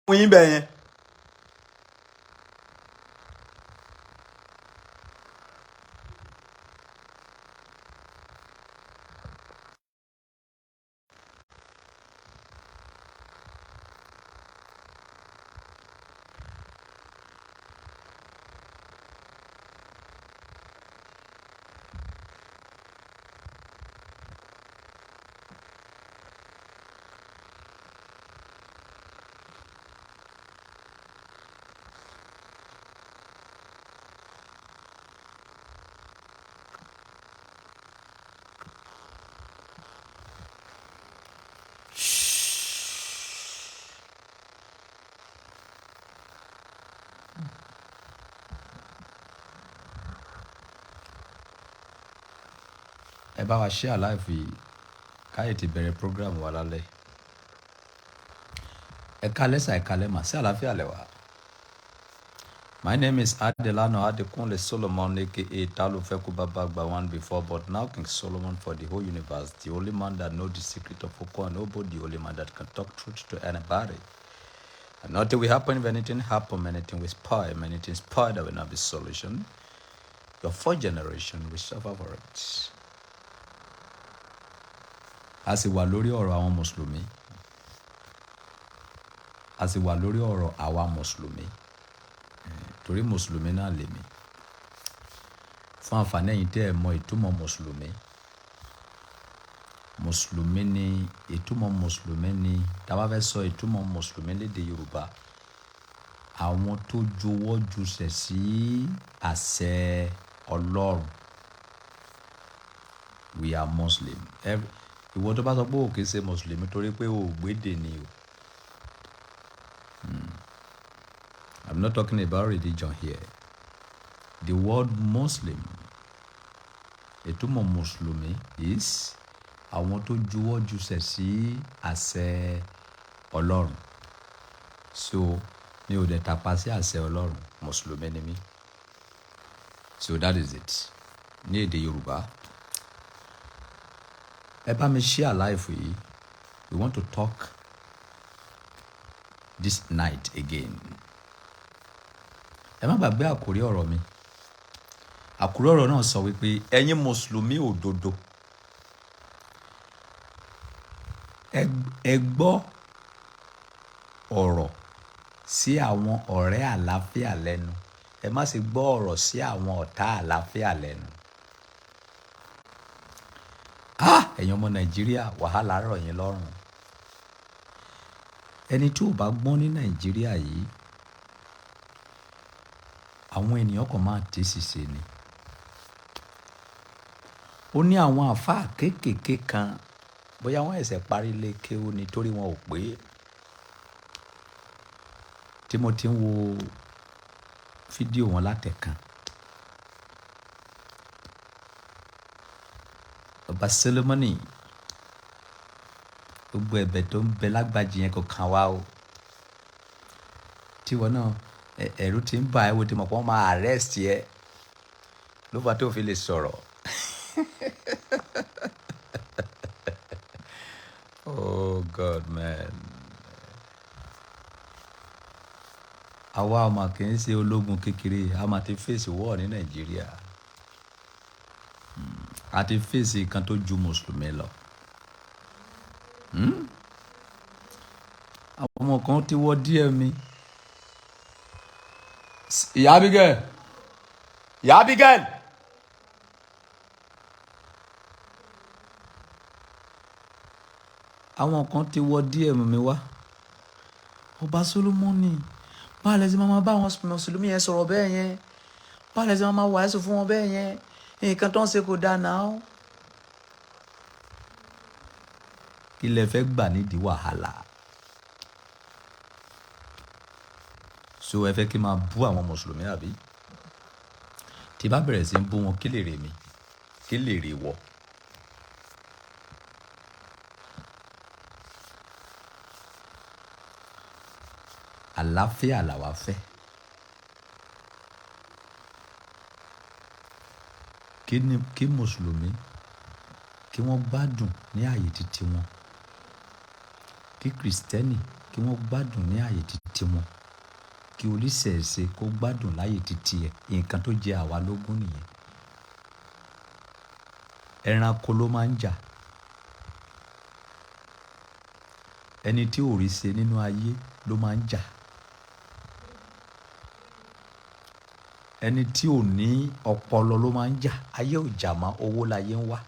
Fún yín bẹ́ẹ̀ yẹn. Ẹ bá wa share live yìí káyè ti bẹ̀rẹ̀ program wa lálẹ́. Ẹ káalẹ́ sà, ẹ káalẹ́ mà, sí àlàáfíà lẹ wà. My name is Adelano Adekunle Solomon, aka Talufeku Baba one before, but now King Solomon for the whole universe, the only man that knows the secret of Oko and Obo, the only man that can talk truth to anybody. And nothing will happen if anything happen, anything will spoil, anything spoil, there will not be solution. Your fourth generation will suffer for it. A sì wà lórí ọ̀rọ̀ àwọn Mùsùlùmí. A sì wà lórí ọ̀rọ̀ àwa Mùsùlùmí. Torí Mùsùlùmí náà lèmi. Fún àǹfààní ẹ̀yin tí ẹ mọ ìtumọ̀ Mùsùlùmí. Mùsùlùmí ni ìtumọ̀ Mùsùlùmí ni, tí a bá fẹ́ sọ ìtumọ̀ Mùsùlùmí lédè Yorùbá, àwọn tó juwọ́ jùsẹ̀ sí àṣẹ Ọlọ́run. We are Muslim. Ìwọ tó bá sọ pé o kì í ṣe Mùsùlùmí torí pé o ò gbédè ni o. I'm not talking about religion here. The word Muslim, ìtumọ̀ Mùsùlùmí is àwọn tó juwọ́ jùsẹ̀ sí àṣẹ Ọlọ́run. So mi ò dẹ̀ tàpá sí àṣẹ Ọlọ́run, Mùsùlùmí ni mí. So that is it. Ní èdè Yorùbá. Ẹ bá mi share live yìí. We want to talk this night again. Ẹ má gbàgbé àkórí ọ̀rọ̀ mi. Àkórí ọ̀rọ̀ náà sọ wípé ẹ̀yin Mùsùlùmí òdodo, ẹ gbọ́ ọ̀rọ̀ sí àwọn ọ̀rẹ́ àlàáfíà lẹ́nu. Ẹ má sì gbọ́ ọ̀rọ̀ sí àwọn ọ̀tá àlàáfíà lẹ́nu. Ah! Ẹ̀yin ọmọ Nàìjíríà, wàhálà rọ̀ yín lọ́rùn. Ẹni tí ò bá gbọ́n ní Nàìjíríà yìí, àwọn ènìyàn kan máa tì í ṣìṣe ni. Ó ní àwọn àfáà kéékèèké kan, bóyá wọ́n ṣẹ̀ṣẹ̀ parí ilé kéwú ni torí wọn ò pé. Tí mo ti ń wo fídíò wọn látẹ̀kan. Ọba Solomoni, gbogbo ẹ̀bẹ̀ tó ń bẹ lágbàjì yẹn kò kan wá o. Tí ìwọ náà, ẹ̀rù tí ń bà ẹ́, wo tí mọ̀ pé wọ́n máa arrest ẹ. Ló fà tó fi lè sọ̀rọ̀. Oh God, man. Àwa ọmọ kì í ṣe ológun kékeré, a máa ti face war ní Nàìjíríà. A ti face nǹkan tó ju Mùsùlùmí lọ. Àwọn ọmọ kan ti wọ díẹ̀ mi. Ìyá Abigail. Ìyá Abigail. Àwọn kan ti wọ DM mi wá. Ọba Solomoni, báwo lẹ ṣe máa bá àwọn Mùsùlùmí yẹn sọ̀rọ̀ bẹ́ẹ̀ yẹn? Báwo lẹ ṣe máa wàásù fún wọn bẹ́ẹ̀ yẹn? Nǹkan tó ń ṣe kò dáa náà. Kí lẹ fẹ́ gbà nídìí wàhálà? So ẹ fẹ́ kí n máa bú àwọn Mùsùlùmí àbí? Tí bá bẹ̀rẹ̀ sí ń bú wọn, kí lè rè mí? Kí lè rè wọ? Àlàáfíà làwa fẹ́. Kí ni kí Mùsùlùmí kí wọ́n gbádùn ní ààyè titi wọn. Kí Krìstẹ́nì Kí wọ́n gbádùn ní ààyè titi wọn. Kí oníṣẹ̀ṣe kó gbádùn láàyè titi ẹ̀. Nǹkan tó jẹ àwa lógún nìyẹn. Ẹranko ló máa ń jà. Ẹni tí ò rí ṣe nínú ayé ló máa ń jà. Ẹni tí ò ní ọpọlọ ló máa ń jà. Ayé ò jà mọ́, owó láyé ń wá.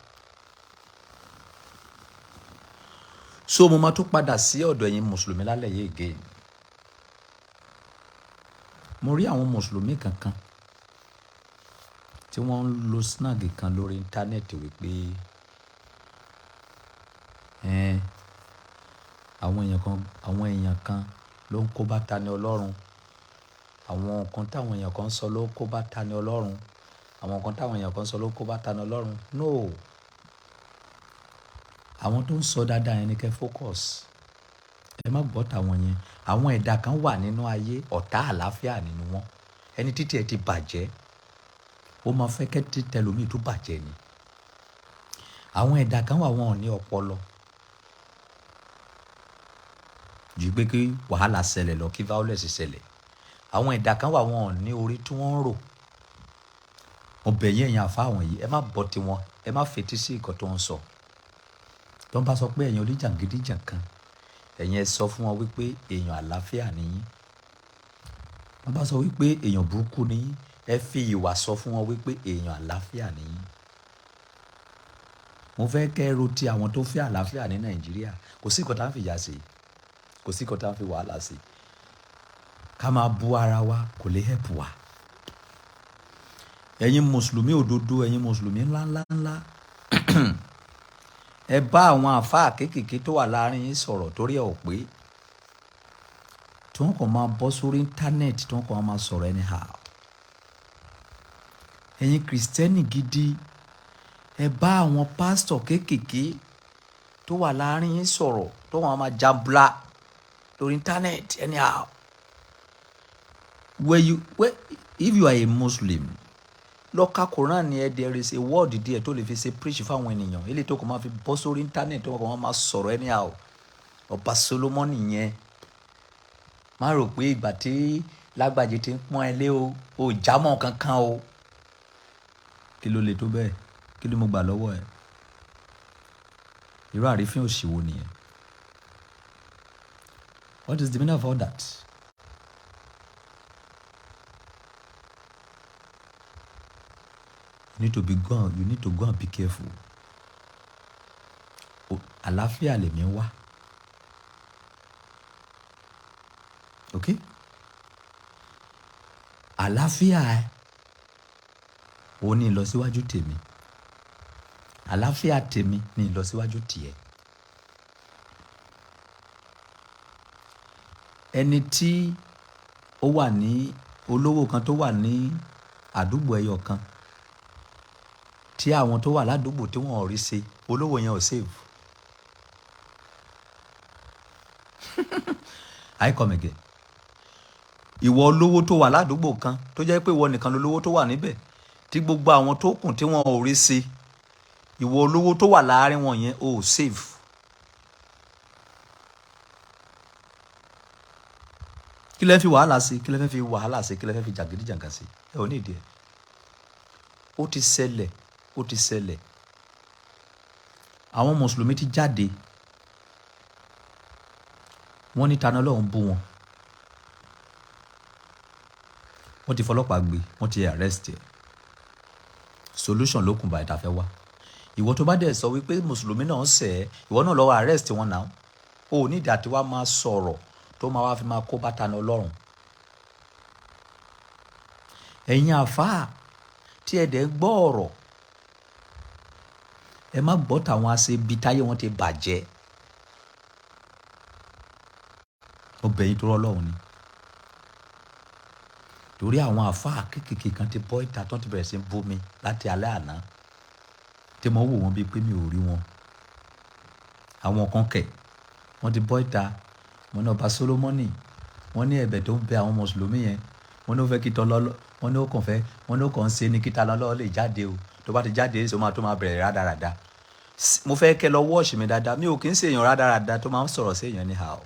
So mo máa tún padà sí ọ̀dọ̀ ẹ̀yin Mùsùlùmí lálẹ́ yìí again. Mo rí àwọn Mùsùlùmí kankan tí wọ́n ń lo snag kan lórí íńtánẹ́ẹ̀tì wípé, ẹ́n, àwọn èèyàn kan ló ń kó bá Tani Ọlọ́run. Àwọn nǹkan táwọn èèyàn kan ń sọ ló ń kó bá Tani Ọlọ́run. Àwọn nǹkan táwọn èèyàn kan ń sọ ló ń kó bá Tani Ọlọ́run. No. Àwọn tó ń sọ dáadáa yẹn ni kẹ́ focus. Ẹ má gbọ́ tàwọn yẹn. Àwọn ẹ̀dá kan wà nínú ayé, ọ̀tá àlàáfíà nínú wọn. Ẹni títí ẹ ti bàjẹ́, ó máa fẹ́ kẹ́ tí tẹlòmíì tó bàjẹ́ ni. Àwọn ẹ̀dá kan wà, wọn ò ní ọpọlọ. Ju pé kí wàhálà ṣẹlẹ̀ lọ, kí violence ṣẹlẹ̀. Àwọn ẹ̀dá kan wà, wọn ò ní orí tí wọ́n ń rò. Mo bẹ̀ yín, ẹ̀yin àfá wọ̀nyí, ẹ má gbọ́ tiwọn, ẹ má fetí sí nǹkan tó ń sọ. Tó ń bá sọ pé ẹ̀yin oníjàgídíjàkan, ẹ̀yin ẹ sọ fún wọn wípé èèyàn àlàáfíà ni yín. Tó ń bá sọ wípé èèyàn burúkú ni yín, ẹ fi ìwà sọ fún wọn wípé èèyàn àlàáfíà ni yín. Mo fẹ́ kẹ́ ẹ ro ti àwọn tó fẹ́ àlàáfíà ní Nàìjíríà. Kò sí nǹkan tá ń fi ìyà ṣe. Kò sí nǹkan tá ń fi wàhálà ṣe. Ká máa bú ara wa kò lè help wa. Ẹ̀yin Mùsùlùmí òdodo, ẹ̀yin Mùsùlùmí ńlá ńlá ńlá, ẹ bá àwọn àfáà kéékèèké tó wà láàrin yín sọ̀rọ̀ torí ẹ ò pé. Tí wọ́n kàn máa bọ́ sórí íńtánẹ́ẹ̀tì, tí wọ́n kàn máa sọ̀rọ̀ anyhow. Ẹ̀yin Kristẹni gidi, ẹ bá àwọn pásítọ̀ kéékèèké tó wà láàrin yín sọ̀rọ̀ tó wọ́n máa jambla lórí íńtánẹ́ẹ̀tì anyhow. If you are a Muslim, lọ ka Quran ẹ. There is a word there tó lè fi ṣe preach fáwọn ènìyàn. Eléyìí tó kàn máa fi bọ́ sórí íńtánẹ́ẹ̀tì tó kàn máa sọ̀rọ̀ anyhow. Ọba Solomoni yẹn. Má rò pé ìgbà tí lágbàjì ti ń pọ́n ẹ lé o, ò jámọ́ kankan o. Kí ló lè tó bẹ́ẹ̀? Kí ló mo gbà lọ́wọ́ ẹ? Irú àrífín òṣì wo nìyẹn? What is the meaning of all that? You need to go and be careful. Àlàáfíà lèmi ń wá. Okay? Àlàáfíà ẹ, ó ní ìlọsíwájú tèmi. Àlàáfíà tèmi ní ìlọsíwájú tìẹ. Ẹni tí ó wà ní olówó kan tó wà ní àdúgbò ẹyọ kan tí àwọn tó wà ládùúgbò tí wọ́n ò rí ṣe, olówó yẹn ò save. I come again. Ìwọ olówó tó wà ládùúgbò kan tó jẹ́ pé ìwọ nìkan lolówó tó wà níbẹ̀ tí gbogbo àwọn tó kù tí wọ́n ò rí ṣe, ìwọ olówó tó wà láàárín wọn yẹn ò save. Kí lẹ fi wàhálà sí? Kí lẹ fẹ́ fi wàhálà sí? Kí lẹ fẹ́ fi jàgídíjàgan sí? Ẹ ò ní ìdí ẹ. Ó ti ṣẹlẹ̀, ó ti ṣẹlẹ̀. Àwọn Mùsùlùmí ti jáde. Wọ́n ní Tani Olohun bú wọn. Wọ́n ti fọlọ́pàá gbé, wọ́n ti arrest ẹ̀. Solution ló kùn báyìí tá fẹ́ wá. Ìwọ tó bá dẹ̀ sọ wípé Mùsùlùmí náà ń ṣẹ̀ ẹ́, ìwọ náà lọ arrest wọn now. O ò ní ìdí àti wá máa sọ̀rọ̀ tó máa wá fi máa kó bá Tani Olohun. Ẹ̀yin àfáà tí ẹ dẹ̀ ń gbọ́ ọ̀rọ̀, ẹ má gbọ́ tàwọn aṣebi táyé wọn ti bàjẹ́. Mo bẹ̀ yín torí Ọlọ́run ni. Torí àwọn àfáà kéékèèké kan ti bọ́ ìta tó ti bẹ̀rẹ̀ sí í bú mi láti alẹ́ àná tí mo wò wọ́n bíi pé mi ò rí wọn. Àwọn kan kẹ̀, wọ́n ti bọ́ ìta. Wọ́n ní ọba Solomoni, wọ́n ní ẹ̀bẹ̀ tó ń bẹ àwọn Mùsùlùmí yẹn, wọ́n ní ó fẹ́ kí tọ́lọ́, wọ́n ní ó kàn fẹ́, wọ́n ní ó kàn ń ṣe ni kí Tani Olohun lè jáde o. Tó bá ti jáde, ṣé o máa tó máa bẹ̀rẹ̀ rádaràda. Mo fẹ́ kẹ́ lọ watch mi dáadáa. Mi ò kí ń ṣe èèyàn rádaràda tó máa ń sọ̀rọ̀ sí èèyàn anyhow.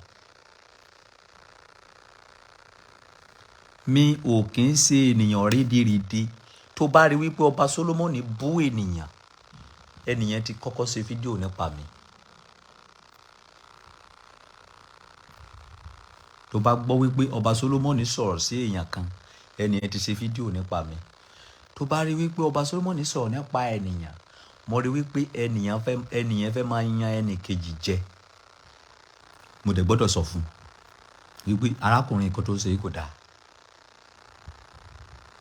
Mi ò kì í ṣe ènìyàn rédèrèdè. Tó bá rí wípé ọba Solomoni bú ènìyàn, ènìyàn ti kọ́kọ́ ṣe fídíò nípa mi. Tó bá gbọ́ wípé ọba Solomoni sọ̀rọ̀ sí èèyàn kan, ènìyàn ti ṣe fídíò nípa mi. Tó bá rí wípé ọba Solomoni sọ̀rọ̀ nípa ènìyàn, mo rí wípé ènìyàn fẹ́ máa yan ẹnì kejì jẹ. Mo dẹ̀ gbọ́dọ̀ sọ fún un wípé arákùnrin kan tó ń ṣe yìí kò dáa.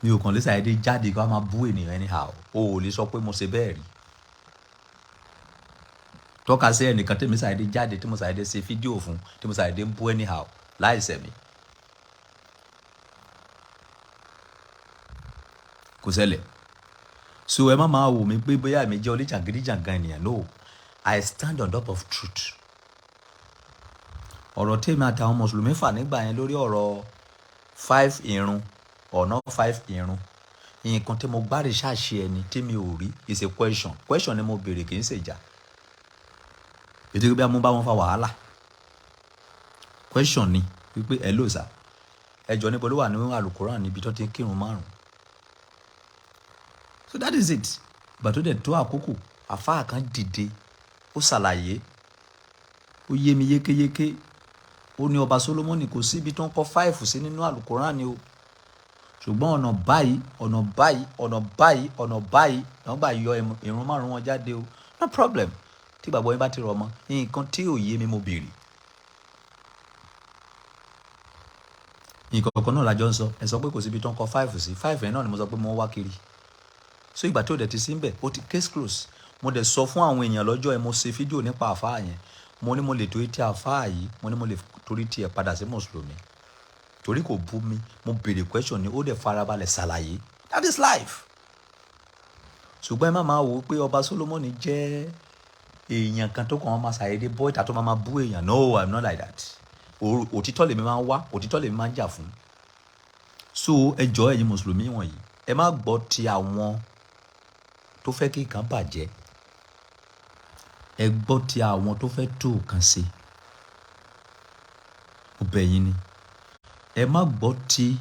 Mi ò kàn lè ṣàdédé jáde kí wọ́n máa bú ènìyàn anyhow. O ò lè sọ pé mo ṣe bẹ́ẹ̀ rí. Tọ́ka sí ẹnìkan tí mo ṣàdédé jáde, tí mo ṣàdédé ṣe fídíò fún, tí mo ṣàdédé ń bú anyhow láìṣẹ̀ mi. Kò ṣẹlẹ̀. So ẹ má máa wò mí pé bóyá èmi jẹ́ oníjàgídíjàgan ènìyàn. No, I stand on top of truth. Ọ̀rọ̀ tí èmi àtàwọn Mùsùlùmí fà nígbà yẹn lórí ọ̀rọ̀ five irun or not five irun, nǹkan tí mo gbá research ẹni tí mi ò rí is a question. Question ni mo béèrè, kì í ṣe ìjà. Ètò ìgbé mo bá wọn fa wàhálà. Question ni wípé, "Hello sir, ẹ jọ̀ọ́, níbo ló wà nínú Àlùkùránì níbi tó ti ń kírun márùn-ún?" So that is it. Ìgbà tó dẹ̀ tó àkókò, àfáà kan dìde, ó ṣàlàyé, ó yé mi yékéyéké. Ó ní ọba Solomoni kò sí ibi tó ń kọ five sí nínú Àlùkùránì o. Ṣùgbọ́n ọ̀nà báyìí, ọ̀nà báyìí, ọ̀nà báyìí, ọ̀nà báyìí, wọ́n gbà yọ irun márùn-ún wọn jáde o. No problem. Tí ìgbàgbọ́ yín bá ti rọ̀ mọ́, nǹkan tí ò yé mi mo béèrè. Nǹkan kan náà la jọ ń sọ. Ẹ sọ pé kò sí ibi tó ń kọ five sí. Five yẹn náà ni mo sọ pé mo ń wá kiri. So ìgbà tí ó dẹ̀ ti sí ńbẹ̀, ó ti case close. Mo dẹ̀ sọ fún àwọn èèyàn lọ́jọ́ yẹn, mo ṣe fídíò nípa àfáà yẹn. Mo ní mo lè torí tí àfáà yìí, mo ní mo lè torí tí ẹ padà sí Mùsùlùmí. Torí kò bú mi, mo béèrè question ni, ó dẹ̀ farabalẹ̀ ṣàlàyé. That is life. Ṣùgbọ́n ẹ má máa wò ó pé ọba Solomoni jẹ́ èèyàn kan tó kàn máa ṣàdédé bọ́ ìta tó máa máa bú èèyàn. No, I'm not like that. Òtítọ́ lèmi máa ń wá, òtítọ́ lèmi máa ń jà fún. So ẹ jọ̀ọ́, ẹ̀yin Mùsùlùmí wọ̀nyí, ẹ má gbọ́ ti àwọn tó fẹ́ kí nǹkan bàjẹ́. Ẹ gbọ́ ti àwọn tó fẹ́ tó nǹkan ṣe. Mo bẹ̀ yín ni. Ẹ má gbọ́ ti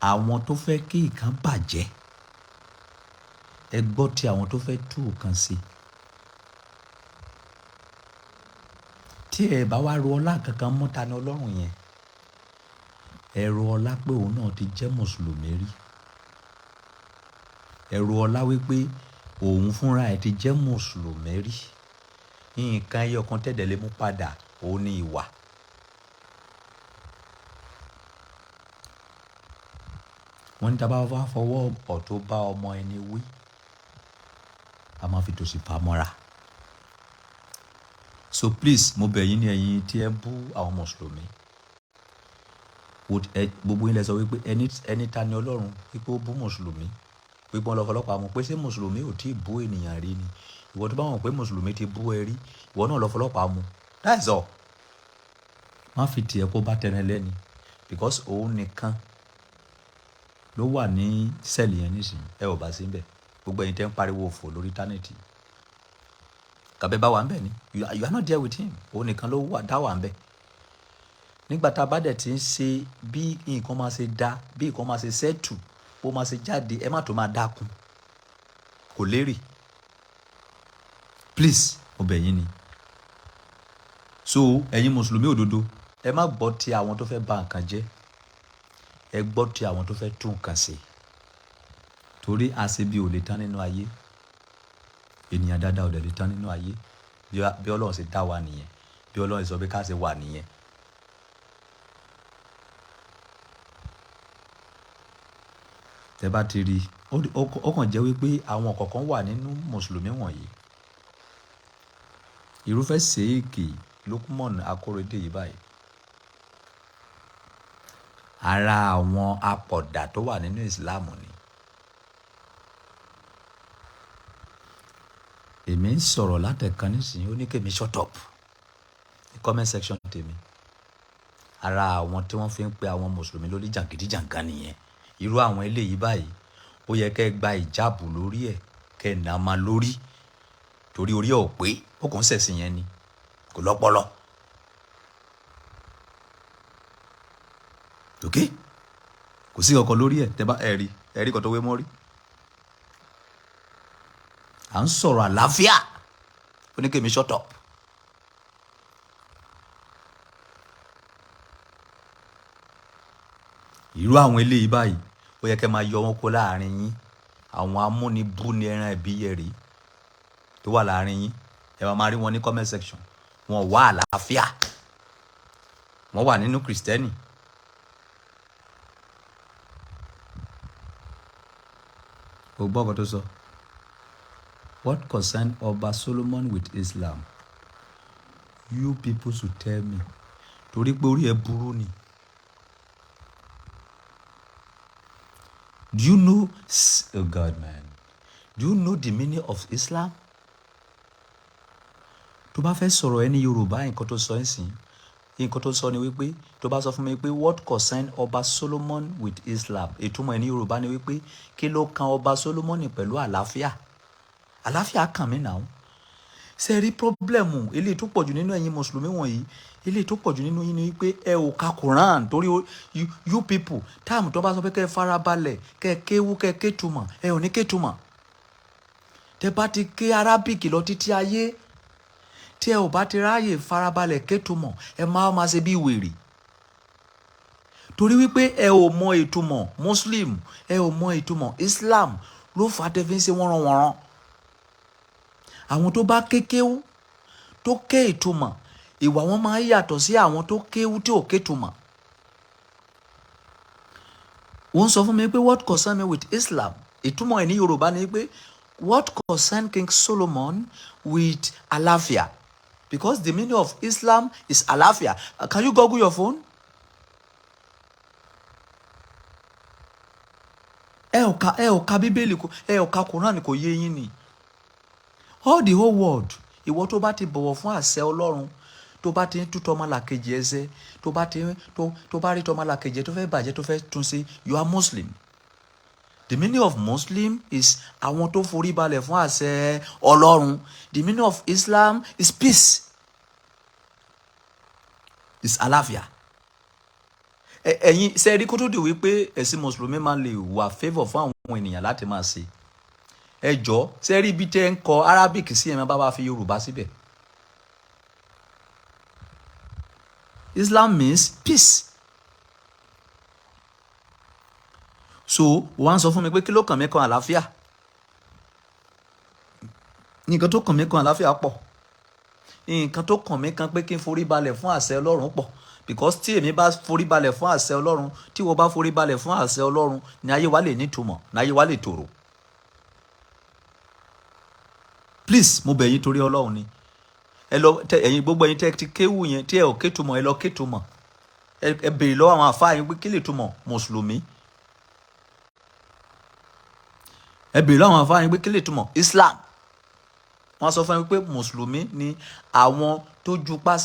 àwọn tó fẹ́ kí nǹkan bàjẹ́. Ẹ gbọ́ ti àwọn tó fẹ́ tó nǹkan ṣe. Tí ẹ bá wá ro ọlá kankan mọ́ ta ni Ọlọ́run yẹn, ẹ ro ọlá pé òun náà ti jẹ́ Mùsùlùmí rí. Ẹ ro ọlá wípé òun fúnra ẹ̀ ti jẹ́ Mùsùlùmí rí. Nǹkan ẹyọ kan tẹ̀dẹ̀ lè mú padà, òun ni ìwà. Wọ́n ní tí a bá wá fọwọ́ ọ̀tún bá ọmọ ẹni wí, a máa fi tòsì fà mọ́ra. So please, mo bẹ̀ yín ní, ẹ̀yin tí ẹ ń bú àwọn Mùsùlùmí. Gbogbo yín lẹ sọ wípé ẹni ta ni Ọlọ́run wípé ó bú Mùsùlùmí, wípé wọ́n lọ fọlọ́pàá mú, pé ṣé Mùsùlùmí ò tí ì bú ènìyàn rí ni? Ìwọ tó bá mọ̀ pé Mùsùlùmí ti bú ẹ rí, ìwọ náà lọ fọlọ́pàá mú. That's all. Má fi tiẹ̀ kó bá tẹni lẹ́ni, because òun nìkan ló wà ní cell yẹn nísìnyí. Ẹ ò bá sí níbẹ̀. Gbogbo ẹ̀yin tí ẹ ń pariwo òfò lórí íńtánẹ́ẹ̀tì. Kàbẹ́ bá wà níbẹ̀ ni. You are not there with him. Òun nìkan ló wà, dá wà níbẹ̀. Nígbà tá a bá dẹ̀ tí ń ṣe bí nǹkan máa ṣe dá, bí nǹkan máa ṣe settle, bó máa ṣe jáde, ẹ má tó máa dákun. Kò lérè. Please, mo bẹ̀ yín ni. So ẹ̀yin Mùsùlùmí òdodo, ẹ má gbọ́ ti àwọn tó fẹ́ ba nǹkan jẹ́. Ẹ gbọ́ ti àwọn tó fẹ́ tún nǹkan ṣe. Torí aṣebi ò lè tán nínú ayé. Ènìyàn dáadáa ò dẹ̀ lè tán nínú ayé. Bí Ọlọ́run ṣe dá wa nìyẹn. Bí Ọlọ́run ṣe sọ pé ká ṣe wà nìyẹn. Tẹ bá ti rí, ó kàn jẹ́ wípé àwọn kọ̀ọ̀kan wà nínú Mùsùlùmí wọ̀nyí. Irúfẹ́ Sheikh Lukman Akorede yìí báyìí. Ara àwọn apọ̀dà tó wà nínú Islam ni. Èmi ń sọ̀rọ̀ látẹ̀kan nísìnyí, ó ní kí èmi shut up ní comment section tèmi. Ara àwọn tí wọ́n fi ń pe àwọn Mùsùlùmí lórí jàgídíjàgan nìyẹn. Irú àwọn eléyìí báyìí, ó yẹ kí ẹ gba ìjáàbù lórí ẹ̀, kí ẹ nà má lórí. Torí orí ẹ ò pé, ó kàn ń ṣẹ̀sìn yẹn ni, kò lọ́pọlọ. Okay? Kò sí kankan lórí ẹ̀. Tẹ́ bá ẹ rí, ẹ rí kan tó wé mọ́ rí. À ń sọ̀rọ̀ àlàáfíà, ó ní kí èmi shut up. Irú àwọn eléyìí báyìí, ó yẹ kẹ́ máa yọ wọn kó láàrin yín. Àwọn amúnibúni ẹran ìbíyẹ rèé tó wà láàrin yín. Ẹ máa rí wọn ní comment section. Wọn wá àlàáfíà, wọn wà nínú Kristẹni. O gbọ́ ọkọ tó sọ, "What concern Ọba Solomon with Islam?" You people should tell me, torí pé orí ẹ burú ni. Do you know, oh God, man, do you know the meaning of Islam? Tó bá fẹ́ sọ̀rọ̀ ẹ ní Yorùbá, nǹkan tó sọ ẹ́ sìn, nǹkan tó sọ ni wípé, tó bá sọ fún mi pé, "What concern Ọba Solomon with Islam?" ìtumọ̀ ẹ̀ ní Yorùbá ni wípé, kí ló kan Ọba Solomon pẹ̀lú àlàáfíà? Àlàáfíà kàn mí náà. Ṣe rí problem eléyìí tó pọ̀jù nínú ẹ̀yin mùsùlùmí wọ̀nyí, eléyìí tó pọ̀jù nínú yín ni wípé ẹ ò ka Quran, torí you people, time tó bá sọ pé kẹ́ ẹ farabalẹ̀, kẹ́ ẹ kéwú, kẹ́ ẹ kétumọ̀, ẹ ò ní kétumọ̀. Tẹ́ bá ti ké Arabic lọ títí ayé, tí ẹ ò bá ti ráàyè farabalẹ̀ kétumọ̀, ẹ máa ma ṣe bí wèrè, torí wípé ẹ ò mọ ìtumọ̀ Muslim, ẹ ò mọ ìtumọ̀ Islam, ló fà á tẹ́ fi ń ṣe wọ́nranwọ̀nran. Àwọn tó bá kékéwú, tó ké ìtumọ̀, ìwà wọn máa ń yàtọ̀ sí àwọn tó kéwú tí ò kétumọ̀. Wọ́n sọ fún mi pé, "What concern me with Islam?" Ìtumọ̀ ẹ̀ ní Yorùbá ni pé, what concern King Solomon with àlàáfíà? Because the meaning of Islam is àlàáfíà. Can you google your phone? Ẹ ò ka Bíbélì, kò ẹ ò ka Quran, kò yé yín ni. All the whole world, ìwọ tó bá ti bọ̀wọ̀ fún àṣẹ Ọlọ́run, tó bá ti ń tú tọmọlàkejì ẹsẹ̀, tó bá ti tó bá rí tọmọlàkejì ẹ tó fẹ́ bàjẹ́, tó fẹ́ tún sí, you are Muslim. The meaning of Muslim is àwọn tó forí balẹ̀ fún àṣẹ Ọlọ́run. The meaning of Islam is peace, is àlàáfíà. Ẹ̀yin ṣe rí, kó tó di wípé ẹ̀sìn mùsùlùmí máa lè wà favour fún àwọn ènìyàn láti máa ṣe, ẹ jọ, ṣe rí ibi tẹ́ ń kọ Arabic sí, ẹ̀ máa bá wa fi Yorùbá síbẹ̀. Islam means peace. So wọ́n á sọ fún mi pé kí ló kàn mí kan àlàáfíà? Nǹkan tó kàn mí kan àlàáfíà pọ̀. Nǹkan tó kàn mí kan pé kí n forí balẹ̀ fún àṣẹ Ọlọ́run pọ̀, because tí èmi bá forí balẹ̀ fún àṣẹ Ọlọ́run, tí wọ́n bá forí balẹ̀ fún àṣẹ Ọlọ́run, ní ayé wa lè nítumọ̀, ní ayé wa lè tòrò. Please, mo bẹ̀ yín torí Ọlọ́run ni. Ẹ lọ tẹ ẹ̀yin, gbogbo ẹ̀yin tẹ ti kéwù yẹn, tí ẹ ò kétumọ̀, ẹ lọ kétumọ̀. Ẹ béèrè lọ́wọ́ àwọn àfáà yín pé kí lè túmọ̀ mùsùlùmí. Ẹ béèrè lọ́wọ́ àwọn àfáà yín pé kí lè túmọ̀ Islam. Wọ́n sọ fún yín pé mùsùlùmí ni àwọn tó jupá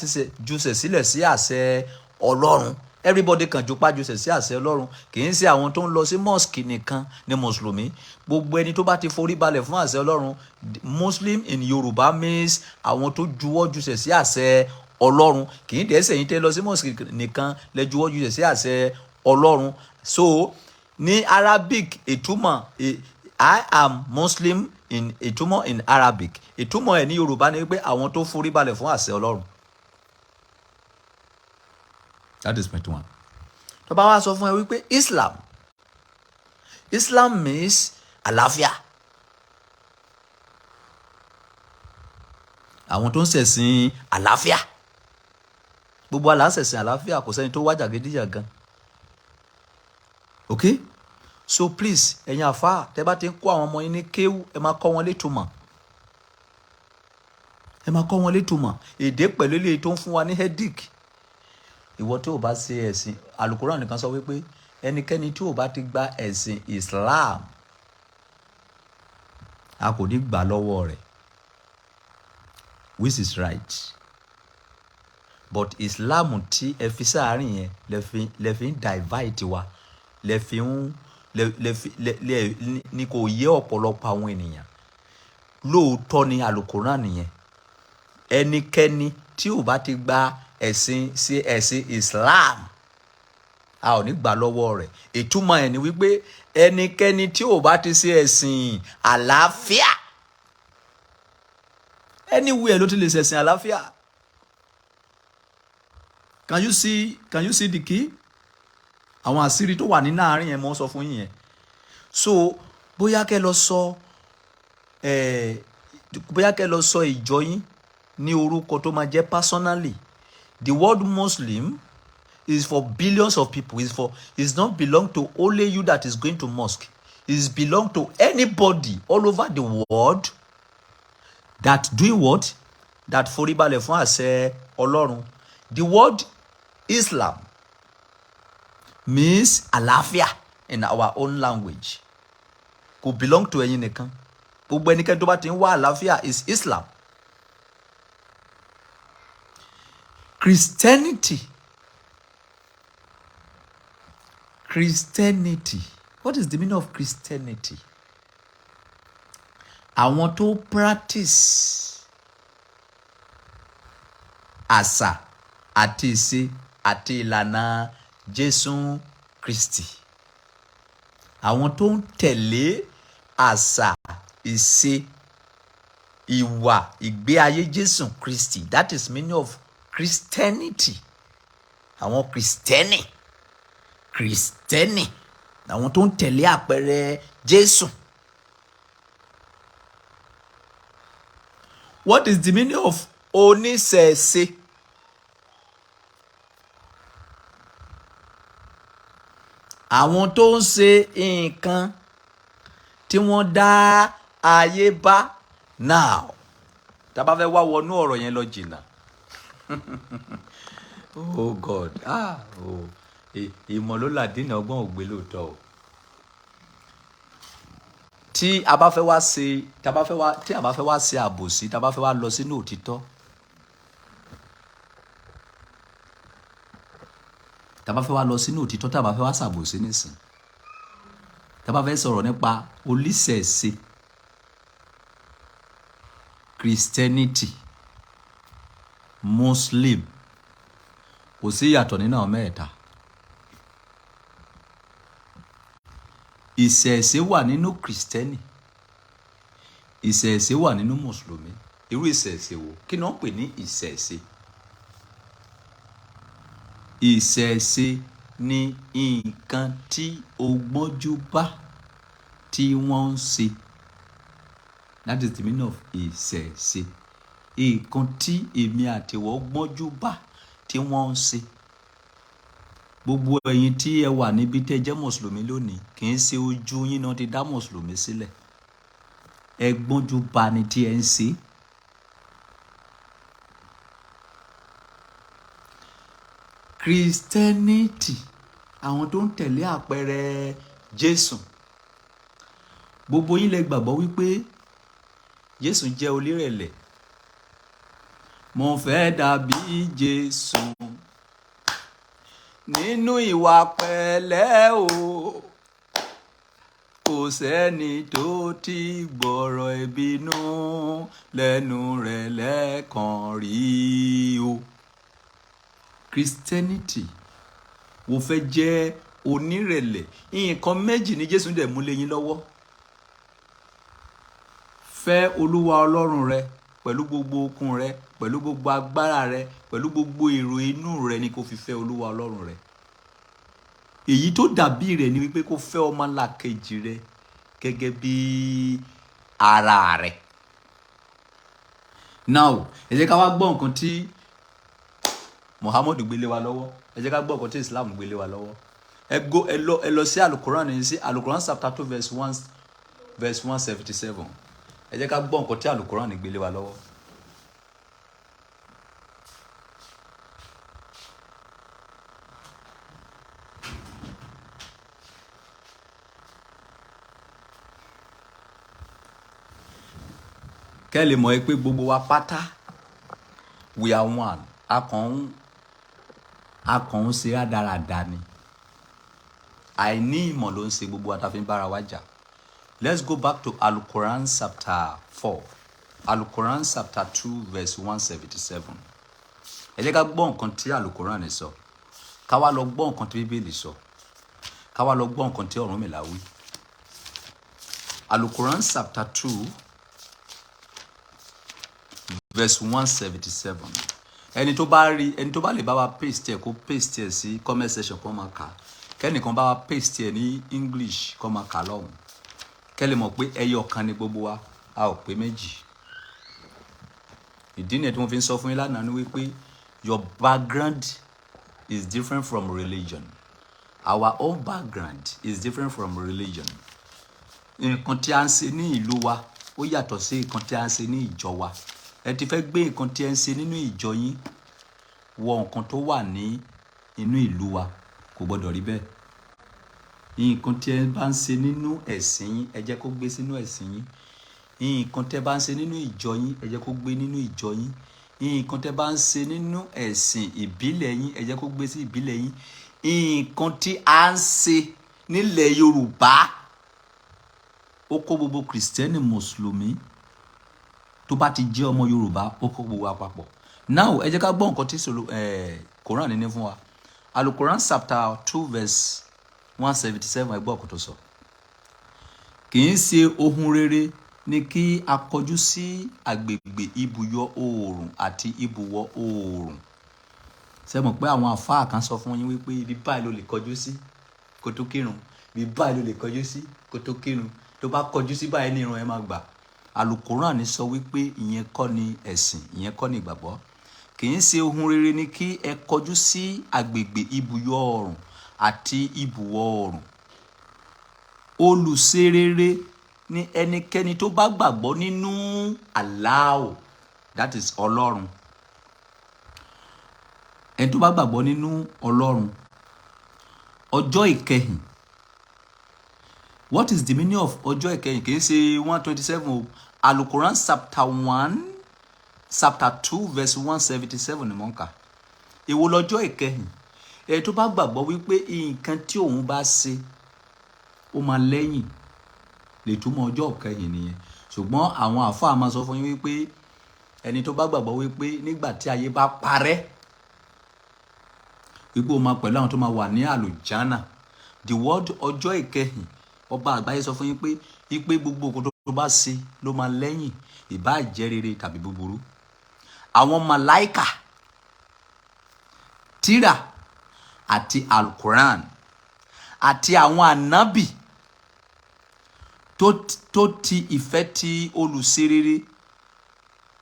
jùsẹ̀ sílẹ̀ sí àṣẹ Ọlọ́run. Everybody kan jupá jùsẹ̀ sí àṣẹ Ọlọ́run. Kì í ṣe àwọn tó ń lọ sí mosque nìkan ni mùsùlùmí. Gbogbo ẹni tó bá ti forí balẹ̀ fún àṣẹ Ọlọ́run. Muslim in Yorùbá means àwọn tó juwọ́ jùsẹ̀ sí àṣẹ Ọlọ́run. Kì í dẹ̀ ṣẹ̀yìn tẹ́ lọ sí mosque nìkan lẹ juwọ́ jùsẹ̀ sí àṣẹ Ọlọ́run. So ní Arabic, ìtumọ̀ "I am Muslim" in ìtumọ̀ in Arabic, ìtumọ̀ ẹ̀ ní Yorùbá ni wípé àwọn tó forí balẹ̀ fún àṣẹ Ọlọ́run. That is point one. Tó bá wá sọ fún ẹ wípé Islam, Islam means àlàáfíà, àwọn tó ń ṣẹ̀sìn àlàáfíà, gbogbo àlà ń ṣẹ̀sìn àlàáfíà, kò sẹ́ni tó wá jàgídíjàgan. Okay, so please, ẹ̀yin àfáà, tẹ́ bá ti ń kó àwọn ọmọ yín ní kéwú, ẹ máa kọ́ wọn létumọ̀, ẹ máa kọ́ wọn létumọ̀ èdè pẹ̀lú eléyìí tó ń fún wa ní headache. Ìwọ tí ò bá ṣe ẹ̀sìn, Alukoran nìkan sọ wípé ẹnikẹ́ni tí ò bá ti gba ẹ̀sìn Islam, a kò ní gbà lọ́wọ́ rẹ̀, which is right. But Islam tí ẹ fi sáàárín yẹn, lẹ fi ń divide wa, lẹ fi ń lẹ lẹ fi lẹ lẹ ní kò yé ọ̀pọ̀lọpọ̀ àwọn ènìyàn. Lóòótọ́ ni Alukoran nìyẹn. Ẹnikẹ́ni tí ò bá ti gba ẹ̀sìn sí ẹ̀sìn Islam, A ò ní gbà lọ́wọ́ rẹ̀. Ìtumọ̀ ẹ̀ ni wípé ẹnikẹ́ni tí ò bá ti ṣe ẹ̀sìn àlàáfíà, anywhere ló ti lè ṣẹ̀sìn àlàáfíà. Can you see the key? Àwọn àṣírí tó wà nínú àárín yẹn mo sọ fún yín yẹn. So bóyá kẹ́ lọ sọ ìjọ yín ní orúkọ tó máa jẹ́ personally. The word Muslim is for billions of people, is not belong to only you that is going to mosque. Is belong to anybody all over the world that doing what? That foríbalẹ̀ fún àṣẹ Ọlọ́run. The word Islam means àlàáfíà in our own language. Kò belong to ẹ̀yin nìkan. Gbogbo ẹnikẹ́ni tó bá ti ń wá àlàáfíà is Islam. Christianity. Christianity. What is the meaning of Christianity? Àwọn tó practice àṣà àti ìṣe àti ìlànà Jésù Kristi. Àwọn tó ń tẹ̀lé àṣà, ìṣe, ìwà, ìgbé ayé Jésù Kristi. That is meaning of Christianity. Àwọn Kristẹni. Kristẹni. Àwọn tó ń tẹ̀lé àpẹẹrẹ Jésù. What is the meaning of oníṣẹ̀ṣe? Àwọn tó ń ṣe nǹkan tí wọ́n dá ayé bá now. Tá a bá fẹ́ wá wọnú ọ̀rọ̀ yẹn lọ jìnnà. Oh God, ah, oh. Ìmọ̀ ló làdínà ọgbọ́n ògbé lóòótọ́ o. Tí a bá fẹ́ wá ṣe, tí a bá fẹ́ wá, tí a bá fẹ́ wá ṣe àbòsí, tí a bá fẹ́ wá lọ sínú òtítọ́. Tí a bá fẹ́ wá lọ sínú òtítọ́, tí a bá fẹ́ wá ṣàbòsí nísìn. Tí a bá fẹ́ sọ̀rọ̀ nípa oníṣẹ̀ṣe, Christianity, Muslim, kò sí ìyàtọ̀ nínú àwọn mẹ́ẹ̀ta. Ìṣẹ̀ṣe wà nínú Kristẹni, ìṣẹ̀ṣe wà nínú Mùsùlùmí. Irú ìṣẹ̀ṣe wo? Kí ni wọ́n ń pè ní ìṣẹ̀ṣe? Ìṣẹ̀ṣe ni nǹkan tí o gbọ́njú bá tí wọ́n ń ṣe. That is the meaning of ìṣẹ̀ṣe. Nǹkan tí èmi àti ìwọ gbọ́njú bá tí wọ́n ń ṣe. Gbogbo ẹ̀yin tí ẹ wà níbi tí ẹ jẹ́ Mùsùlùmí lónìí, kì í ṣe ojú yín náà ti dá Mùsùlùmí sílẹ̀. Ẹ gbọ́njú bá ni tí ẹ ń ṣe. Christianity, àwọn tó ń tẹ̀lé àpẹẹrẹ Jésù. Gbogbo yín lẹ gbàgbọ́ wípé Jésù jẹ́ onírẹ̀lẹ̀. Mo fẹ́ dàbí Jésù nínú ìwà pẹ̀lẹ́ o. Kò sẹ́ni tó ti gbọ́rọ̀ ìbínú lẹ́nu rẹ̀ lẹ́ẹ̀kan rí o. Christianity, wo fẹ́ jẹ́ onírẹ̀lẹ̀. Nǹkan méjì ni Jésù dẹ̀ mú lé yín lọ́wọ́. Fẹ́ Olúwa Ọlọ́run rẹ pẹ̀lú gbogbo okun rẹ, pẹ̀lú gbogbo agbára rẹ, pẹ̀lú gbogbo èrò inú rẹ ni kó fi fẹ́ Olúwa Ọlọ́run rẹ. Èyí tó dàbí rẹ̀ ni wípé kó fẹ́ ọmọlàkejì rẹ gẹ́gẹ́ bí ara rẹ. Now, ẹ jẹ́ ká wá gbọ́ nǹkan tí Muhammadu gbé lé wa lọ́wọ́. Ẹ jẹ́ ká gbọ́ nǹkan tí Islam gbé lé wa lọ́wọ́. Ẹ go, ẹ lọ sí Alukoran ní sí Alukoran chapter 2 verse 1 verse 177. Ẹ jẹ́ ká gbọ́ nǹkan tí Alukoran gbé lé wa lọ́wọ́. Kẹ́ lè mọ̀ pé gbogbo wa pátá, we are one. A kàn ń ṣe rádaràda ni. Àìní ìmọ̀ ló ń ṣe gbogbo wa tá fi ń bára wa jà. Let's go back to Al-Quran chapter 4. Al-Quran chapter 2 verse 177. Ẹ jẹ́ ká gbọ́ nǹkan tí Al-Quran sọ. Ká wá lọ gbọ́ nǹkan tí Bíbélì sọ, ká wá lọ gbọ́ nǹkan tí Ọ̀rúnmìlà wí. Alukoran chapter 2 verse 177. Ẹni tó bá rí, ẹni tó bá lè bá wa paste ẹ, kó paste ẹ sí comment section, kó máa kà. Kẹ́nìkan bá wa paste ẹ ní English, kó máa kà lọ́hùn, kẹ́ lè mọ̀ pé ẹyọ kan ni gbogbo wa, a ò pé méjì. Ìdí nìyẹn tí mo fi ń sọ fún yín lánàá ni wípé your background is different from religion. Our own background is different from religion. Nǹkan tí a ń ṣe ní ìlú wa, ó yàtọ̀ sí nǹkan tí a ń ṣe ní ìjọ wa. Ẹ ti fẹ́ gbé nǹkan tí ẹ ń ṣe nínú ìjọ yín wọ nǹkan tó wà ní inú ìlú wa, kò gbọdọ̀ rí bẹ́ẹ̀. Nǹkan tí ẹ bá ń ṣe nínú ẹ̀sìn yín, ẹ jẹ́ kó gbé sínú ẹ̀sìn yín. Nǹkan tí ẹ bá ń ṣe nínú ìjọ yín, ẹ jẹ́ kó gbé nínú ìjọ yín. Nǹkan tí ẹ bá ń ṣe nínú ẹ̀sìn ìbílẹ̀ yín, ẹ jẹ́ kó gbé sí ìbílẹ̀ yín. Nǹkan tí a ń ṣe nílẹ̀ Yorùbá, ó kó gbogbo Kìrìsìtẹ́nì, Mùsùlùmí tó bá ti jẹ́ ọmọ Yorùbá, ó kó gbogbo wa papọ̀. Now, ẹ jẹ́ ká gbọ́ nǹkan tí solo Quran ní fún wa. Alukoran chapter 2 verse 177. Ẹ gbọ́ ọ̀kọ́ tó sọ. Kì í ṣe ohun rere ni kí a kọjú sí agbègbè ibùyọ oòrùn àti ibùwọ̀ oòrùn. Ṣé mọ̀ pé àwọn àfáà kan sọ fún yín wípé ibi báyìí ló lè kọjú sí kó tó kírun, ibi báyìí ló lè kọjú sí kó tó kírun, tó bá kọjú sí báyìí ní irun ẹ máa gbà? Alukoran sọ wípé ìyẹn kọ́ ni ẹ̀sìn, ìyẹn kọ́ ni ìgbàgbọ́. Kì í ṣe ohun rere ni kí ẹ kọjú sí agbègbè ibùyọ oòrùn àti ibùwọ̀ oòrùn. Olùṣerere ni ẹnikẹ́ni tó bá gbàgbọ́ nínú Allah, that is Ọlọ́run, ẹni tó bá gbàgbọ́ nínú Ọlọ́run, ọjọ́ ìkẹyìn. What is the meaning of ọjọ́ ìkẹyìn? Kì í ṣe 127 o. Alukoran chapter 1, chapter 2 verse 177 ni mò ń kà. Èwo lọ́jọ́ ìkẹyìn? Ẹni tó bá gbàgbọ́ wípé nǹkan tí òun bá ṣe, ó máa lẹ́yìn, lè túmọ̀ ọjọ́ ìkẹyìn nìyẹn. Ṣùgbọ́n àwọn àfáà máa sọ fún yín wípé ẹni tó bá gbàgbọ́ wípé nígbà tí ayé bá parẹ́, wípé ó máa pẹ̀lú àwọn tó máa wà ní àlùjánà. The word ọjọ́ ìkẹyìn, ọba àgbáyé sọ fún yín pé wípé gbogbo nǹkan tó bá ṣe ló máa lẹ́yìn, ìbáà jẹ́ rere tàbí búburú. Àwọn màláìkà, tírà àti Alukoran àti àwọn ànábì tó ti ìfẹ́ ti olùṣerere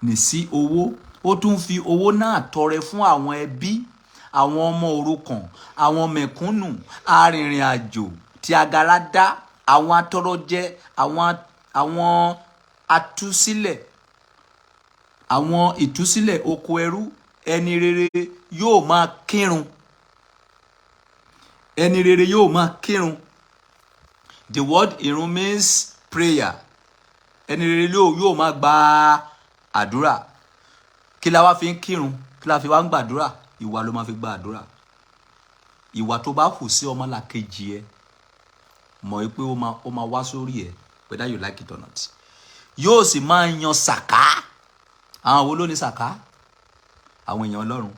nì sí owó, ó tún fi owó náà tọrẹ fún àwọn ẹbí, àwọn ọmọ òrukàn, àwọn mẹ̀kúnnù, arìnrìn àjò tí agara dá, àwọn atọrọjẹ, àwọn atúsílẹ̀, àwọn ìtúsílẹ̀ oko ẹrú. Ẹni rere yóò máa kírun. Ẹni rere yóò máa kírun. The word irun means prayer. Ẹni rere yóò máa gba àdúrà. Kí la wá fi ń kírun? Kí la fi wá ń gbàdúrà? Ìwà ló máa fi gba àdúrà. Ìwà tó bá hù sí ọmọlàkejì ẹ, mọ̀ pé ó máa wá sórí ẹ, whether you like it or not. Yóò sì máa yan sàká. Àwọn wo ló ní sàká? Àwọn èèyàn Ọlọ́run.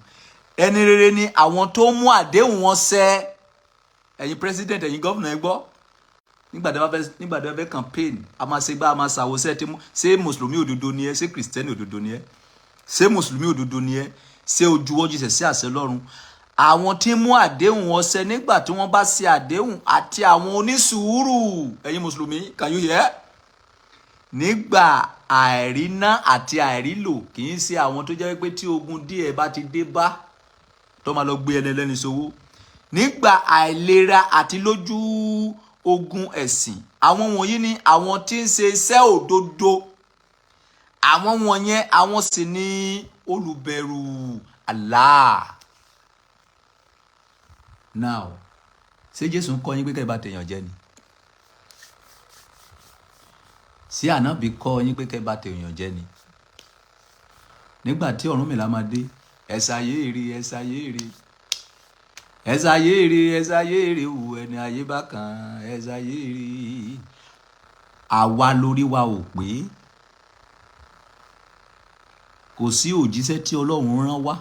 Ẹni rere ni àwọn tó mú àdéhùn wọn ṣẹ. Ẹ̀yin president, ẹ̀yin governor, ẹ gbọ́. Nígbà tí wọ́n fẹ́ campaign, a máa ṣe gbá, a máa ṣàwòṣẹ́ tí mú. Ṣé mùsùlùmí òdodo ni ẹ? Ṣé kìrìsìtẹ́nì òdodo ni ẹ? Ṣé mùsùlùmí òdodo ni ẹ? Ṣé o juwọ́ jùsẹ̀ sí àṣẹ Ọlọ́run? Àwọn tí ń mú àdéhùn wọn ṣẹ nígbà tí wọ́n bá ṣe àdéhùn, àti àwọn onísùúrù. Ẹ̀yin mùsùlùmí, can you hear? Nígbà àìríná àti àìrílò. Kì í ṣe àwọn tó jẹ́ pé tí ogun díẹ̀ bá ti dé bá, tó máa lọ gbé ẹni ẹlẹ́ni sówó. Nígbà àìlera àti lójú ogun ẹ̀sìn. Àwọn wọ̀nyí ni àwọn tí ń ṣe iṣẹ́ òdodo. Àwọn wọ̀nyẹn, àwọn sì ni olùbẹ̀rù Allah. Now, ṣé Jésù ń kọ́ yín pé kẹ́ ẹ bá tèèyàn jẹ́ ni? Ṣé ànábì kọ́ yín pé kẹ́ ẹ bá tèèyàn jẹ́ ni? Nígbà tí Ọ̀rúnmìlà máa dé, ẹ̀sà yéèrè, ẹ̀sà yéèrè, ẹ̀sà yéèrè, ẹ̀sà yéèrè, wù ẹni ayé bá kan, ẹ̀sà yéèrè. Àwa lórí wa ò pé. Kò sí òjíṣẹ́ tí Ọlọ́run rán wá.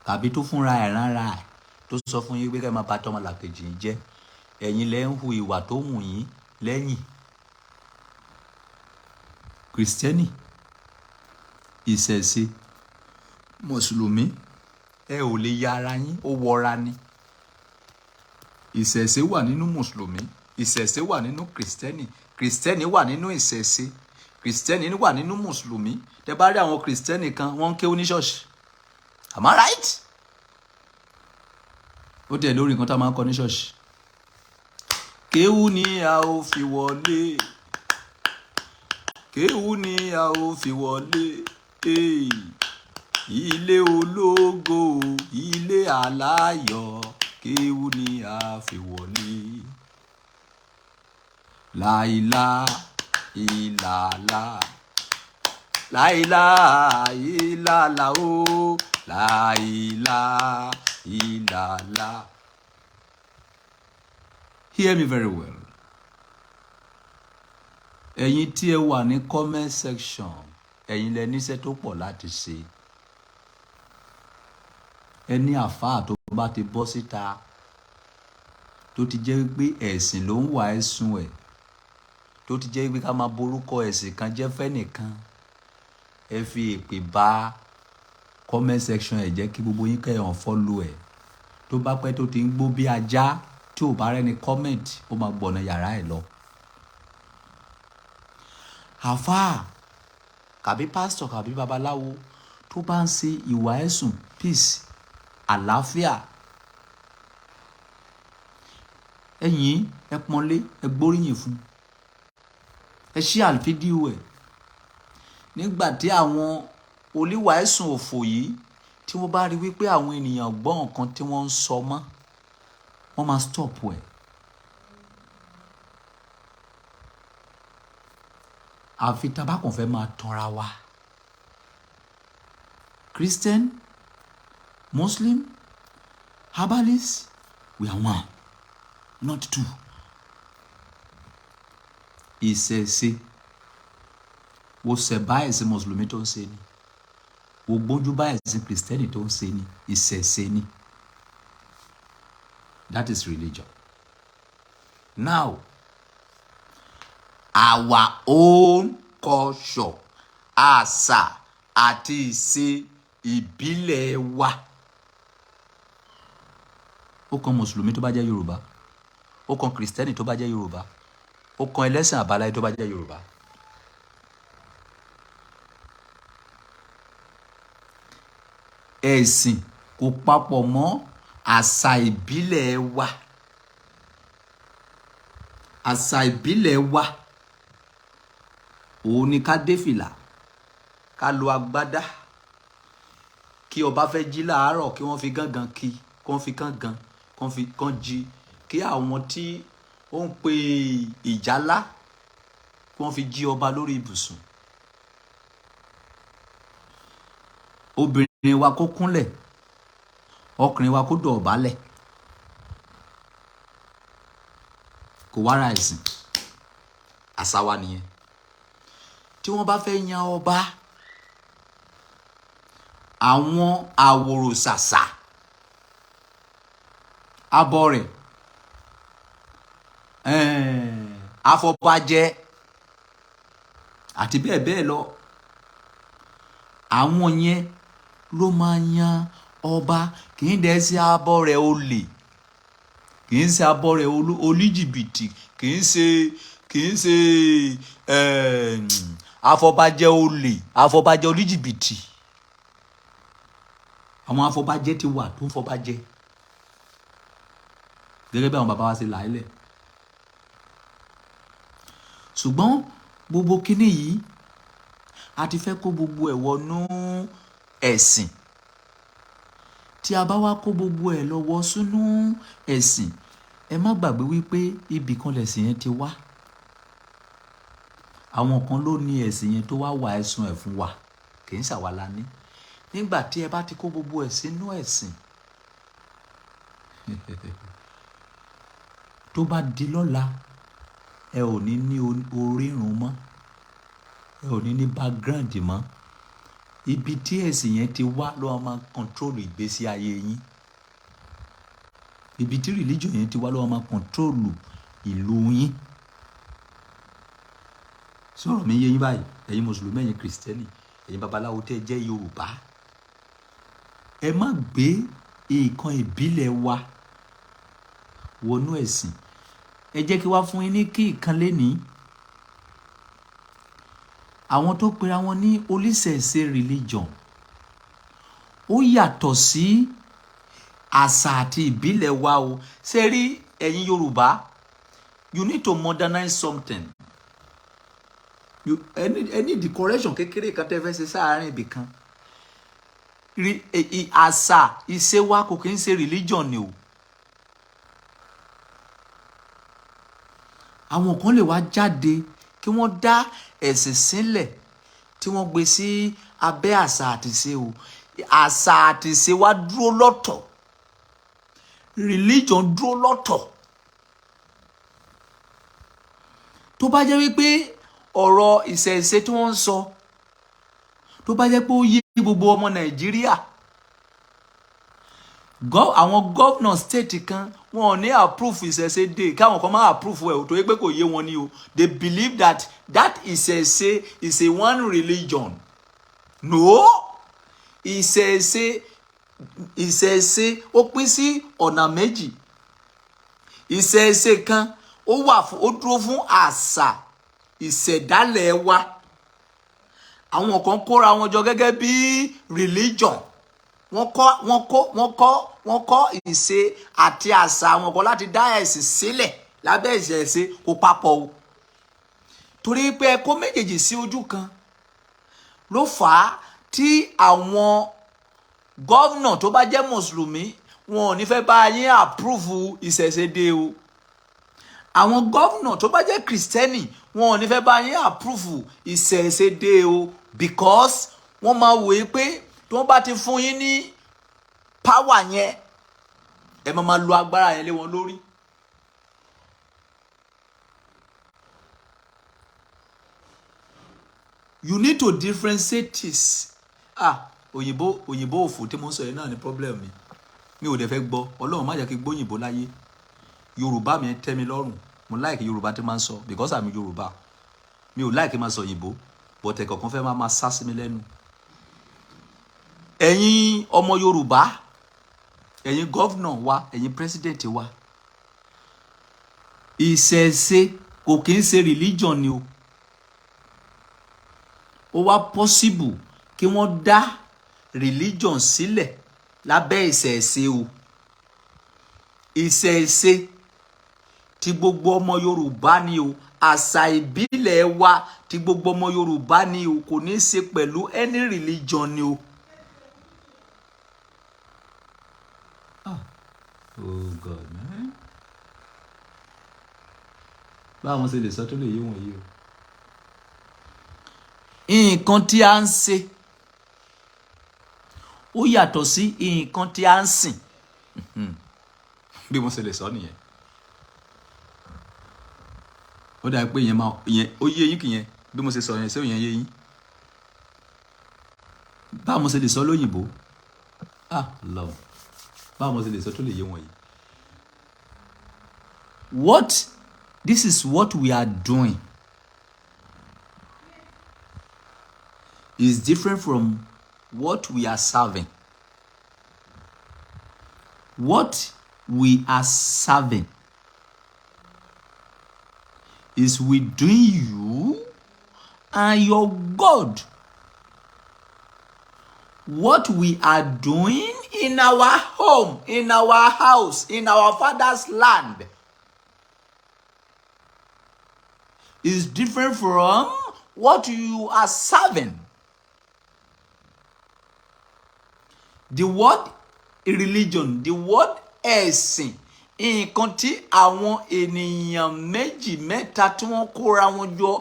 Tàbí tó fúnra ẹ̀ ránra ẹ̀ tó sọ fún yín pé kẹ́ ẹ máa bà tọmọlàkejì yín jẹ́, ẹ̀yin lẹ ń hu ìwà tó wù yín lẹ́yìn. Kristẹni, ìṣẹ̀ṣe, mùsùlùmí, ẹ ò lè ya ara yín, ó wọra ni. Ìṣẹ̀ṣe wà nínú mùsùlùmí, ìṣẹ̀ṣe wà nínú Kristẹni, Kristẹni wà nínú ìṣẹ̀ṣe, Kristẹni wà nínú mùsùlùmí. Tẹ bá rí àwọn Kristẹni kan, wọ́n ń kéwú ní ṣọ́ọ̀ṣì. Am I right? Ó tẹ̀ lórí nǹkan tá a máa ń kọ ní ṣọ́ọ̀ṣì. Kéwú ni a ó fi wọlé, kéwú ni a ó fi wọlé, hey. Ilé ológo, ilé aláyọ̀, kéwú ni a fi wọlé. Láìlá ìlàlá, láìlá ìlàlá o, láìlá ìlàlá. Hear me very well. Ẹ̀yin tí ẹ wà ní comment section, ẹ̀yin lẹ níṣẹ́ tó pọ̀ láti ṣe. Ẹni àfáà tó bá ti bọ́ síta tó ti jẹ́ wípé ẹ̀sìn ló ń wà ẹ̀sùn ẹ̀, tó ti jẹ́ wípé ká máa borúkọ ẹ̀sìn kan jẹ́ fẹ́nìkan, ẹ fi èpè bá comment section ẹ̀ jẹ́ kí gbogbo yín kẹ́ ẹ̀ unfollow ẹ̀. Tó bá pẹ́ tó ti ń gbó bí ajá, tí ò bá rẹ́ni comment, ó máa gbọ̀nà yàrá ẹ̀ lọ. Àfáà kàbí pásítọ̀ kàbí babaláwo tó bá ń ṣe ìwà ẹ̀sùn peace, àlàáfíà, ẹ yìn, ẹ pọ́nlé, ẹ gbóríyìn fún, ẹ share fídíò ẹ̀. Nígbà tí àwọn oníwà ẹ̀sùn òfò yìí tí wọ́n bá rí wípé àwọn ènìyàn gbọ́ nǹkan tí wọ́n ń sọ mọ́, wọ́n máa stop ẹ̀. Àfi tá a bá kàn fẹ́ máa tanra wa. Christian, Muslim, herbalist, we are one, not two. Ìṣẹ̀ṣe, wo ṣẹ̀bá ẹ̀sìn mùsùlùmí tó ń ṣe ni, wo gbójú bá ẹ̀sìn kìrìsìtẹ́nì tó ń ṣe ni, ìṣẹ̀ṣe ni. That is religion. Now, our own culture, àṣà àti ìṣe ìbílẹ̀ wa. Ó kan mùsùlùmí tó bá jẹ́ Yorùbá, ó kan kìrìsìtẹ́nì tó bá jẹ́ Yorùbá, ó kan ẹlẹ́sìn àbáláyé tó bá jẹ́ Yorùbá. Ẹ̀sìn kò papọ̀ mọ́ àṣà ìbílẹ̀ wa. Àṣà ìbílẹ̀ wa òun ni ká dé fìlà, ká lo agbádá, kí ọba fẹ́ jí láàárọ̀ kí wọ́n fi gángan kí, kí wọ́n fi gángan, kí wọ́n fi kán jí, kí àwọn tí ó ń pe ìjálá kí wọ́n fi jí ọba lórí ibùsùn. Obìnrin wa kó kúnlẹ̀, ọkùnrin wa kó dọ̀bálẹ̀. Kò wá ra ẹ̀sìn, àṣà wa nìyẹn. Tí wọ́n bá fẹ́ yan ọba, àwọn àwòrò ṣàṣà, abọrẹ̀, afọbajẹ àti bẹ́ẹ̀ bẹ́ẹ̀ lọ, àwọn yẹn ló máa yan ọba. Kì í dẹ̀ ṣe abọrẹ̀ olè, kì í ṣe abọrẹ̀ olíjìbìtì, kì í ṣe, kì í ṣe, afọbajẹ olè, afọbajẹ olíjìbìtì. Àwọn afọbajẹ ti wà tó ń fọbajẹ gẹ́gẹ́ bí àwọn bàbá wa ṣe là á lẹ̀. Ṣùgbọ́n gbogbo kíní yìí a ti fẹ́ kó gbogbo ẹ̀ wọnú ẹ̀sìn. Tí a bá wá kó gbogbo ẹ̀ lọ́wọ́ sínú ẹ̀sìn, ẹ má gbàgbé wípé ibì kan lẹ̀sìn yẹn ti wá. Àwọn kan ló ní ẹ̀sìn yẹn tó wá wà ẹ̀sùn ẹ̀ fún wa, kì í ṣàwà la ní. Nígbà tí ẹ bá ti kó gbogbo ẹ̀ sínú ẹ̀sìn, tó bá di lọ́la, ẹ ò ní ní orírun mọ́, ẹ ò ní ní background mọ́, Ibi tí ẹ̀sìn yẹn ti wá ló máa control ìgbésí ayé yín. Ibi tí religion yẹn ti wá ló máa control ìlú yín. Sọ̀rọ̀ mi yé yín báyìí? Ẹ̀yin Mùsùlùmí, ẹ̀yin Kìrìsìtẹ́nì, ẹ̀yin babaláwo tẹ́ ẹ jẹ́ Yorùbá, ẹ má gbé nǹkan ìbílẹ̀ wa wọnú ẹ̀sìn. Ẹ jẹ́ kí wá fún yín ní kí ìkan lénìí. Àwọn tó pera wọn ní oníṣẹ̀ṣe religion, ó yàtọ̀ sí àṣà àti ìbílẹ̀ wa o. Ṣé rí ẹ̀yin Yorùbá, you need to modernize something. You any the correction kékeré kan tẹ́ fẹ́ ṣe sáàárín ibì kan. Àṣà ìṣe wa kò kí ń ṣe religion ni o. Àwọn kan lè wá jáde kí wọ́n dá ẹ̀sìn sílẹ̀ tí wọ́n gbé sí abẹ́ àṣà àti ìṣe o. Àṣà àti ìṣe wa dúró lọ́tọ̀, religion dúró lọ́tọ̀. Tó bá jẹ́ wípé ọ̀rọ̀ ìṣẹ̀ṣe tí wọ́n ń sọ, tó bá jẹ́ pé ó yé gbogbo ọmọ Nàìjíríà, àwọn governor state kan, wọn ò ní approve ìṣẹ̀ṣe day, káwọn kan máa approve ẹ̀ o, torí pé kò yé wọn ni o. They believe that that ìṣẹ̀ṣe is a one religion. No, ìṣẹ̀ṣe ó pín sí ọ̀nà méjì. Ìṣẹ̀ṣe kan, ó wà fún, ó dúró fún àṣà ìṣẹ̀dálẹ̀ wa. Àwọn kan kóra wọn jọ gẹ́gẹ́ bí religion. Wọ́n kọ́ ìṣe àti àṣà àwọn kan láti dá ẹ̀sìn sílẹ̀ lábẹ́ ìṣẹ̀ṣe. Kò papọ̀ o, torí pé ẹ kó méjèèjì sí ojú kan ló fà á tí àwọn governor tó bá jẹ́ Mùsùlùmí, wọn ò ní fẹ́ bá yín approve ìṣẹ̀ṣe day o. Àwọn governor tó bá jẹ́ Kìrìsìtẹ́nì, wọn ò ní fẹ́ bá yín approve ìṣẹ̀ṣe day o, because wọ́n máa wòye pé tí wọ́n bá ti fún yín ní power yẹn, ẹ máa máa lo agbára yẹn lé wọn lórí. You need to differentiate this. Ah, òyìnbó òfò tí mo ń sọ yẹn náà ni problem mi. Mi ò dẹ̀ fẹ́ gbọ́. Ọlọ́run má jẹ́ kí n gbóyìnbó láyé. Yorùbá mi tẹ́ mi lọ́rùn. Mo like Yorùbá tí máa ń sọ because I'm Yorùbá. Mi ò like máa sọ òyìnbó, but ẹ̀kọ̀ọ̀kan fẹ́ máa sá sí mi lẹ́nu. Ẹ̀yin ọmọ Yorùbá, ẹ̀yin governor wa, ẹ̀yin president wa, ìṣẹ̀ṣe kò kí ń ṣe religion ni o. Ó wá possible kí wọ́n dá religion sílẹ̀ lábẹ́ ìṣẹ̀ṣe o. Ìṣẹ̀ṣe ti gbogbo ọmọ Yorùbá ni o. Àṣà ìbílẹ̀ wa ti gbogbo ọmọ Yorùbá ni o. Kò ní í ṣe pẹ̀lú any religion ni o. Ah, oh God, man. Báwọn ṣe lè sọ tó lè yé wọn yìí o. Nǹkan tí a ń ṣe ó yàtọ̀ sí nǹkan tí a ń sìn. Bí mo ṣe lè sọ nìyẹn. Ó dàbí pé ìyẹn máa ìyẹn ó yé yín kìyẹn. Bí mo ṣe sọ yẹn, ṣé ìyẹn yé yín? Báwo mo ṣe lè sọ lóyìnbó? Ah, love. Báwo mo ṣe lè sọ tó lè yé wọn yìí? What this is what we are doing is different from what we are serving. What we are serving is within you and your God. What we are doing in our home, in our house, in our father's land is different from what you are serving. The word religion, the word ẹ̀sìn, nǹkan tí àwọn ènìyàn méjì mẹ́ta tí wọ́n kóra wọn jọ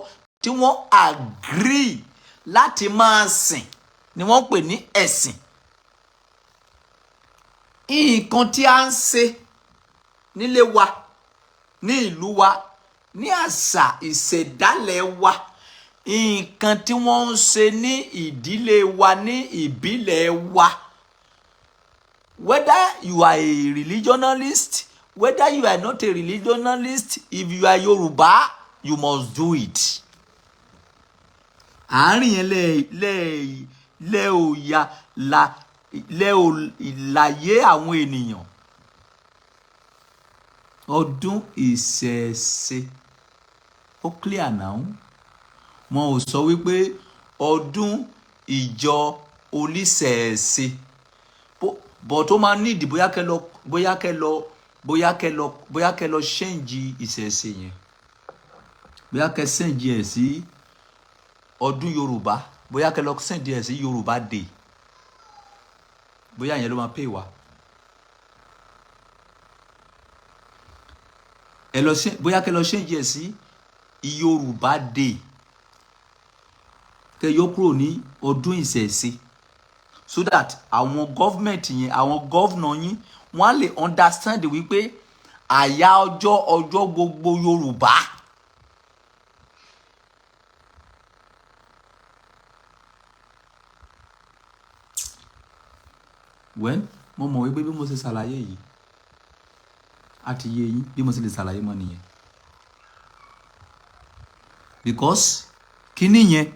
tí wọ́n agree láti máa sìn ni wọ́n pè ní ẹ̀sìn. Nǹkan tí a ń ṣe nílé wa, ní ìlú wa, ní àṣà ìṣẹ̀dálẹ̀ wa. Nǹkan tí wọ́n ń ṣe ní ìdílé wa, ní ìbílẹ̀ wa, whether you are a religionalist, whether you are not a religionalist, if you are Yorùbá, you must do it. Àárín yẹn lẹ lẹ lẹ ò ya la lẹ ò láyé àwọn ènìyàn. Ọdún ìṣẹ̀ṣe, ó clear now. Wọn ò sọ wípé ọdún ìjọ oníṣẹ̀ṣe, but ó máa nídìí bóyá kẹ́ lọ change ìṣẹ̀ṣe yẹn, bóyá kẹ́ change ẹ̀ sí ọdún Yorùbá, bóyá kẹ́ lọ change ẹ̀ sí Yorùbá Day, bóyá yẹn ló máa pè wá. Ẹ lọ ṣe, bóyá kẹ́ lọ change ẹ̀ sí Yorùbá Day, kẹ́ yọ kúrò ní ọdún ìṣẹ̀ṣe, so that àwọn government yẹn, àwọn governor yín, wọ́n á lè understand wípé àyà ọjọ́ gbogbo Yorùbá. Well, mo mọ̀ wípé bí mo ṣe ṣàlàyé yìí á ti yé yín. Bí mo ṣe lè ṣàlàyé mọ́ nìyẹn, because kíní yẹn,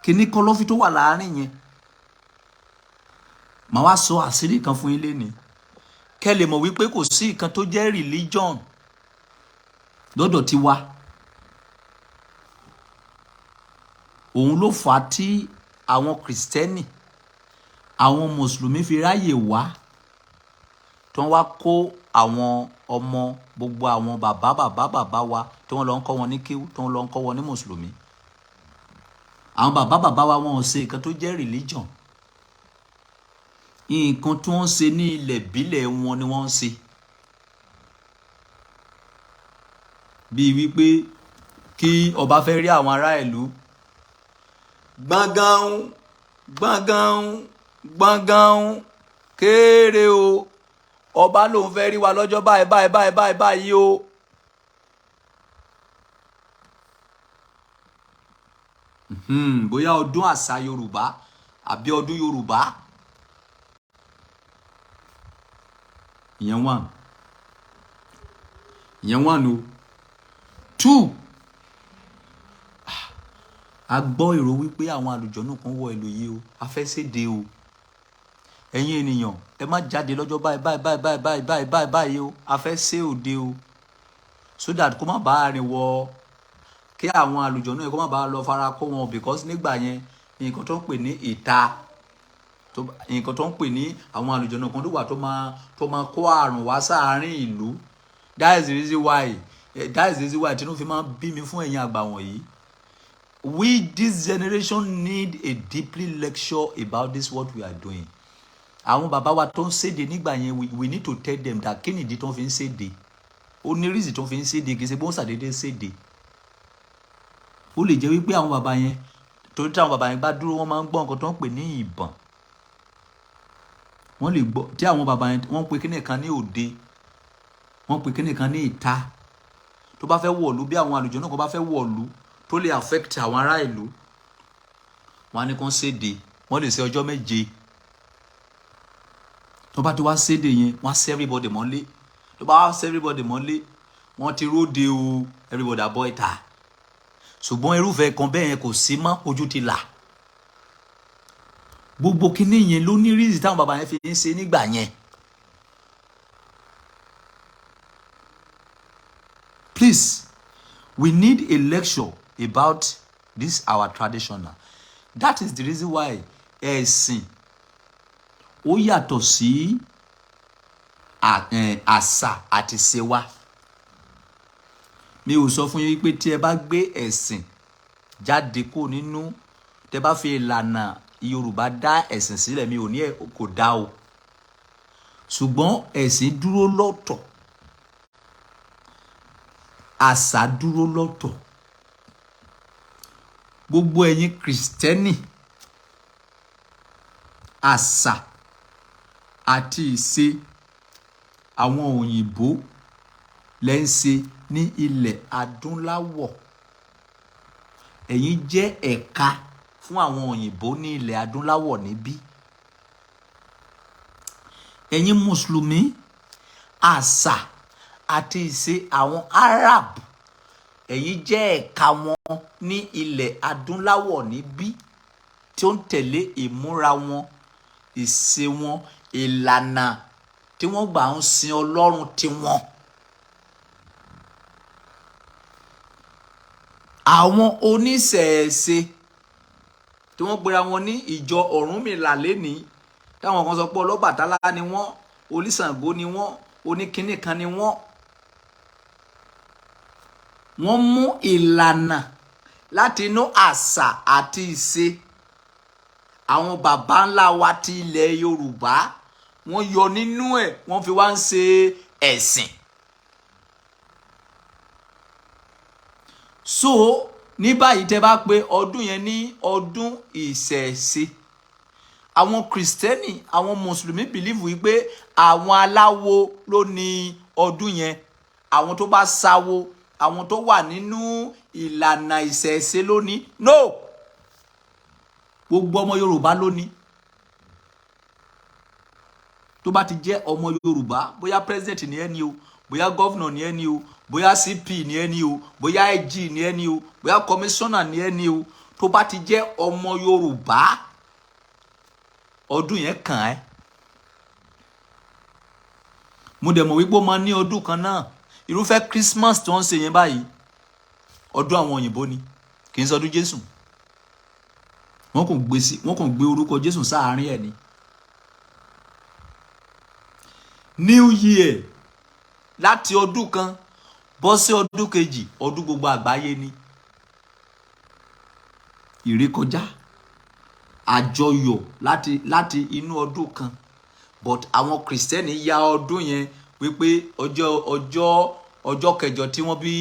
kíní kọ̀lọ̀fín tó wà láàárín yẹn, màá wá sọ àṣírí kan fún yín lénìí, kẹ́ lè mọ̀ wípé kò sí nǹkan tó jẹ́ religion lọ́dọ̀ tiwa. Òun ló fà á tí àwọn Kìrìsìtẹ́nì, àwọn Mùsùlùmí fi ráyè wá, tí wọ́n wá kó àwọn ọmọ gbogbo àwọn bàbá bàbá bàbá wa, tí wọ́n lọ ń kọ́ wọn ní kéwú, tí wọ́n lọ ń kọ́ wọn ní Mùsùlùmí. Àwọn bàbá bàbá wa, wọn ò ṣe nǹkan tó jẹ́ religion. Nǹkan tí wọ́n ń ṣe ní ilẹ̀ ìbílẹ̀ wọn ni wọ́n ń ṣe, bíi wípé kí ọba fẹ́ rí àwọn ará ìlú, gbọ̀ngàn gbọ̀ngàn gbọ̀ngàn kéré o, ọba lòun fẹ́ rí wa lọ́jọ́ báyìí báyìí báyìí báyìí báyìí o. Bóyá ọdún àṣà Yorùbá àbí ọdún Yorùbá, ìyẹn one, ìyẹn one o. Two, a gbọ́ èrò wípé àwọn àlùjọ̀nù kan wọ ìlú yìí o, a fẹ́ séde o. Ẹ̀yin ènìyàn, ẹ má jáde lọ́jọ́ báyìí báyìí báyìí báyìí báyìí báyìí báyìí báyìí o, a fẹ́ sé òde o, so that kó má bàa rìn wọ, kí àwọn àlùjọ̀nù yẹn kó má bàa lọ fara kó wọn, because nígbà yẹn, nǹkan tó ń pè ní ìta, nǹkan tó ń pè ní àwọn àlùjọ̀nù kan tó wà tó máa kó àrùn wá sáàárín ìlú. That is the reason why tinú fi máa ń bí mi fún ẹ̀yin àgbà wọ̀nyí. We, this generation, need a deeply lecture about this, what we are doing. Àwọn bàbá wa tó ń séde nígbà yẹn, we need to tell them that kí nìdí tó ń fi ń séde. Ó ní reason tó ń fi ń séde, kì í ṣe bó ń ṣàdédé séde. Ó lè jẹ́ wípé àwọn bàbá yẹn, torí tí àwọn bàbá yẹn bá dúró, wọ́n máa ń gbọ́ nǹkan tó ń pè ní ìbọn. Wọ́n lè gbọ́ tí àwọn bàbá yẹn, wọ́n pe kíní kan ní òde, wọ́n pe kíní kan ní ìta, tó bá fẹ́ wọ̀lú, bí àwọn àlùjọ náà kan bá fẹ́ wọ̀lú tó lè affect àwọn ará ìlú, wọ́n á ní kán séde. Wọ́n lè ṣe ọjọ́ 7. Tó bá ti wá séde yẹn, wọ́n á ṣe everybody mọ́lé. Tó bá wá ṣe everybody mọ́lé, wọ́n ti róde o, everybody àbọ̀ ìta. Ṣùgbọ́n irúfẹ́ kan bẹ́ẹ̀ yẹn kò sí mọ́, ojú ti là. Gbogbo kinní yẹn ló ní reason táwọn bàbá yẹn fi ń ṣe nígbà yẹn. Please, we need a lecture about this our traditional. That is the reason why ẹ̀sìn ó yàtọ̀ sí àṣà àti ìṣe wa. Mi ò sọ fún yín pé tí ẹ bá gbé ẹ̀sìn jáde kó nínú, tẹ bá fi ìlànà Yorùbá dá ẹ̀sìn sílẹ̀, mi ò ní ẹ kò dá o. Ṣùgbọ́n ẹ̀sìn dúró lọ́tọ̀, àṣà dúró lọ́tọ̀. Gbogbo ẹ̀yin Kìrìsìtẹ́nì, àṣà àti ìṣe àwọn òyìnbó lẹ́ ń ṣe ní ilẹ̀ adúláwọ̀. Ẹ̀yin jẹ́ ẹ̀ka fún àwọn òyìnbó ní ilẹ̀ adúláwọ̀ níbí. Ẹ̀yin mùsùlùmí, àṣà àti ìṣe àwọn Arab, ẹ̀yin jẹ́ ẹ̀ka wọn ní ilẹ̀ adúláwọ̀ níbí, tí ó ń tẹ̀lé ìmúra wọn, ìṣe wọn, ìlànà tí wọ́n gbà ń sin Ọlọ́run tiwọn. Àwọn oníṣẹ̀ṣe tí wọ́n pera wọn ní ìjọ Ọ̀rúnmìlà lénìí, táwọn kan sọ pé Ọlọ́bàtálá ni wọ́n, Oníṣàngó ni wọ́n, oníkíní kan ni wọ́n. Wọ́n mú ìlànà láti inú àṣà àti ìṣe àwọn baba ńlá wa ti ilẹ̀ Yorùbá, wọ́n yọ nínú ẹ̀, wọ́n fi wá ń ṣe ẹ̀sìn. So ní báyìí, tẹ́ bá pè ọdún yẹn ní ọdún ìṣẹ̀ṣe, àwọn Kìrìsìtẹ́nì, àwọn Mùsùlùmí believe wípé àwọn aláwo ló ní ọdún yẹn, àwọn tó bá sáwo, àwọn tó wà nínú ìlànà ìṣẹ̀ṣe ló ní. No, gbogbo ọmọ Yorùbá ló ní. Tó bá ti jẹ́ ọmọ Yorùbá, bóyá president ni ẹ́ ni o, bóyá governor ni ẹ́ ni o, bóyá CP ni ẹ́ ni o, bóyá IG ni ẹ́ ni o, bóyá commissioner ni ẹ́ ni o, tó bá ti jẹ́ ọmọ Yorùbá, ọdún yẹn kàn ẹ́. Mo dẹ̀ mọ̀ wípé ó máa ní ọdún kan náà, irúfẹ́ Christmas tí wọ́n ń ṣe yẹn báyìí, ọdún àwọn òyìnbó ni, kì í ṣọdún Jésù. Wọ́n kàn gbé sí, wọ́n kàn gbé orúkọ Jésù sáàárín ẹ̀ ni. New Year, láti ọdún kan bọ́ sí ọdún kejì, ọdún gbogbo àgbáyé ni. Ìrékọjá, àjọyọ̀ láti inú ọdún kan, but àwọn Kìrìsìtẹ́nì ya ọdún yẹn wípé ọjọ́ kẹjọ tí wọ́n bí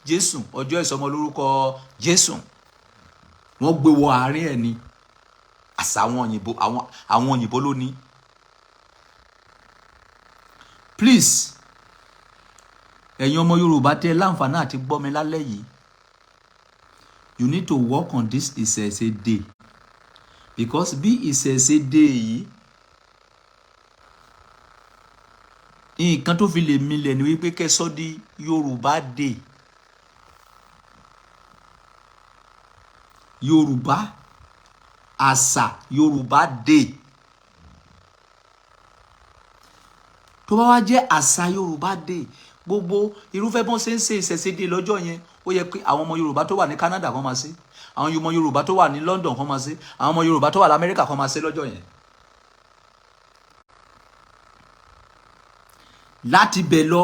Jésù, ọjọ́ ìsọmọlórúkọ Jésù, wọ́n gbé wọ àárín ẹ̀ ni. Àṣà àwọn òyìnbó, àwọn òyìnbó ló ní. Please, ẹ̀yin ọmọ Yorùbá tẹ́ láǹfààní àti gbọ́ mi lálẹ́ yìí, you need to work on this Ìṣẹ̀ṣe day, because bí Ìṣẹ̀ṣe day yìí, nǹkan tó fi lè milẹ̀ ni wípé kẹ́ sọ́ di Yorùbá day. Yorùbá àṣà, Yorùbá day. Tó bá wá jẹ́ àṣà Yorùbá day, gbogbo irúfẹ́ bọ́n ṣe ń ṣe Ìṣẹ̀ṣe day lọ́jọ́ yẹn, ó yẹ pé àwọn ọmọ Yorùbá tó wà ní Canada kan máa ṣe, àwọn ọmọ Yorùbá tó wà ní London kan máa ṣe, àwọn ọmọ Yorùbá tó wà lamẹ́ríkà kan máa ṣe lọ́jọ́ yẹn. Láti bẹ̀ lọ,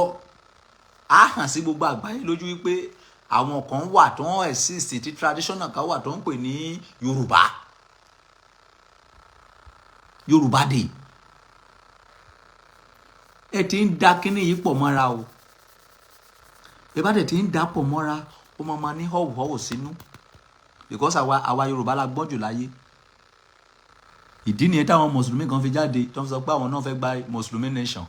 á hàn sí gbogbo àgbáyé lójú wípé àwọn kan wà tó ń exist, tí traditional kan wà tó ń pè ní Yorùbá, Yorùbá day. Ẹ ti ń da kínní yìí pọ̀ mọ́ra o. Ẹ bá dẹ̀ ti ń da pọ̀ mọ́ra, ó máa ma ní họ̀wùhọ̀wù sínú, because àwa Yorùbá la gbọ́n jù láyé. Ìdí nìyẹn táwọn mùsùlùmí kan fi jáde, tó ń sọ pé àwọn náà fẹ́ gba Mùsùlùmí nation.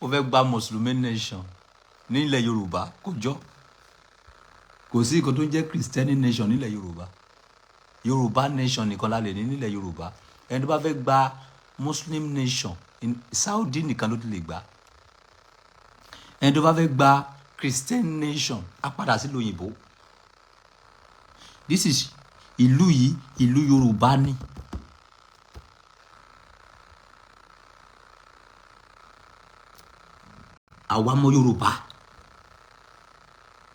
Ó fẹ́ gba Mùsùlùmí nation nílẹ̀ Yorùbá, kò jọ. Kò sí nǹkan tó ń jẹ́ Christian nation nílẹ̀ Yorùbá. Yorùbá nation nìkan la lè ní nílẹ̀ Yorùbá. Ẹni tó bá fẹ́ gba Muslim nation, Saudi nìkan ló ti lè gbà. Ẹni tó bá fẹ́ gba Christian nation, á padà sílùú òyìnbó. This is ìlú yìí, ìlú Yorùbá ni. Àwa ọmọ Yorùbá,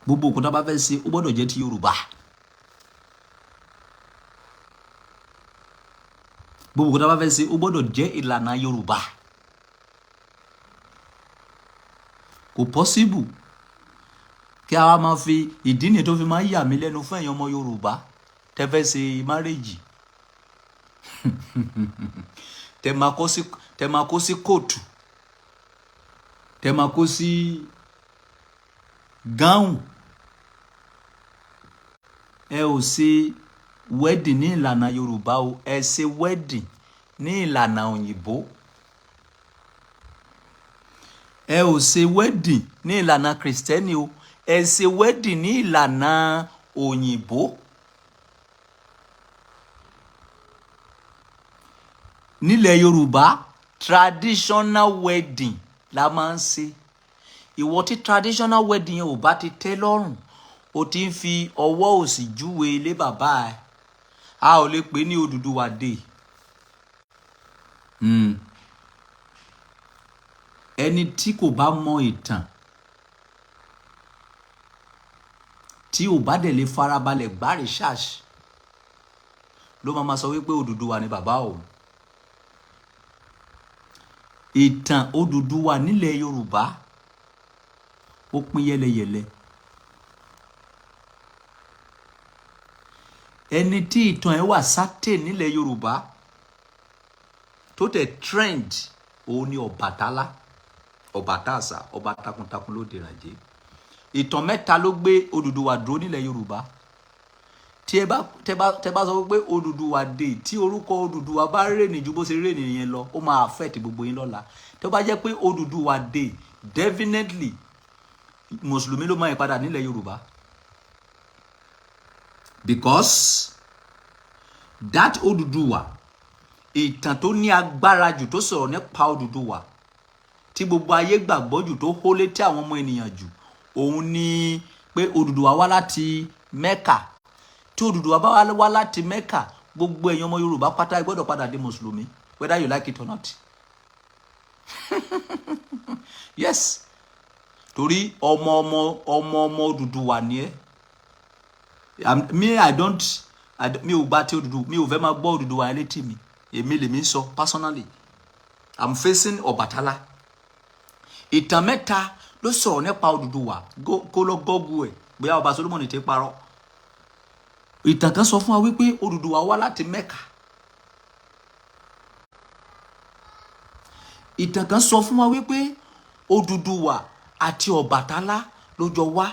gbogbo nǹkan tó bá fẹ́ ṣe, ó gbọ́dọ̀ jẹ́ ti Yorùbá. Gbogbo nǹkan tó bá fẹ́ ṣe, ó gbọ́dọ̀ jẹ́ ìlànà Yorùbá. Kò possible kí a wá máa fi. Ìdí nìyẹn tó fi máa ń yà mí lẹ́nu fún ẹ̀yin ọmọ Yorùbá tẹ́ fẹ́ ṣe marriage, tẹ́ máa kó sí kóòtù, tẹ́ máa kó sí gáùn. Ẹ ò ṣe wedding ní ìlànà Yorùbá o, ẹ ṣe wedding ní ìlànà òyìnbó. Ẹ ò ṣe wedding ní ìlànà Kìrìsìtẹ́nì o, ẹ ṣe wedding ní ìlànà òyìnbó. Nílẹ̀ Yorùbá, traditional wedding la máa ń ṣe. Ìwọ tí traditional wedding yẹn ò bá ti tẹ́ lọ́rùn, o ti ń fi ọwọ́ òsì júwe ilé bàbá ẹ. A ò lè pè ní Odùduwà Day. Ẹni tí kò bá mọ ìtàn, tí ò bá dẹ̀ lè farabalẹ̀ gbá research, ló máa ma sọ wípé Odùduwà ni bàbá òun. Ìtàn Odùduwà nílẹ̀ Yorùbá ó pín yẹ́lẹyẹ̀lẹ. Ẹni tí ìtàn ẹ̀ wà certain nílẹ̀ Yorùbá tó tẹ̀ trend, òun ni Ọbàtálá, Ọbàtásà, ọba takuntakun lóde ìrànjẹ́. Ìtàn mẹ́ta ló gbé Odùduwà dúró nílẹ̀ Yorùbá. Tí ẹ bá tẹ bá sọ pé Odùduwà Day, tí orúkọ Odùduwà bá rènì ju bó ṣe rènì yẹn lọ, ó máa affect gbogbo yín lọ́la. Tó bá jẹ́ pé Odùduwà Day, definitely Mùsùlùmí ló máa yí padà nílẹ̀ Yorùbá, because that Odùduwà, ìtàn tó ní agbára jù tó sọ̀rọ̀ nípa Odùduwà tí gbogbo ayé gbàgbọ́ jù, tó hó létí àwọn ọmọ ènìyàn jù, òun ni pé Odùduwà wá láti Mẹ́kà. Tí Odùduwà bá wá láti Mẹ́kà, gbogbo ẹ̀yin ọmọ Yorùbá pátá ẹ gbọ́dọ̀ padà di Mùsùlùmí, whether you like it or not. Yes, torí ọmọ ọmọ ọmọ ọmọ Odùduwà ni ẹ́. Me, I don't, mi ò gba tí Odùduwà, mi ò fẹ́ máa gbọ́ Odùduwà yẹn létí mi. Èmi lèmi ń sọ personally, I'm facing Ọbàtálá. Ìtàn mẹ́ta ló sọ̀rọ̀ nípa Odùduwà. Kó lọ Google ẹ̀ bóyá ọba Solomoni ti parọ́. Ìtàn kan sọ fún wa wípé Odùduwà wá láti Mẹ́kà. Ìtàn kan sọ fún wa wípé Odùduwà àti Ọbàtálá ló jọ wá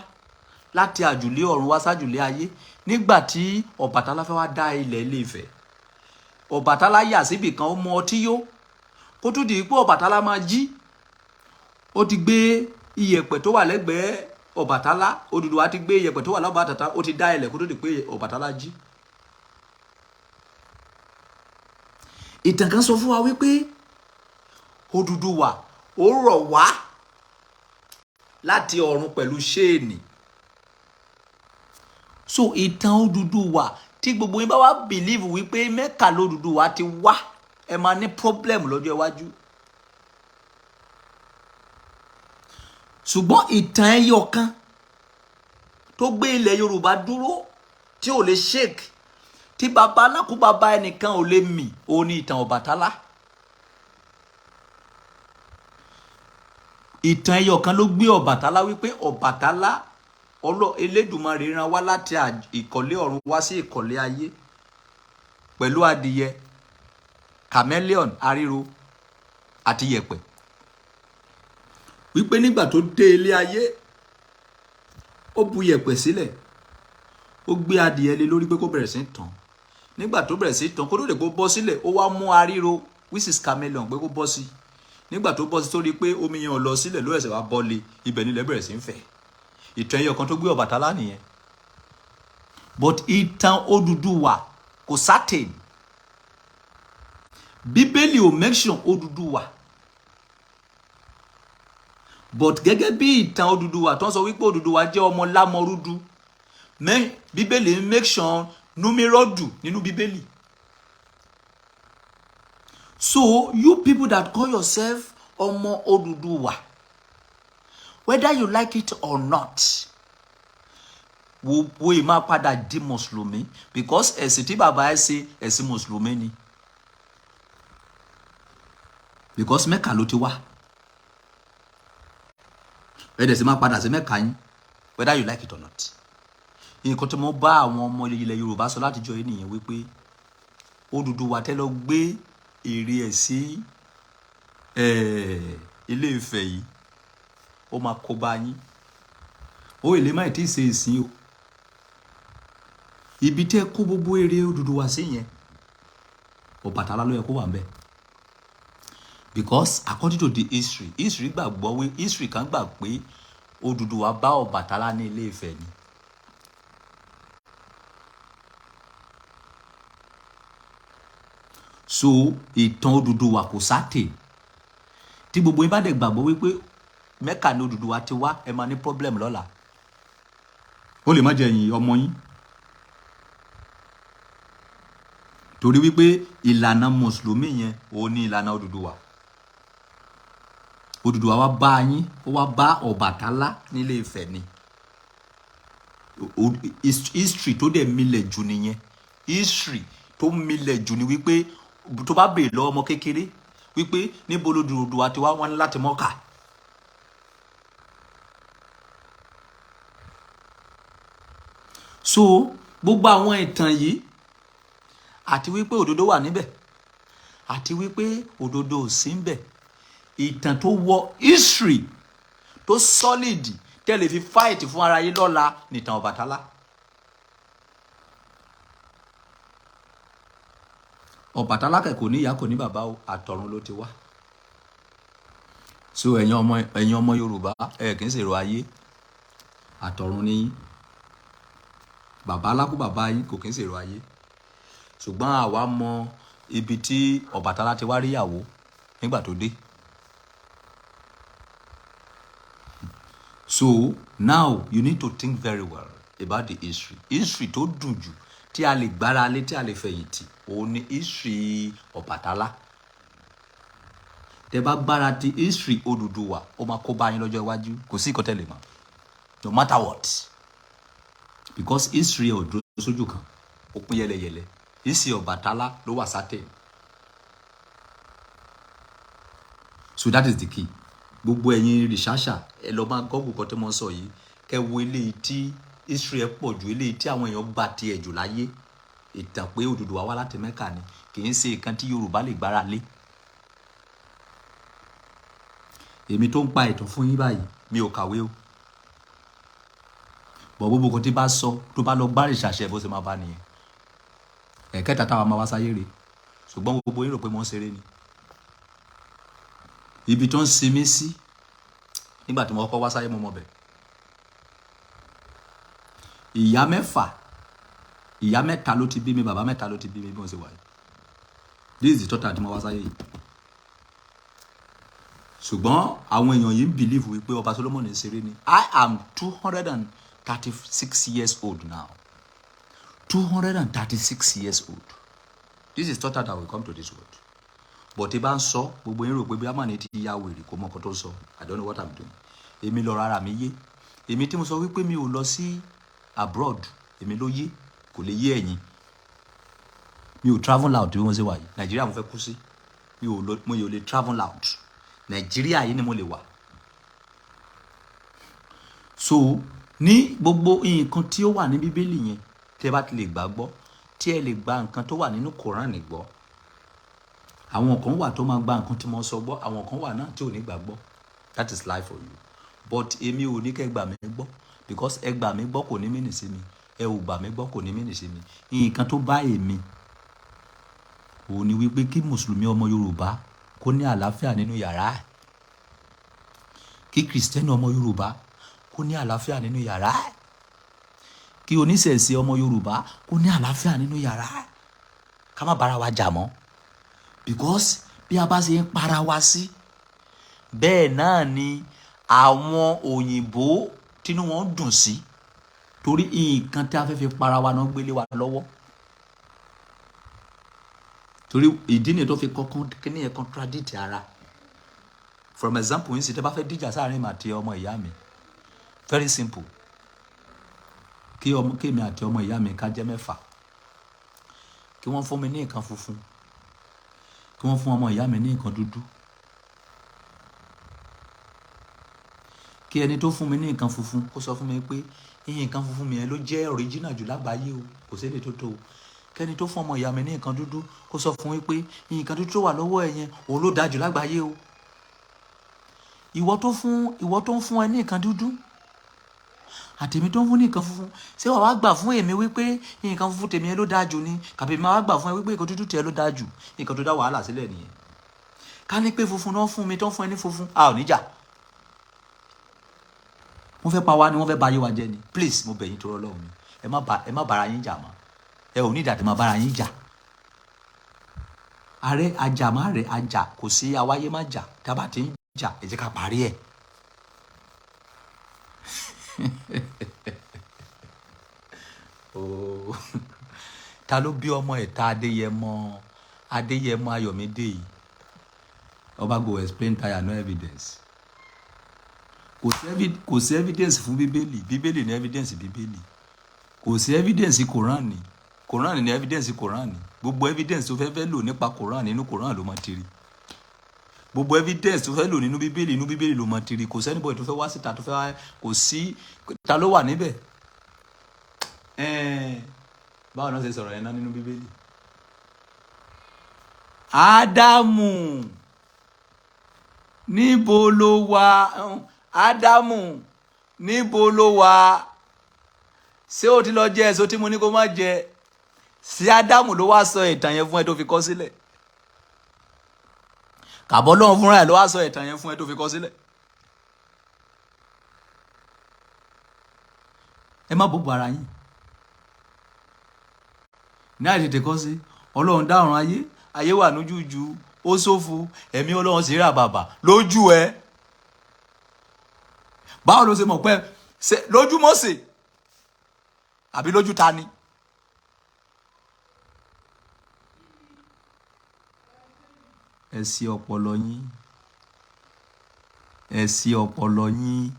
láti àjùlé ọ̀run wá sájùlé ayé nígbà tí Ọbàtálá fẹ́ wá dá ilẹ̀ Ilé Ifẹ̀. Ọbàtálá yà síbì kan, ó mu ọtí yó. Kó tó di pé Ọbàtálá máa jí, ó ti gbé iyẹ̀pẹ̀ tó wà lẹ́gbẹ̀ẹ́ Ọbàtálá. Odùduwà ti gbé iyẹ̀pẹ̀ tó wà lọ́bàtálá, ó ti dá ilẹ̀ kó tó di pé Ọbàtálá jí. Ìtàn kan sọ fún wa wípé Odùduwà ó rọ̀ wá láti ọ̀run pẹ̀lú ṣéènì. So ìtàn Odùduwà tí gbogbo yín bá wá believe wípé Mẹ́kà lódùduwà ti wá, ẹ máa ní problem lọ́jọ́ iwájú. Ṣùgbọ́n ìtàn ẹyọ kan tó gbé ilẹ̀ Yorùbá dúró tí ò lè shake, tí baba alákùbaba ẹnìkan ò lè mì, òun ni ìtàn Ọbàtálá. Ìtàn ẹyọ kan ló gbé Ọbàtálá wípé Ọbàtálá ọlọ Elédùmarè rán wá láti ìkọ̀lé ọ̀run wá sí ìkọ̀lé ayé pẹ̀lú adìyẹ, chameleon, aríro àti yẹ̀pẹ̀. Wípé nígbà tó dé ilé ayé, ó bu yẹ̀pẹ̀ sílẹ̀, ó gbé adìyẹ lé lórí pé kó bẹ̀rẹ̀ sí tàn. Nígbà tó bẹ̀rẹ̀ sí tàn, kó tó lè kó bọ́ sílẹ̀, ó wá mú aríro, which is chameleon, pé kó bọ́ sí. Nígbà tó bọ́ sí, tó rí pé omi yẹn ò lọ sílẹ̀, ló ẹ̀sẹ̀ wá bọ́ lé ibẹ̀, nílẹ̀ bẹ̀rẹ̀ sí ń fẹ̀. Ìtàn ẹyọ kan tó gbé Ọbàtálá nìyẹn. But ìtàn Odùduwà kò certain. Bíbélì ò mention Odùduwà, but gẹ́gẹ́ bí ìtàn Odùduwà tó ń sọ wípé Odùduwà jẹ́ ọmọ Lámọrúdu, Bíbélì ń mention Númírọ́dù nínú Bíbélì. So you people that call yourself ọmọ Odùduwà, whether you like it or not, wo wo ì máa padà di Mùsùlùmí, because ẹ̀sìn tí bàbá ẹ ṣe, ẹ̀sìn Mùsùlùmí ni, because Mẹ́kà ló ti wá. Ẹ dẹ̀ sì máa padà sí Mẹ́kà yín, whether you like it or not. Nǹkan tí mo bá àwọn ọmọ ilẹ̀ Yorùbá sọ látijọ́ yìí nìyẹn, wípé Odùduwà tẹ́ lọ gbé ère ẹ̀ sí Ilé Ifẹ̀ yìí, ó máa kó bá yín. Ó lè má tí ì ṣe ìsìn o. Ibi tẹ́ kó gbogbo ère Odùduwà sí yẹn, Ọbàtálá ló yẹ kó wà ń bẹ̀, Because according to the history, history gbàgbọ́ wí, history kan gbà pé Odùduwà bá Ọbàtálá ní Ilé Ifẹ̀ ni. So ìtàn Odùduwà kò sáté. Tí gbogbo yín bá dẹ̀ gbàgbọ́ wípé Mẹ́kà ni Odùduwà ti wá, ẹ máa ní problem lọ́la. Ó lè má jẹ́ ẹ̀yin ọmọ yín. Torí wípé ìlànà Mùsùlùmí yẹn òun ní ìlànà Odùduwà. Odùduwà wá bá yín, ó wá bá Ọbàtálá nílé Ifẹ̀ ni. History tó dẹ̀ milẹ̀ jù nìyẹn. History tó milẹ̀ jù ni wípé tó bá béèrè lọ́wọ́ ọmọ kékeré wípé níbo l'Odùduwà ti wá, wọ́n ní láti Mọ́kà. So gbogbo àwọn ìtàn yìí, àti wípé òdodo wà níbẹ̀, àti wípé òdodo ò sí níbẹ̀, ìtàn tó wọ history tó solid tẹ́lẹ̀ fi fight fún ara yín lọ́la nìtàn Ọbàtálá. Ọbàtálá kẹ̀ kò ní ìyá, kò ní bàbá o, àtọ̀run ló ti wá. So ẹ̀yin ọmọ Yorùbá, ẹ kì í ṣèrò ayé, àtọ̀run ní yín. Bàbá alákú bàbá yín kò kì í ṣèrò ayé. Ṣùgbọ́n àwa mọ ibi tí Ọbàtálá ti wá rí ìyàwó nígbà tó dé. So now you need to think very well about the history. History tó dùn jù tí a lè gbára lé, tí a lè fẹ̀yìntì, òun ni history Ọbàtálá. Tẹ bá gbára ti history Odùduwà, ó máa kó bá yín lọ́jọ́ iwájú. Kò sí ìkọ́tẹ́ lè mọ̀, no matter what, because history ò dúró sójú kan, ó pín yẹlẹyẹlẹ. History Ọbàtálá ló wà certain. So that is the key. Gbogbo ẹ̀yin researcher, ẹ lọ máa Google kan tí mo sọ yìí, kẹ́ wo eléyìí tí history ẹ pọ̀ jù, eléyìí tí àwọn èèyàn gbà tiẹ̀ jù láyé. Ìtàn pé Odùduwà wá láti Mẹ́kà ni kì í ṣe nǹkan tí Yorùbá lè gbára lé. Èmi tó ń pa ìtàn fún yín báyìí, mi ò kàwé o, bọ̀ gbogbo kan tí bá sọ, tó bá lọ gbá research, bó ṣe máa bá nìyẹn. Ẹ̀kẹta táwa máa wá sáyé rè, ṣùgbọ́n gbogbo yín rò pé mo ń ṣeré ni. Ibi tó ń sinmi sí nígbà tí mo kọ́kọ́ wá sáyé, mo mọ̀ bẹ̀. Ìyá mẹ́fà, ìyá mẹ́ta ló ti bí mi, bàbá mẹ́ta ló ti bí mi bí wọ́n ṣe wà yìí. This is the total tí mo wá sáyé yìí. Ṣùgbọ́n àwọn èèyàn yìí ń believe wípé ọba Solomon ń ṣeré ni. I am 236 years old now, 236 years old. This is total that will come to this world. But tí bá ń sọ, gbogbo yín rò pé bí amani ti ya wèrè, kò mọ nǹkan tó ń sọ. I don't know what I'm doing. Èmi lọ rárá mi yé èmi tí mo sọ wípé mi ò lọ sí abroad, èmi ló yé, kò lè yé ẹ̀yin. Mi ò travel out bí wọ́n ṣe wà yìí. Nàìjíríà mo fẹ́ kú sí. Mi ò lọ, mo yóò lè travel out. Nàìjíríà yìí ni mo lè wà. So ní gbogbo nǹkan tí ó wà ní Bíbélì yẹn, tí ẹ bá ti lè gbàgbọ́, tí ẹ lè gba nǹkan tó wà nínú Koran gbọ́, àwọn kan wà tó máa gba nǹkan tí mo sọ gbọ́, àwọn kan wà náà tí ò ní gbàgbọ́. That is life for you. But èmi ò ní kẹ́ gbà mí gbọ́, because ẹ gbà mí gbọ́ kò ní meaning sí mi, ẹ ò gbà mí gbọ́ kò ní meaning sí mi. Nǹkan tó bá èmi òun ni wípé kí Mùsùlùmí ọmọ Yorùbá kó ní àlàáfíà nínú yàrá ẹ̀, kí Kìrìsìtẹ́nì ọmọ Yorùbá kó ní àlàáfíà nínú yàrá ẹ̀, kí oníṣẹ̀ṣe ọmọ Yorùbá kó ní àlàáfíà nínú yàrá ẹ̀, ká má bára wa jà mọ́. Because bí a bá ṣe ń para wa sí, bẹ́ẹ̀ náà ni àwọn òyìnbó tínú wọn dùn sí, torí nǹkan tí a fẹ́ fi para wa náà gbélé wa lọ́wọ́. Torí ìdí nìyẹn tó fi kọ́kọ́ kíní yẹn contradict ara. From example yín sì, tẹ́ bá fẹ́ díjà sáàrin mi àti ọmọ ìyá mi, very simple, kí ọmọ kémi àti ọmọ ìyá mi ká jẹ́ mẹ́fà, kí wọ́n fún mi ní nǹkan funfun, kí wọ́n fún ọmọ ìyá mi ní nǹkan dúdú, kí ẹni tó fún mi ní nǹkan funfun kó sọ fún mi pé nǹkan funfun mi yẹn ló jẹ́ original jù lágbàáyé o, kò sí èdè tó tó o. Kẹ́ni tó fún ọmọ ìyá mi ní nǹkan dúdú kó sọ fún mi pé nǹkan dúdú tó wà lọ́wọ́ ẹ yẹn, òun ló dáa jù lágbàáyé o. Ìwọ tó ń fún ẹ ní nǹkan dúdú àtèmi tó ń fún ní nǹkan funfun, ṣé wàá wá gbà fún èmi wípé nǹkan funfun tèmi yẹn ló dáa jù ni, kàbí máa wá gbà fún ẹ wípé nǹkan dúdú tiẹ̀ ló dáa jù? Nǹkan tó dá wàhálà sílẹ̀ nìyẹn. Ká ní pé funfun náà fún mi, tó ń fún ẹ ní funfun, a ò ní jà. Wọ́n fẹ́ pa wá ni, wọ́n fẹ́ ba ayé wa jẹ́ ni. Please, mo bẹ̀ yín tó Ọlọ́run ni, ẹ má bára yín jà mọ́. Ẹ ò ní ìdàtí máa bára yín jà. Ààrẹ ajá má rẹ ajá, kò sí awáyé má jà. Tá a bá ti ń jà, ẹ jẹ́ ká parí ẹ̀. Oh. Ta ló bí ọmọ ẹ̀ta Adéyẹmọ, Adéyẹmọ Ayọ̀mídé yìí? Ọba go explain tire, no evidence. Kò sí evidence fún Bíbélì. Bíbélì ní evidence Bíbélì. Kò sí evidence Koran ni. Koran ní evidence Koran ni. Gbogbo evidence tó fẹ́ fẹ́ lò nípa Koran, nínú Koran ló máa ti rí. Gbogbo evidence tó fẹ́ lò nínú Bíbélì, inú Bíbélì ló máa ti rí. Kò sí anybody tó fẹ́ wá síta tó fẹ́ wá, kò sí. Ta ló wà níbẹ̀? Ẹ̀ẹ́n, báwo náà ṣe sọ̀rọ̀ yẹn náà nínú Bíbélì? Ádámù, níbo ló wà? Ádámù, níbo ló wà? Ṣé o ti lọ jẹ èso tí mo ní kó má jẹ? Sí Ádámù ló wá sọ ìtàn yẹn fún ẹ tó fi kọ sílẹ̀? Kàbọ̀ lọ́hùn fúnra ẹ̀ ló wá sọ ìtàn yẹn fún ẹ tó fi kọ sílẹ̀? Ẹ má bòbò ara yín ní àìtètè kọ́ sí. Ọlọ́run dá ọ̀run ayé, ayé wà lójúju, ó ṣófo, ẹ̀mí Ọlọ́run sì rà bàbà lójú ẹ. Báwo ló ṣe mọ̀ pé ṣe lójú Mósè àbí lójú ta ni? Ẹ sí ọpọlọ yín, ẹ sí ọpọlọ yín,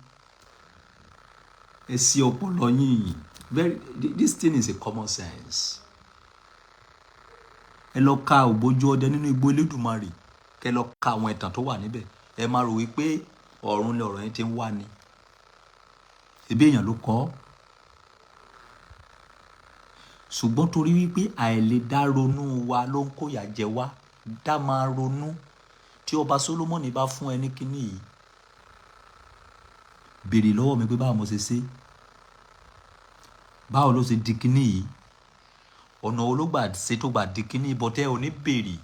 ẹ sí ọpọlọ yín. Very, this thing is a common sense. Ẹ lọ ka Ògbójú Ọdẹ nínú Igbó Elédùmarè, kẹ lọ ka àwọn ìtàn tó wà níbẹ̀. Ẹ máa rò wípé ọ̀run ni ọ̀rọ̀ yẹn ti ń wá ni. Ebi èèyàn ló kọ ọ́. Ṣùgbọ́n torí wípé àìlèdá ronú wa ló ń kóyà jẹ wá, dá máa ronú. Tí ọba Solomoni bá fún ẹ ní kíní yìí, béèrè lọ́wọ́ mi pé báwo mo ṣe ṣe, báwo ló ṣe di kíní yìí, ọ̀nà wo ló gbà ṣe tó gbà di kíní, bọ́tẹ́ ò ní béèrè.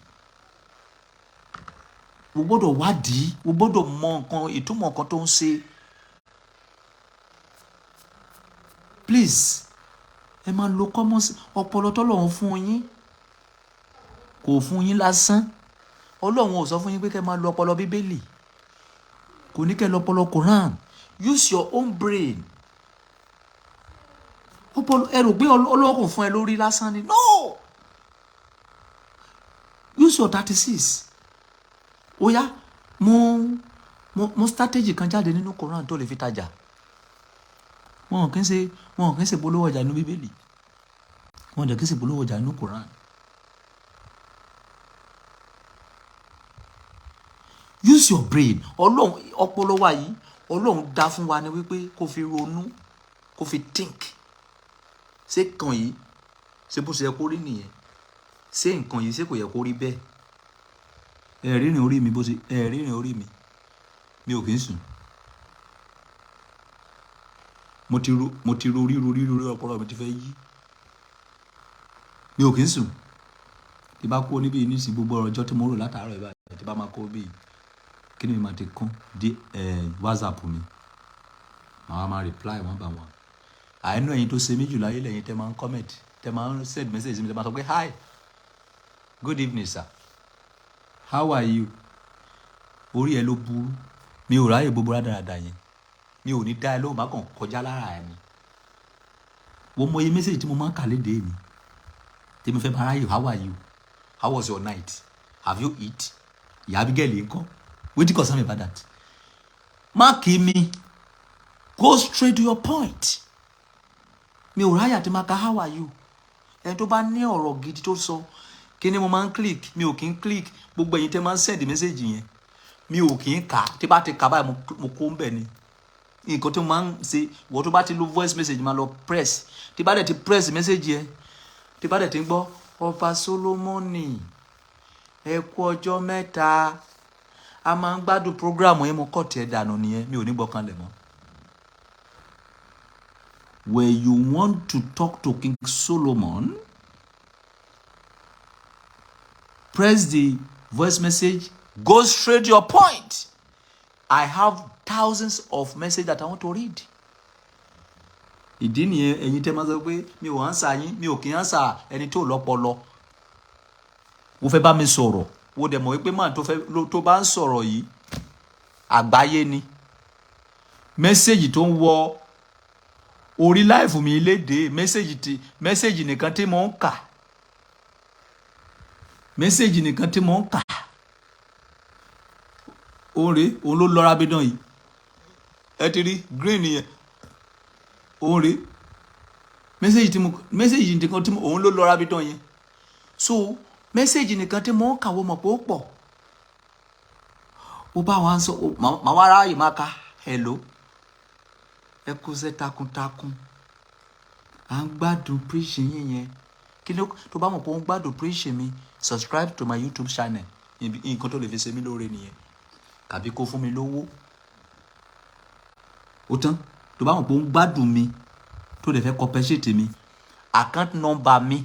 O gbọ́dọ̀ wádìí, o gbọ́dọ̀ mọ nǹkan, ìtumọ̀ nǹkan tó ń ṣe. Please, ẹ máa lo common sense. Ọpọlọ tọ́lọ́run fún yín kò fún yín lásán. Ọlọ́run ò sọ fún yín pé kẹ́ máa lo ọpọlọ Bíbélì, kò ní kẹ́ lo ọpọlọ Quran. Use your own brain. Ọpọlọ, ẹ rò pé Ọlọ́run kò fún ẹ lórí lásán ni? No, use your 36. Ó yá, mú strategy kan jáde nínú Quran tó lè fi tajà. Wọn kì í ṣe polówó ọjà nínú Bíbélì, wọn dẹ̀ kì í ṣe polówó ọjà nínú Quran. Use your brain. Ọlọ́run, ọpọlọ wa yìí, Ọlọ́run dá fún wa ni wípé kó fi ronú, kó fi think. Ṣé nǹkan yìí, ṣé bó ṣe yẹ kó rí nìyẹn? Ṣé nǹkan yìí, ṣé kò yẹ kó rí bẹ́ẹ̀? Ẹ rírin orí mi bó ṣe, ẹ rírin orí mi, mi ò kì í sùn. Mo ti ro ríro ríro rí, ọpọlọ mi ti fẹ́ yí. Mi ò kì í sùn. Tí bá kó níbí nísìnyí, gbogbo ọjọ́ tí mo rò látàárọ̀ ìbá, tí bá máa kó bí, kí ni mi máa ti kún dé WhatsApp mi, màá máa reply one by one. Àìnú ẹ̀yin tó ṣe mí jù láyé lẹ́yìn tẹ́ máa ń comment, tẹ́ máa ń send message mi, tẹ́ máa sọ pé, "Hi, good evening sir, how are you?" Orí ẹ ló burú. Mi ò ráyè gbogbo rádaràda yẹn. Mi ò ní dá ẹ lóhùn, má kàn kọjá lára ẹ ni. Wo mọ iye message tí mo máa ń kà lédè mi tí mo fẹ́ bá ráyè. "How are you? How was your night? Have you eat? Ìyá Abigail ńkọ́?" Wetin concern me about that? Má kí mi, go straight to your point. Mi ò ráyà tí máa ka "How are you?" Ẹni tó bá ní ọ̀rọ̀ gidi tó sọ, kí ni mo máa ń click? Mi ò kí ń click. Gbogbo ẹ̀yin tẹ́ máa ń send message yẹn, mi ò kí ń kà. Tí bá ti kà báyìí, mo kó ń bẹ̀ ni. Nǹkan tó máa ń ṣe, ìwọ tó bá ti lo voice message, máa lọ press. Tí bá dẹ̀ ti press message yẹn, tí bá dẹ̀ ti ń gbọ́, "Ọba Solomoni, ẹ kú ọjọ́ mẹ́ta, a máa ń gbádùn program yẹn," mo kọ́ tiẹ̀ dànù nìyẹn. Mi ò ní gbọ́kànlẹ̀ mọ́. When you want to talk to King Solomon, press the voice message. Go straight to your point. I have thousands of messages that I want to read. Ìdí nìyẹn, ẹ̀yin tẹ́ máa sọ pé mi ò answer yín, mi ò kí ń answer ẹni tó lọ́pọlọ. Wo fẹ́ bá mi sọ̀rọ̀, wo dẹ̀ mọ̀ wípé máà tó fẹ́ tó bá ń sọ̀rọ̀ yìí, àgbáyé ni. Message tó ń wọ orí live mi léde, message tí message nìkan tí mò ń kà, message nìkan tí mò ń kà, òun rèé, òun ló lọ́ra bí dán yìí. Ẹ ti rí green yẹn, òun rèé. Message tí mo, message nìkan tí mo, òun ló lọ́ra bí dán yẹn. So message nìkan tí mo ń kà, wọ́n mọ̀ pé ó pọ̀. Ó bá wa ń sọ, màá wá ráàyè máa ka. Hello, ẹ kú iṣẹ́ takuntakun, à ń gbádùn preaching yín yẹn. Kí ló tó bá mọ̀ pé ó ń gbádùn preaching mi, subscribe to my YouTube channel. Nǹkan tó lè fi ṣe mí lóore nìyẹn, tàbí kó fún mi lówó. Ó tán. Tó bá mọ̀ pé ó ń gbádùn mi, tó lè fẹ́ compensate mi, account number mi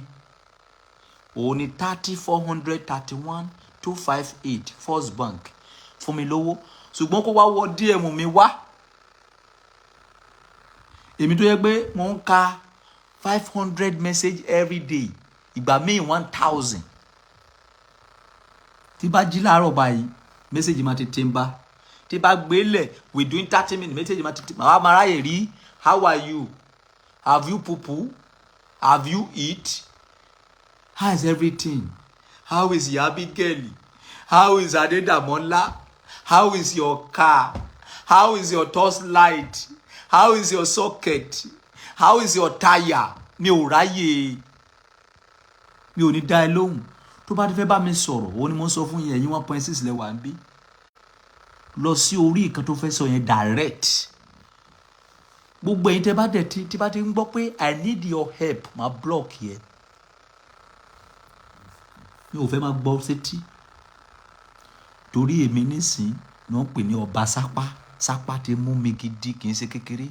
òun ni 30431258, First Bank. Fún mi lówó, ṣùgbọ́n kó wá wọ DM mi wá, èmi tó yẹ pé mo ń ka 500 message every day, ìgbà míì 1,000. Tí bá jí láàárọ̀ báyìí, message máa ti tẹ́ ń bá. Tí bá gbélẹ̀ within 30 minutes, message máa ti tẹ́. Màá máa ráyè rí "How are you? Have you pupu? Have you eat? How is everything? How is your Abigail? How is Adedamola? How is your car? How is your torchlight? How is your socket? How is your tire?" Mi ò ráyè, mi ò ní dá ẹ lóhùn. Tó bá ti fẹ́ bá mi sọ̀rọ̀, òun ni mo ń sọ fún yín. Ẹ̀yin 1.6 lẹ́wà ń bí. Lọ sí orí nǹkan tó fẹ́ sọ yẹn direct. Gbogbo ẹ̀yin tẹ́ bá dẹ̀ tí bá ti ń gbọ́ pé "I need your help", máa block yẹ. Mi ò fẹ́ máa gbọ́ sétí, torí èmi nísìn ni wọ́n pè ní ọba sápá. Sápá ti mú mi gidi, kì í ṣe kékeré.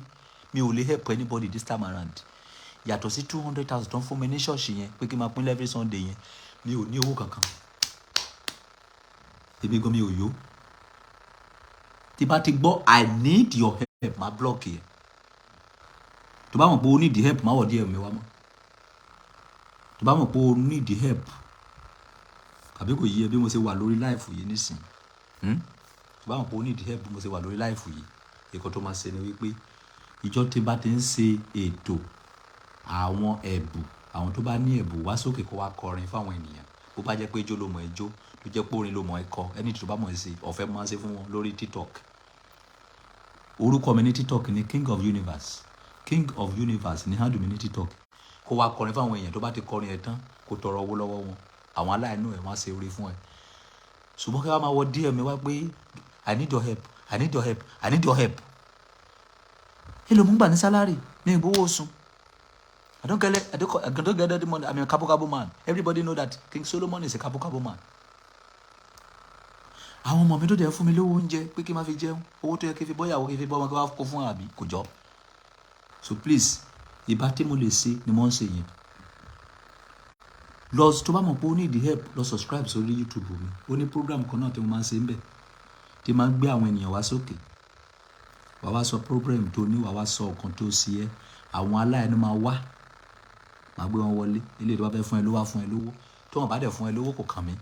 Mi ò lè help anybody this time around, yàtọ̀ sí 200,000 tó ń fún mi ní ṣọ́ọ̀ṣì yẹn pé kí n máa pín every Sunday yẹn. Mi ò ní owó kankan. Èmi gan mi ò yó. Tí bá ti gbọ́ "I need your help", máa block yẹ. Tó bá mọ̀ pé o need help, má wọ̀ díẹ̀ mi wá mọ́. Tó bá mọ̀ pé o need help, àbí kò yí ẹ bí mo ṣe wà lórí live yìí nísìn? Tó bá mọ̀ pé o need help bí mo ṣe wà lórí live yìí, nǹkan tó máa ṣe ni wípé ìjọ tí bá ti ń ṣe ètò àwọn ẹ̀bùn, àwọn tó bá ní ẹ̀bùn wá sókè kó wá kọrin fáwọn ènìyàn, bó bá jẹ́ pé ijó ló mọ̀ ẹ́ jó, tó jẹ́ pé orin ló mọ̀ ẹ́ kọ, ẹni tó bá mọ̀ ẹ́ ṣe, ọ̀fẹ́ máa ń ṣe fún wọn lórí TikTok. Orúkọ mi ní TikTok ní King of Universe. King of Universe ní handle mi ní TikTok. Kó wá kọrin fáwọn èèyàn. Tó bá ti kọrin ẹ̀ tán, kó tọrọ owó lọ́wọ́ wọn. Àwọn aláìnú ẹ̀, wọ́n á ṣe oore fún ẹ. Ṣùgbọ́n kí wọ́n máa wọ DM mi wá pé "I need your help, I need your help, I need your help", èló mo ń gbà ní salary ní ìgbówó oṣù? I don't get any money. I'm a kabu kabu man. Everybody know that King Solomon is a kabu kabu man. Àwọn ọmọ mi tó dẹ̀ fún mi lówó oúnjẹ pé kí n máa fi jẹun, owó tó yẹ kí n fi bọ́yàwó, kí n fi bọ́ ọmọ, kí n wá kó fún, àbí kò jọ? So please, ìbá tí mo lè ṣe ni mo ń ṣe yẹn. Lọ, tó bá mọ̀ pé o need help, lọ subscribe sórí YouTube mi. Ó ní program kan náà tí mo máa ń ṣe ń bẹ̀, tí máa ń gbé àwọn ènìyàn wá sókè. Wàá wá sọ problem tó ní, wàá wá sọ ọ̀kan tó ṣe ẹ́. Àwọn aláìní máa wá, máa gbé wọn wọlé. Ilé tó bá fẹ́ fún ẹ lówó, á fún ẹ lówó. Tó wọn bá dẹ̀ fún ẹ lówó, kò kàn mí.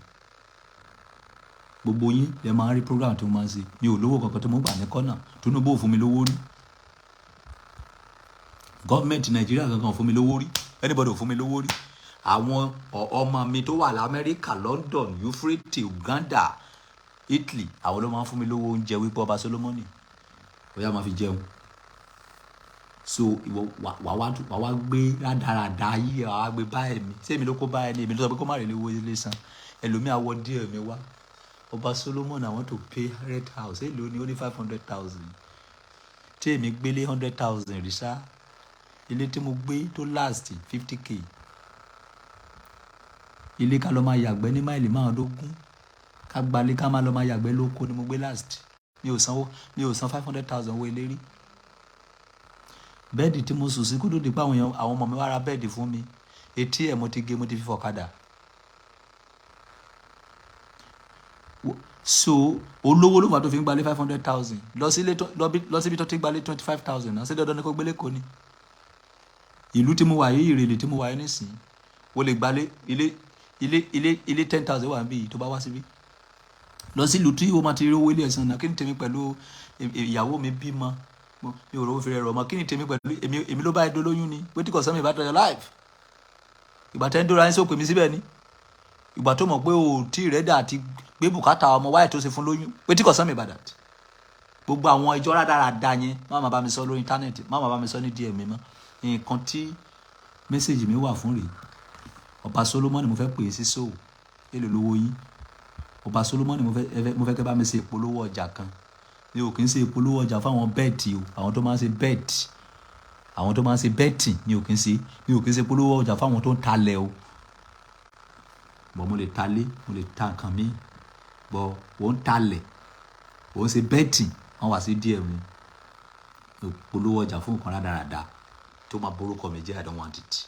Gbogbo yín lẹ máa ń rí program tí mo máa ń ṣe. Mi ò lówó kankan tí mo gbà ní kọ́nà. Tinubu ò fún mi lówó rí, gọ́ọ̀mẹ̀ntì Nàìjíríà kankan ò fún mi lówó rí, anybody ò fún mi lówó rí. Àwọn ọmọ mi tó wà lamẹ́ríkà, London, Euphrates, Uganda, Italy, àwọn ló máa ń fún mi lówó oúnjẹ wípé "Ọba Solomoni, bóyá máa fi jẹun." So ìwọ wà wá gbé rádaràda yìí, wà wá gbé báyìí mi. Ṣé èmi ló kó báyìí ni? Èmi ló sọ pé kó má rí owó ilé san. Ẹlòmíà wọ díẹ̀ mi wá, "Ọba Solomon, I want to pay rent house." Èló ni? Ó ní 500,000. Tí èmi gbélé 100,000 rí sá, ilé tí mo gbé tó last, 50K. Ilé ká lọ máa yàgbẹ́ ní máìlì 15, ká gbalé, ká máa lọ máa yàgbẹ́ lóko ni mo gbé last. Mi ò sanwó, mi ò san 500,000 owó ilé rí. Bed tí mo sùn sí kó tó di pé àwọn èèyàn, àwọn ọmọ mi wá ra bed fún mi, etí ẹ̀ mo ti gé, mo ti fi fọ̀kadà. So olówó ló fà tó fi ń gbalé 500,000. Lọ sílé lọ síbi tó ti ń gbalé 25,000 náà. Ṣé dandan ni kó gbélé kò ní ìlú tí mo wà yìí? Ìrèlè tí mo wà yìí nísìnyí, o lè gbalé ilé 10,000 wà níbí yìí tó bá wá síbí. Lọ sí ìlú tí o máa ti rí owó ilé ẹ̀sán náà. Kí ni tèmi pẹ̀lú ìyàwó mi bímọ, mi ò rówó fi rẹ̀ rọ̀ mọ́? Kí ni tèmi pẹ̀lú èmi? Èmi ló bá ẹ dolóyún ni. Wetin concern me about your life? Ìgbà tẹ́ ń dóra yín sí òpè mi síbẹ̀ ni. Ìgbà tó mọ̀ pé o tí rẹ́dà àti gbé bùkátà ọmọ wáyé tó ṣe fún lóyún, wetin concern me about that? Gbogbo àwọn ìjọ rádaràda yẹn, má má bá mi sọ lórí íńtánẹ́ẹ̀tì, má má bá mi sọ ní DM mi mọ́. Nǹkan tí message mi wà fún rèé. Ọba Solomoni, mo fẹ́ pè é sí sóò. Èlò lówó yín, Ọba Solomoni? Mo fẹ́ kẹ́ bá mi ṣe ìpolówó ọjà kan. Mi ò kì í ṣe ìpolówó ọjà fáwọn bet o. Àwọn tó máa ń ṣe bet, àwọn tó máa ń ṣe betting mi ò kì í ṣe. Mi ò kì í ṣe ìpolówó ọjà fáwọn tó ń talẹ̀ o. Bọ̀ mo lè talé, mo lè ta nǹkan mi. Bọ̀ ò ń talẹ̀, ò ń ṣe betting, wọ́n wá sí DM mi. Ìpolówó ọjà fún nǹkan rádaràda tó máa borúkọ mi jẹ́, I don't want it.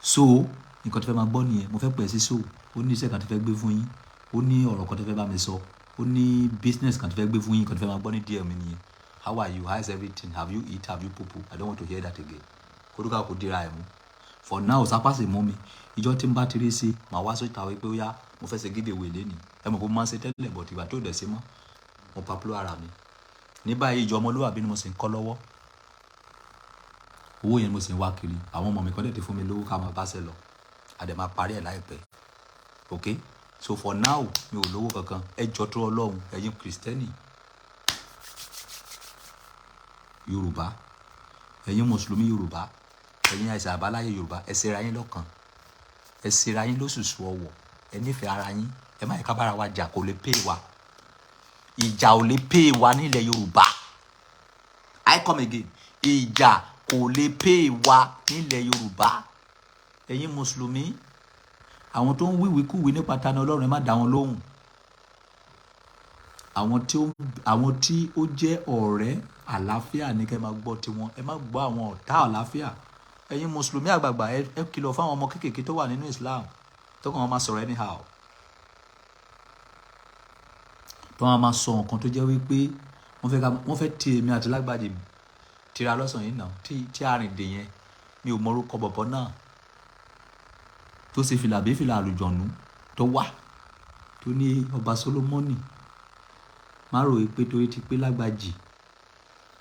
So nǹkan tí fẹ́ máa gbọ́ nìyẹn. Mo fẹ́ pè é sí show. Ó ní iṣẹ́ kan tí fẹ́ gbé fún yín, ó ní ọ̀rọ̀ kan tí fẹ́ bá mi sọ, ó ní business kan tí fẹ́ gbé fún yín. Nǹkan tí fẹ́ máa gbọ́ ní DM mi nìyẹn. How are you? How is everything? Have you eat? Have you popo? I don't want to hear that again. Kódúkà kò dira ẹ̀ mú for now. Sápàsì mú mi. Ìjọ tí n bá ti rí sí, màá wá sóta wípé ó yá, mo fẹ́ ṣe give away lẹ́nìí. Ẹ mọ̀ pé mo máa ń ṣe tẹ́lẹ̀, but ìgbà tó dẹ̀ sí mọ́, mo paplo ara mi ní báyìí. Ìjọ ọmọlúwàbí ni mo sì ń kọ́ lọ́wọ́. Owó yẹn mo sì ń wá kiri. Àwọn ọmọ mi kan dẹ̀ ti fún mi lówó ká máa bá ṣe lọ. A dẹ̀ máa parí ẹ̀ láìpẹ́. Okay, so for now, mi ò lówó kankan. Ẹ jọ tó Ọlọ́run, ẹ̀yin Kìrìsìtẹ́nì Yorùbá, ẹ̀yin Mùsùlùmí Yorùbá, ẹ̀yin àìsàn àbáláyé Yorùbá, ẹ ṣera yín lọ́kan, ẹ ṣera yín lóṣùṣù ọwọ̀, ẹ nífẹ̀ẹ́ ara yín. Ẹ má yẹ ká bára wa jà. Kò lè pè wá, ìjà ò lè pè wá nílẹ̀ Yorùbá. I come again, ìjà kò lè pè wá nílẹ̀ Yorùbá. Ẹ̀yin Mùsùlùmí, àwọn tó ń wíwíkúwí nípa Tani Ọlọ́run, ẹ má dá wọn lóhùn. Àwọn tí ó jẹ́ ọ̀rẹ́ àlàáfíà ní kẹ́ máa gbọ́ tiwọn, ẹ má gbọ́ àwọn ọ̀tá àlàáfíà. Ẹ̀yin Mùsùlùmí àgbààgbà, ẹ kìlọ̀ fáwọn ọmọ kéékèèké tó wà nínú Islam tó kàn wọ́n máa sọ̀rọ̀ anyhow, tó wọ́n máa sọ nǹkan tó jẹ́ wípé wọ́n fẹ́ ti èmi àti lágbàjì tira lọ́sàn yìí náà tí àrìndè yẹn. Mi ò mọ orúkọ bọ̀bọ̀ náà tó ṣe fìlà bí fìlà àlùjọ̀nù tó wà tó ní Ọba Solomoni má rò pé torí ti pé lágbàjì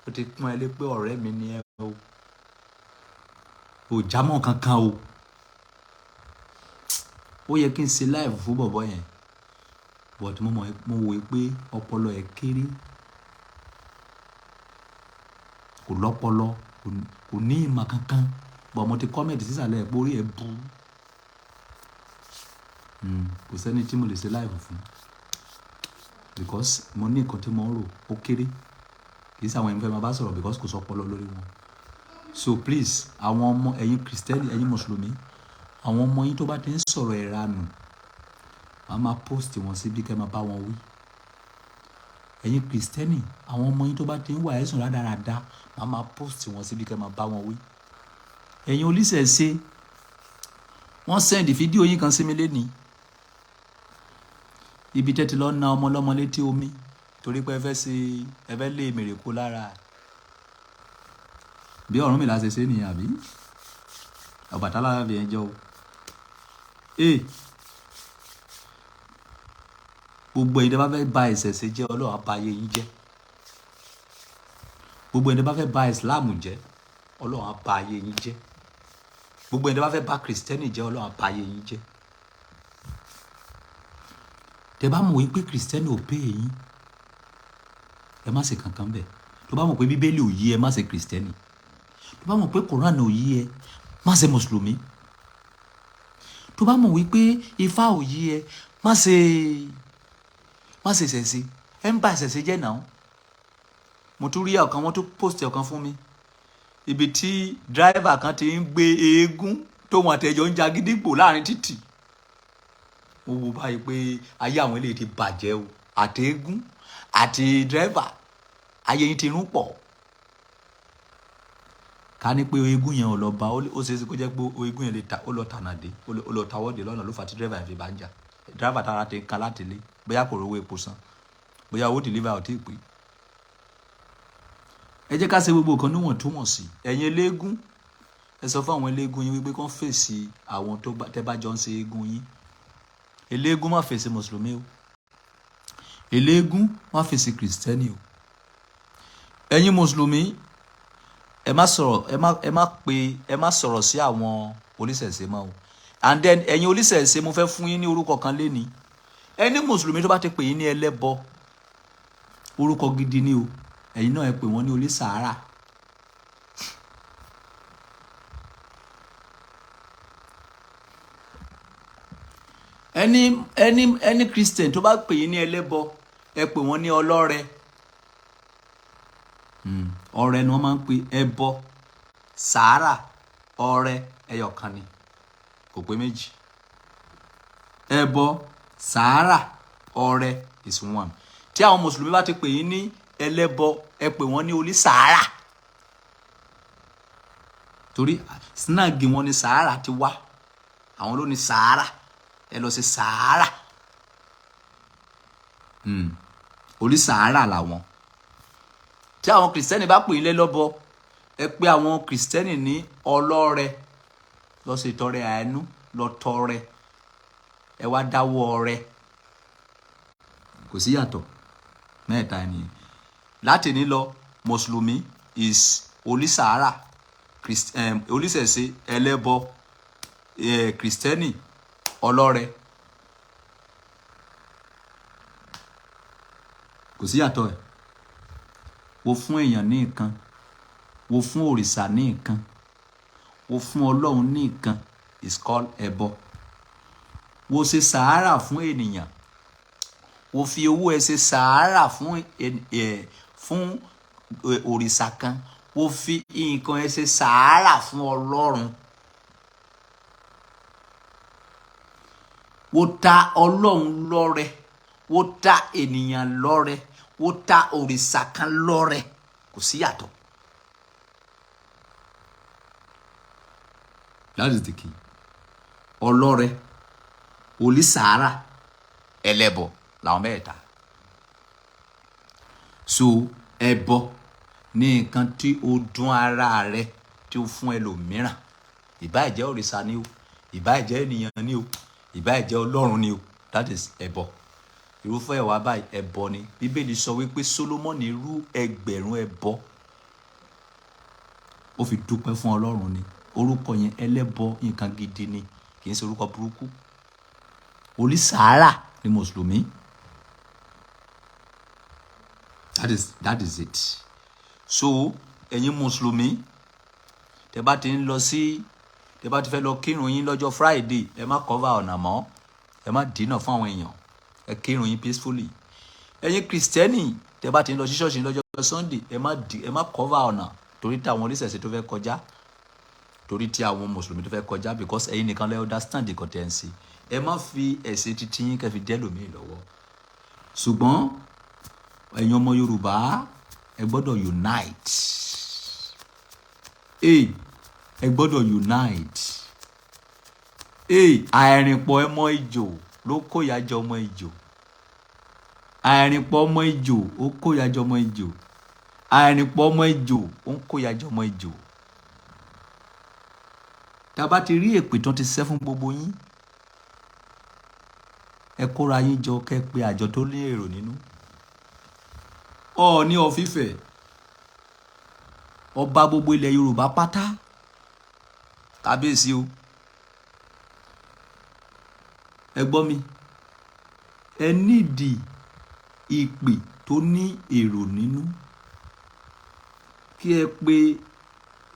ó ti pọ́n ẹ lé pé ọ̀rẹ́ mi ni ẹ o, ò jámọ́ kankan o. Ó yẹ kí n ṣe live fún bọ̀bọ̀ yẹn, but mo mọ̀, mo wò pé ọpọlọ ẹ̀ kéré, kò lọ́pọlọ, kò ní ìmọ̀ kankan. But mo ti comment sísàlẹ̀ pé orí ẹ̀ bu. Kò sẹ́ni tí mo lè ṣe live fún because mo ní nǹkan tí mo ń rò, ó kéré. Kì í ṣe àwọn èèyàn fẹ́ máa bá sọ̀rọ̀ because kò sọ́pọlọ lórí wọn. So please, àwọn ọmọ, ẹ̀yin Kristẹni, ẹ̀yin Mùsùlùmí, àwọn ọmọ yín tó bá ti ń sọ̀rọ̀ ìranù, màá máa post wọn síbí kí ẹ máa bá wọn wí. Ẹ̀yin Kristẹni, àwọn ọmọ yín tó bá ti ń wà ẹ̀sùn rádaràda, màá máa post wọn síbí kí ẹ máa bá wọn wí. Ẹ̀yin oníṣẹ̀ṣe, wọ́n send fídíò yín kan sí mi lénìí. Ibi tẹ́ ti lọ na ọmọ ọlọ́mọ létí omi torí pé ẹ fẹ́ ṣe, ẹ fẹ́ lé mèrè kó lára. Bí Ọ̀rúnmìlà ṣe ṣe nìyẹn, àbí? Ọbàtálá fi ẹ jọ o. Ee, gbogbo ẹ̀yin tí a bá fẹ́ ba ìṣẹ̀ṣe jẹ́, Ọlọ́run á ba ayé yín jẹ́. Gbogbo ẹ̀yin tí a bá fẹ́ ba Islam jẹ́, Ọlọ́run á ba ayé yín jẹ́. Gbogbo ẹ̀yin tí a bá fẹ́ ba Kristẹni jẹ́, Ọlọ́run á ba ayé yín jẹ́. Tẹ́ bá mọ̀ wípé Kristẹni ò pé yín, ẹ má ṣe kankan bẹ́ẹ̀. Tó bá mọ̀ pé Bíbélì ò yé ẹ, má ṣe Kristẹni. Tó bá mọ̀ pé Quran ò yé ẹ, má ṣe Mùsùlùmí. Tó bá mọ̀ wípé Ifá ò yé ẹ, má ṣe ìṣẹ̀ṣe. Ẹ ń ba ìṣẹ̀ṣe jẹ́ náà. Mo tún rí ọ̀kan, wọ́n tún post ọ̀kan fún mi. Ibi tí driver kan ti ń gbé eégún tóun àtẹ̀jọ́ ń ja gídígbò láàrin títì. Mo wo báyìí pé ayé àwọn eléyìí ti bàjẹ́ o. Àti eégún àti driver, ayé yín ti rún pọ̀. Ká ní pé eégún yẹn ò lọ bá, ó ṣeé ṣe kó jẹ́ pé eégún yẹn lè ta, ó lọ tànà dé, ó lọ tawọ́ dé lọ́nà ló fà tí driver yẹn fi bá ń jà. Driver tara ti ń kan láti ilé. Bóyá kò rówó epo san, bóyá owó deliver ò tí ì pé. Ẹ jẹ́ ká ṣe gbogbo nǹkan níwọ̀ntúnwọ̀nsì. Ẹ̀yin eléégún, ẹ sọ fún àwọn eléégún yín wípé kán fèsì àwọn tó bá tẹ́ bá jọ ń ṣe eégún yín. Eléégún má fèsì mùsùlùmí o, eléégún má fèsì kìrìsìtẹ́nì o. Ẹ̀yin mùsùlùmí, ẹ má sọ̀rọ̀, ẹ má pe, ẹ má sọ̀rọ̀ sí àwọn oníṣẹ̀ṣe mọ́ o. And then, ẹ̀yin oníṣẹ̀ṣe, mo fẹ́ fún yín ní orúkọ kan léni. Ẹni mùsùlùmí tó bá ti pè yín ní ẹlẹ́bọ, orúkọ gidi ni o. Ẹ̀yin náà, ẹ pè wọ́n ní onísàárà. Ẹni Christian tó bá pè yín ní ẹlẹ́bọ, ẹ pè wọ́n ní ọlọ́rẹ. Ọrẹ ni wọ́n máa ń pè ẹbọ, sàárà, ọrẹ. Ẹyọkan ni, kò pé méjì. Ẹbọ, sàárà, ọrẹ is one. Tí àwọn mùsùlùmí bá ti pè yín ní ẹlẹ́bọ, ẹ pè wọ́n ní onísàárà, torí snag wọn ní sàárà ti wá. Àwọn ló ní sàárà. Ẹ lọ sí sàárà. Onísàárà làwọn. Tí àwọn kìrìsìtẹ́nì bá pè yín lẹ́lọ́bọ, ẹ pè àwọn kìrìsìtẹ́nì ní ọlọ́rẹ. Lọ sí ìtọrẹ àánú, lọ tọrẹ, ẹ wá dáwọ́ ọrẹ. Kò sí yàtọ̀ mẹ́ta nìyẹn. Láti ní lọ, mùsùlùmí is onísàárà, oníṣẹ̀ṣe ẹlẹ́bọ, kìrìsìtẹ́nì ọlọ́rẹ. Kò sí yàtọ̀ ẹ̀. Wo fún èèyàn ní nǹkan, wo fún òrìṣà ní nǹkan, wo fún ọlọ́run ní nǹkan is called ẹbọ. Wo ṣe sàárà fún ènìyàn, wo fi owó ẹ ṣe sàárà fún òrìṣà kan, wo fi nǹkan ẹ ṣe sàárà fún ọlọ́run, wo ta ọlọ́run lọ́rẹ, wo ta ènìyàn lọ́rẹ, wo ta òrìṣà kan lọ́rẹ, kò sí yàtọ̀. That is the key. Ọlọ́rẹ, onísàárà, ẹlẹ́bọ làwọn mẹ́ta. So ẹbọ ní nǹkan tí ó dún ara rẹ tí ó fún ẹlòmíràn, ìbáà jẹ́ òrìṣà ni o, ìbáà jẹ́ ènìyàn ni o, ìbáà jẹ́ ọlọ́run ni o. That is ẹbọ. Irúfẹ́ ìwà báyìí, ẹbọ ni. Bíbélì sọ wípé Sólómọ́nì rú 2,000 ẹbọ, ó fi dúpẹ́ fún ọlọ́run ni. Orúkọ yẹn, ẹlẹ́bọ, nǹkan gidi ni, kì í ṣe orúkọ burúkú. Onísàárà ni mùsùlùmí. That is it. So ẹ̀yin mùsùlùmí, tẹ́ bá ti ń lọ sí, tẹ́ bá ti fẹ́ lọ kírun yín lọ́jọ́ Friday, ẹ má cover ọ̀nà mọ́, ẹ má dínà fún àwọn èèyàn, ẹ kírun yín peacefully. Ẹ̀yin kìrìsìtẹ́nì, tẹ́ bá ti ń lọ sí ṣọ́ọ̀ṣì lọ́jọ́ Sunday, ẹ má cover ọ̀nà torí tí àwọn oníṣẹ̀ṣe tó fẹ́ kọjá, torí tí àwọn mùsùlùmí tó fẹ́ kọjá, because ẹ̀yin nìkan lẹ understand nǹkan tẹ́ ń ṣe. Ẹ má fi ẹ̀sìn títí yín kẹ́ fi dẹ́ lòmíì lọ́wọ́. Ṣùgbọ́n ẹ̀yin ọmọ Yorùbá, ẹ gbọ́dọ̀ unite. Ẹ gbọ́dọ̀ unite. Àìrìnpọ̀ ẹmọ ìjò ló kóyà jọ ọmọ ìjò. Àìrìnpọ̀ ọmọ ìjò, ó kóyà jọ ọmọ ìjò. Àìrìnpọ̀ ọmọ ìjò, ó ń kóyà jọ ọmọ ìjò. Tá a bá ti rí èpè tó ti ṣẹ́ fún gbogbo yín, ẹ kóra yín jọ, kẹ́ pé àjọ tó ní èrò nínú. Ọọ̀ni of Ifẹ̀, ọba gbogbo ilẹ̀ Yorùbá pátá, kábíyèsí o, ẹ gbọ́ mi. Ẹ nídìí ìpè tó ní èrò nínú, kí ẹ pé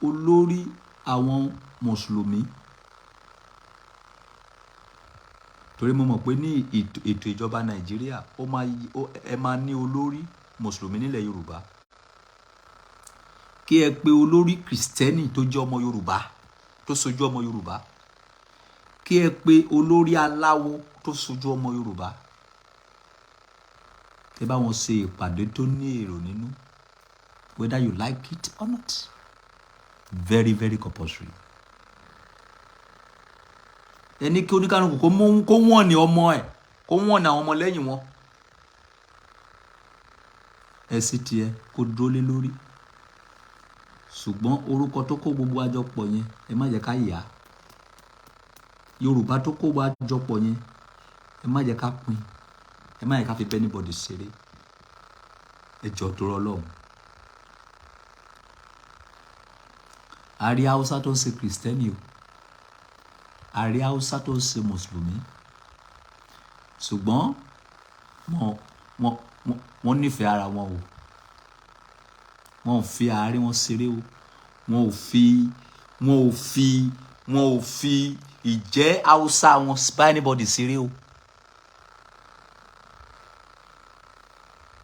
olórí àwọn mùsùlùmí, torí mo mọ̀ pé ní ètò ìjọba Nàìjíríà, ó máa ẹ máa ní olórí mùsùlùmí nílẹ̀ Yorùbá. Kí ẹ pé olórí kìrìsìtẹ́nì tó jẹ́ ọmọ Yorùbá, tó sojú ọmọ Yorùbá. Kí ẹ pé olórí aláwo tó sojú ọmọ Yorùbá. Ẹ bá wọn ṣe ìpàdé tó ní èrò nínú, whether you like it or not. Very, very compulsory. Ẹ ní kí oníkálukú kó mú, kó wọ́n ní ọmọ ẹ̀, kó wọ́n ní àwọn ọmọ lẹ́yìn wọn. Ẹ̀sìn tiẹ̀ kó dúró lé lórí, ṣùgbọ́n orúkọ tó kó gbogbo wa jọ pọ̀ yẹn, ẹ má jẹ́ ká yà á. Yorùbá tó kó wa jọ pọ̀ yẹn, ẹ má jẹ́ ká pín, ẹ má jẹ́ ká fi bẹ́ anybody ṣeré. Ẹ jọ̀ọ́, torí Ọlọ́run. A rí Haúsá tó ń ṣe Kìrìsìtẹ́nì o, a rí Haúsá tó ń ṣe Mùsùlùmí, ṣùgbọ́n wọ́n nífẹ̀ẹ́ ara wọn o. Wọn ò fi àárín wọn ṣeré o. Wọn ò fi ìjẹ́ Haúsá wọn bá anybody ṣeré o.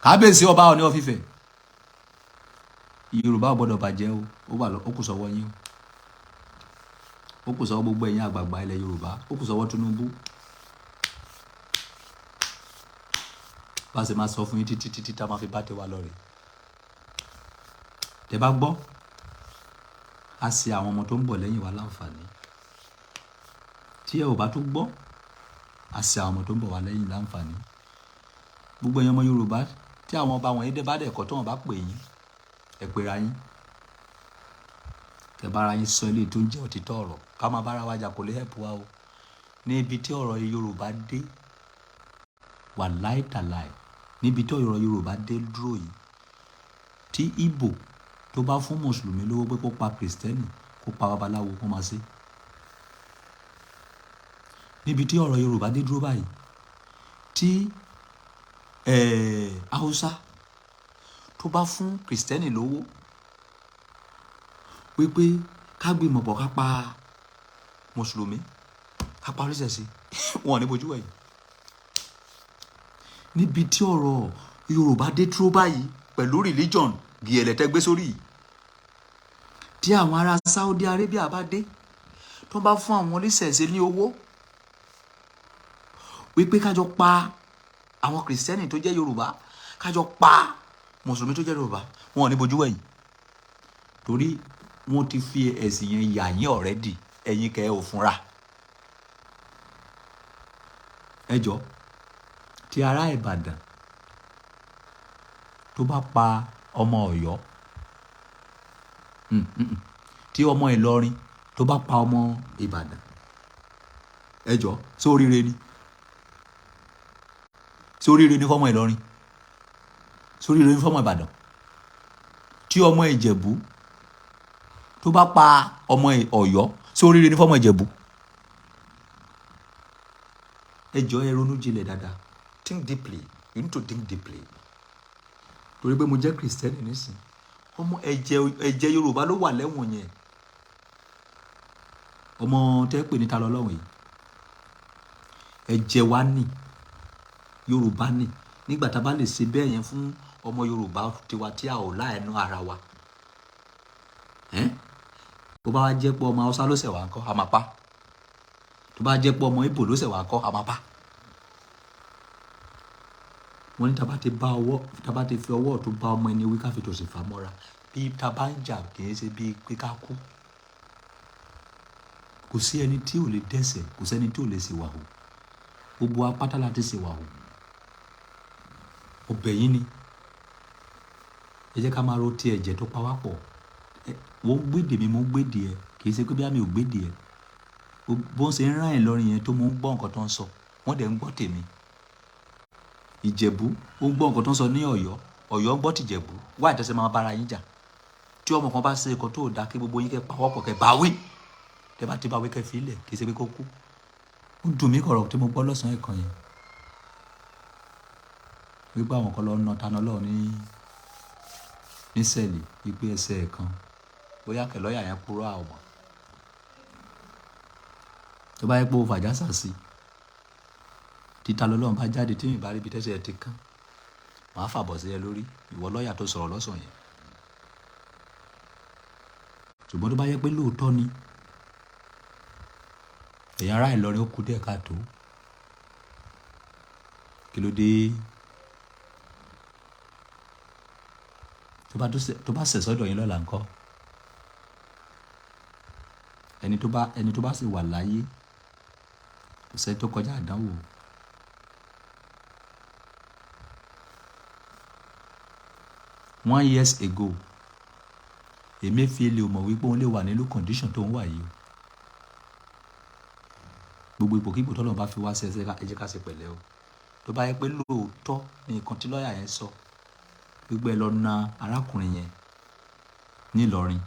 Kábíyèsí ọba Ọọ̀ni of Ifẹ̀, Yorùbá ò gbọ́dọ̀ bàjẹ́ o. Ó wà lọ, ó kù sọ́wọ́ yín o, ó kù sọ́wọ́ gbogbo ẹ̀yin àgbààgbà ilẹ̀ Yorùbá, ó kù sọ́wọ́ Tinubu. Bá a ṣe máa sọ fún yín títí títí tá a máa fi bá tiwa lọ rèé. Tẹ́ bá gbọ́, á ṣe àwọn ọmọ tó ń bọ̀ lẹ́yìn wa láǹfààní. Tí ẹ ò bá tún gbọ́, á ṣe àwọn ọmọ tó ń bọ̀ wá lẹ́yìn láǹfààní. Gbogbo ẹ̀yin ọmọ Yorùbá tí àwọn ọba wọ̀nyí dé bá dẹ̀ kọ́ tí wọ́n bá pè yín, ẹ pera yín. Kẹ bá ara yín sọ eléyìí tó ń jẹ́ òtítọ́ ọ̀rọ̀. Ká máa bára wa jà kò lè help wa o. Níbi tí ọ̀rọ̀ Yorùbá dé, wàláì tàláì, níbi tí ọ̀rọ̀ Yorùbá dé dúró yìí, tí Ìgbò tó bá fún Mùsùlùmí lówó pé kó pa Kìrìsìtẹ́nì, kó pa babaláwo, kó máa ṣe. Níbi tí ọ̀rọ̀ Yorùbá dé dúró báyìí, tí Haúsá tó bá fún Kìrìsìtẹ́nì lówó wípé ká gbìmọ̀ pọ̀ ká pa Mùsùlùmí, ká pa oníṣẹ̀ṣe, wọn ò ní bojú wẹ̀yìn. Níbi tí ọ̀rọ̀ Yorùbá dé dúró báyìí pẹ̀lú religion gìẹ̀lẹ̀tẹ̀ gbé sórí yìí, tí àwọn ará Saudi Arabia bá dé, tó bá fún àwọn oníṣẹ̀ṣe ní owó wípé kájọ pa àwọn Kìrìsìtẹ́nì tó jẹ́ Yorùbá, kájọ pa Mùsùlùmí tó jẹ́ Yorùbá, wọn ò ní bojú wẹ̀yìn, torí wọ́n ti fi ẹ̀sìn yẹn yà yín already. Ẹ̀yin kẹ́ ẹ ò fúnra. Ẹ jọ, tí ará Ìbàdàn tó bá pa ọmọ Ọ̀yọ́, tí ọmọ Ìlọrin tó bá pa ọmọ Ìbàdàn, ẹ jọ, sóríire ni? Sóríire ni fọmọ Ìlọrin? Sóríire ni fọmọ Ìbàdàn? Tí ọmọ Ìjẹ̀bú tó bá pa ọmọ Ọ̀yọ́, sóríire ni fọmọ Ìjẹ̀bú? Ẹ jọ, ẹ ronú jinlẹ̀ dáadáa. Think deeply. You need to think deeply. Torí pé mo jẹ́ Kìrìsìtẹ́nì nísìn, ọmọ ẹ̀jẹ̀ Yorùbá ló wà lẹ́wọ̀n yẹn. Ọmọ tẹ́ pè ní ta lọ́lọ́run yìí, ẹ̀jẹ̀ wa ní Yorùbá ní. Nígbà tá a bá lè ṣe bẹ́ẹ̀ yẹn fún ọmọ Yorùbá tiwa tí a ò láìnú ara wa, bó bá wá jẹ́ pé ọmọ Haúsá ló ṣẹ̀ wá ńkọ́, a máa pa. Tó bá jẹ́ pé ọmọ Ìgbò ló ṣẹ̀ wá ńkọ́, a máa pa. Wọ́n ní tá bá ti bá ọwọ́, tá bá ti fi ọwọ́ ọ̀tún bá ọmọ ẹni wí, ká fi tòsì fà mọ́ra. Bí tá bá ń jà, kì í ṣe bí pé ká kú. Kò sí ẹni tí ò lè dẹ́ṣẹ̀, kò sí ẹni tí ò lè ṣìwà hù. Gbogbo wa pátá la ti ṣìwà hù. Ọbẹ̀ yín ni. Ẹ jẹ́ ká máa ro ti ẹ̀jẹ̀ tó pa wá pọ̀. Mo ń gbédè mi, mo ń gbédè ẹ. Kì í ṣe pé bí mi ò gbédè ẹ. Bó ń ṣe ń rán Ìlọrin yẹn tó, mo ń gbọ́ nǹkan tó ń sọ, wọ́n dẹ̀ ń gbọ́ tèmi. Ìjẹ̀bú ó ń gbọ́ nǹkan tó ń sọ ní Ọ̀yọ́, Ọ̀yọ́ ń gbọ́ tìjẹ̀bú. Wá ìtẹ̀sẹ̀ máa bára yín jà. Tí ọmọ kan bá ṣe nǹkan tó dáa, kí gbogbo yín kẹ́ pawọ́pọ̀ kẹ́ bá wí. Tẹ́ bá ti bá wí, kẹ́ fi ilẹ̀, kì í ṣe pé kó kú. Ó dùn mí kọ̀rọ̀ tí mo gbọ́ lọ́sàn-án ẹ̀kan yẹn wípé àwọn kan lọ na Tani Olohun ní cell, wípé ẹsẹ̀ ẹ̀ kan, bóyá kẹ̀ lọ́ọ̀yà yẹn purọ́ àwọ̀. Tó bá yẹ pé o fàjásà sí, tí Tani Olohun bá jáde, tí mi bá rí ibi tẹ́sẹ̀ ẹ ti kán, màá fàbọ̀ sí ẹ lórí, ìwọ lọ́ọ̀yà tó sọ̀rọ̀ lọ́sàn-án yẹn. Ṣùgbọ́n tó bá yẹ pé lóòótọ́ ni, ẹ̀yin ará Ìlọrin, ó kú díẹ̀ káàtó. Kí ló dé? Tó bá ṣẹ̀ sọ́dọ̀ yín lọ́la ńkọ́? Ẹni tó bá sì wà láyé, kò sẹ́ni tó kọjá àdánwò. 1 years ago, Emefiele ò mọ̀ wípé òun lè wà nílùú condition tó ń wà yìí o. Gbogbo ipòkípò tọ́lọ́run bá fi wá sí, ẹ jẹ́ ká ṣe pẹ̀lẹ́ o. Tó bá yẹ pé lóòótọ́ ni nǹkan tí lọ́ọ̀yà yẹn sọ wípé ẹ lọ na arákùnrin yẹn ní Ìlọrin,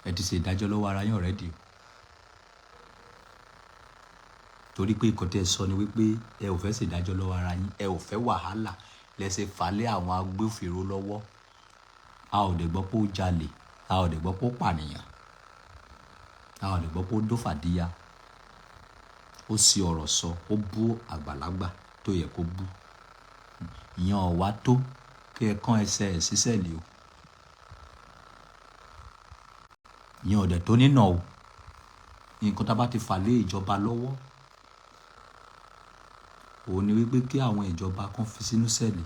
ẹ ti ṣe ìdájọ́ lọ́wọ́ ara yín already o. Torí pé nǹkan tí ẹ sọ ni wípé ẹ ò fẹ́ ṣe ìdájọ́ lọ́wọ́ ara yín, ẹ ò fẹ́ wàhálà, lẹ ṣe fà lé àwọn agbófinró lọ́wọ́. A ò dẹ̀ gbọ́ pé ó jalè, a ò dẹ̀ gbọ́ pé ó pànìyàn, a ò dẹ̀ gbọ́ pé ó dófàdíya. Ó sì ọ̀rọ̀ sọ, ó bú àgbàlagbà tó yẹ kó bú. Ìyẹn ò wá tó kí ẹ kán ẹsẹ̀ ẹ̀ sísẹ̀lì o. Ìyẹn ò dẹ̀ tó nínà o. Nǹkan tá a bá ti fà lé ìjọba lọ́wọ́, òun ni wípé kí àwọn ìjọba kan fi sínú sẹ́ẹ̀lì,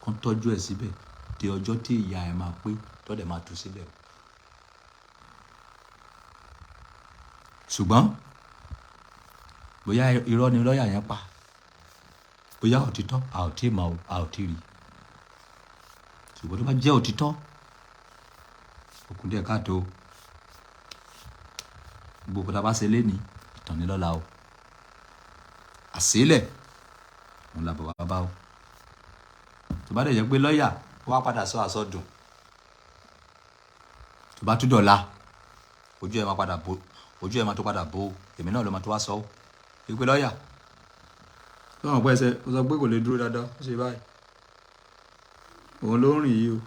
kan tọ́jú ẹ̀ síbẹ̀ di ọjọ́ tí ìyá ẹ̀ máa pé, tó dẹ̀ máa tú sílẹ̀ o. Ṣùgbọ́n bóyá irọ́ ni lọ́ọ̀yà yẹn pa, bóyá òtítọ́, a ò tí ì mọ̀ o, a ò tí ì rí. Ṣùgbọ́n tó bá jẹ́ òtítọ́, ó kù díẹ̀ káàtó. Gbogbo nǹkan tá a bá ṣe lénìí, ìtàn ni lọ́la o. Àṣélẹ̀, òun là bọ̀ wá bá o. Tó bá dẹ̀ jẹ́ pé lọ́ọ̀yà ó wá padà sọ àsọdùn, tó bá tún dọ̀la, ojú ẹ̀ máa padà bò, ojú ẹ̀ máa tó padà bò, èmi náà ló máa tó wá sọ ọ́. Wípé lọ́ọ̀yà, lọ́wọ́n pẹ́ ẹsẹ̀, ó sọ pé kò lè dúró dáadáa, ó ṣe báyìí. Òun ló ń rìn yìí o.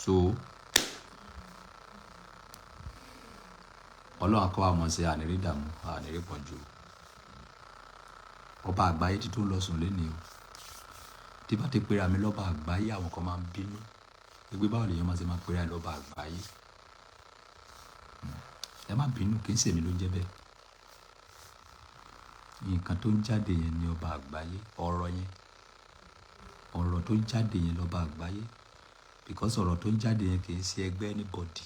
So, Ọlọ́run á kọ́ wa mọ̀ sí àníri ìdààmú, àníri ìpọ́njú. Ọba àgbáyé tí tó ń lọ sùn lénìí o. Tí bá ti pera mi lọ́ba àgbáyé, àwọn kan máa ń bínú. Wípé báwo lèèyàn máa ṣe máa pera ẹ lọ́ba àgbáyé. Ẹ má bínú, kì í ṣe èmi ló ń jẹ́ bẹ́ẹ̀. Nǹkan tó ń jáde yẹn ni ọba àgbáyé, ọ̀rọ̀ yẹn. Ọ̀rọ̀ tó ń jáde yẹn lọ́ba àgbáyé. Because ọ̀rọ̀ tó ń jáde yẹn kì í ṣe ẹgbẹ́ anybody.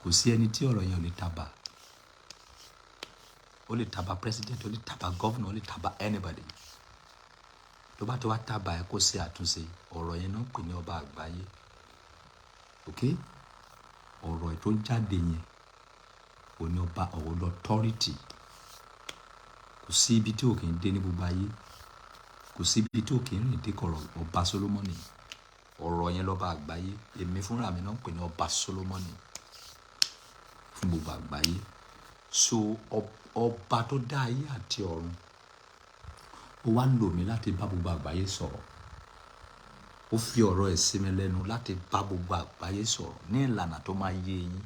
Kò sí ẹni tí ọ̀rọ̀ yẹn ò lè tàbà. Ó lè tàbà president, ó lè tàbà governor, ó lè tàbà anybody. Tó bá ti wá tàbà ẹ kó ṣe àtúnṣe, ọ̀rọ̀ yẹn náà ń pè ní ọba àgbáyé. Okay? Ọ̀rọ̀ tó ń jáde yẹn, òun ni ọba, òun lọ authority. Kò sí ibi tí ò kí ń dé ní gbogbo ayé. Kò sí ibi tí ò kí ń rìn dé kọ̀rọ̀ ọba Solomoni. Ọ̀rọ̀ yẹn lọ́ba àgbáyé. Èmi fúnra mi náà ń pè ní ọba Solomoni fún gbogbo àgbáyé. So ọba tó dá ayé àti ọ̀run, ó wá lò mí láti bá gbogbo àgbáyé sọ̀rọ̀. Ó fi ọ̀rọ̀ ẹ̀ sí mi lẹ́nu láti bá gbogbo àgbáyé sọ̀rọ̀ ní ìlànà tó máa yé yín,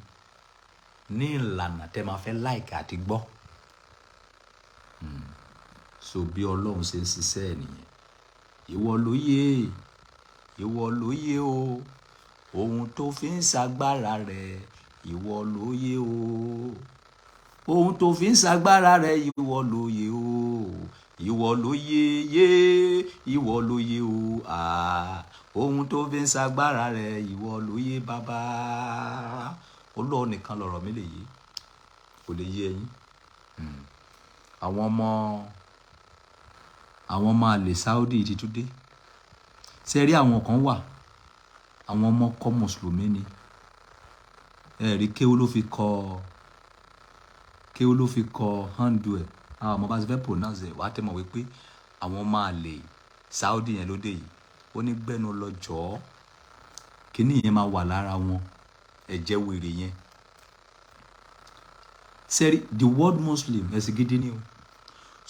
ní ìlànà tẹ́ máa fẹ́ like àti gbọ́. So bí Ọlọ́run ṣe ń ṣiṣẹ́ ẹ̀ nìyẹn. Ìwọ ló yé, ìwọ ló yé o. Ohun tó fi ń ṣagbára rẹ̀, ìwọ ló yé o. Ohun tó fi ń ṣagbára rẹ̀, ìwọ ló yé o. Ìwọ ló yé yé, ìwọ ló yé o. Ohun tó fi ń ṣagbára rẹ̀, ìwọ ló yé baba. Ọlọ́run nìkan lọ̀rọ̀ mi lè yé. Kò lè yé ẹ̀yin. Àwọn ọmọ àlè Saudi ti tún dé. Ṣé ẹ rí àwọn kan wà? Àwọn ọmọ kọ́ Mùsùlùmí ni. Ẹ rí kéwú ló fi kọ, kéwú ló fi kọ handle ẹ̀. Àwọn ọmọ bá ti fẹ́ pronounce ẹ̀, wà á tẹ́ mọ̀ wípé àwọn ọmọ àlè Saudi yẹn ló dé yìí. Ó ní gbẹ́nu lọ jọ̀ọ́. Kíní yẹn máa wà lára wọn. Ẹ̀jẹ̀ wèrè yẹn. Ṣé ẹ rí the word Muslim ẹ̀sìn gidi ni o.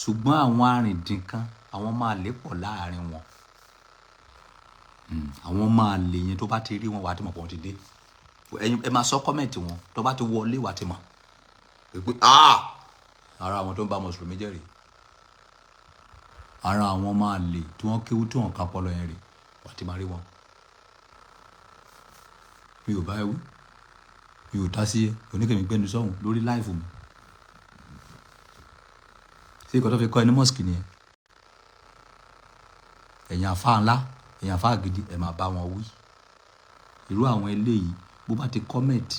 Ṣùgbọ́n àwọn arìndìn kan, àwọn ọmọ àlè pọ̀ láàrin wọn. Àwọn ọmọ àlè yẹn tó bá ti rí wọn, wà á ti mọ̀ pé wọ́n ti dé. Ẹ̀yin ẹ máa sọ comment wọn, tó bá ti wọlé wà á ti mọ̀. Wípé ara àwọn tó ń bá Mùsùlùmí jẹ́ rèé. Ara àwọn ọmọ àlè tí wọ́n kéwú tí wọ́n ka ọpọlọ yẹn rèé, wà á ti máa rí wọn. Mi ò bá ẹ wí, mi ò dá sí ẹ, oníkẹ́mi gbẹ́nu sọ́hùn lórí live mi. Ṣé nǹkan tó fi kọ́ ẹ ní mosque nìyẹn? Ẹ̀yin àfá ńlá, ẹ̀yin àfá gidi, ẹ máa bá wọn wí. Irú àwọn eléyìí, bó bá ti comment,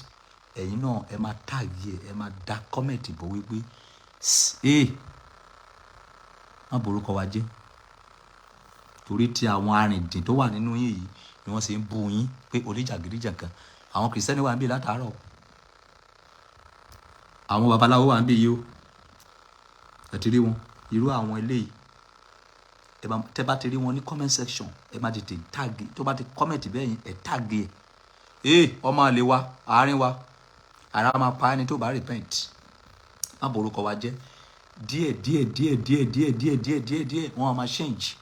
ẹ̀yin náà ẹ máa tag ẹ, ẹ máa dá comment bò wípé, Má borúkọ wa jẹ́. Torí tí àwọn arìndìn tó wà nínú yín yìí ni wọ́n ṣe ń bú yín pé oníjàgídíjàgan. Àwọn Kìrìsìtẹ́nì wà níbí látàárọ̀. Àwọn babaláwo wà níbí yìí o. Ẹ ti rí wọn. Irú àwọn eléyìí. Tẹ́ bá ti rí wọn ní comment section, ẹ má tètè tag. Tó bá ti comment bẹ́ẹ̀ yẹn, ẹ tag ẹ. Ee, ọmọ àlè wa, àárín wa. Ara máa pa ẹni tó bá repent. Má borúkọ wa jẹ́. Díẹ̀ díẹ̀ díẹ̀ díẹ̀ díẹ̀ díẹ̀ díẹ̀ díẹ̀ díẹ̀, wọ́n á máa change.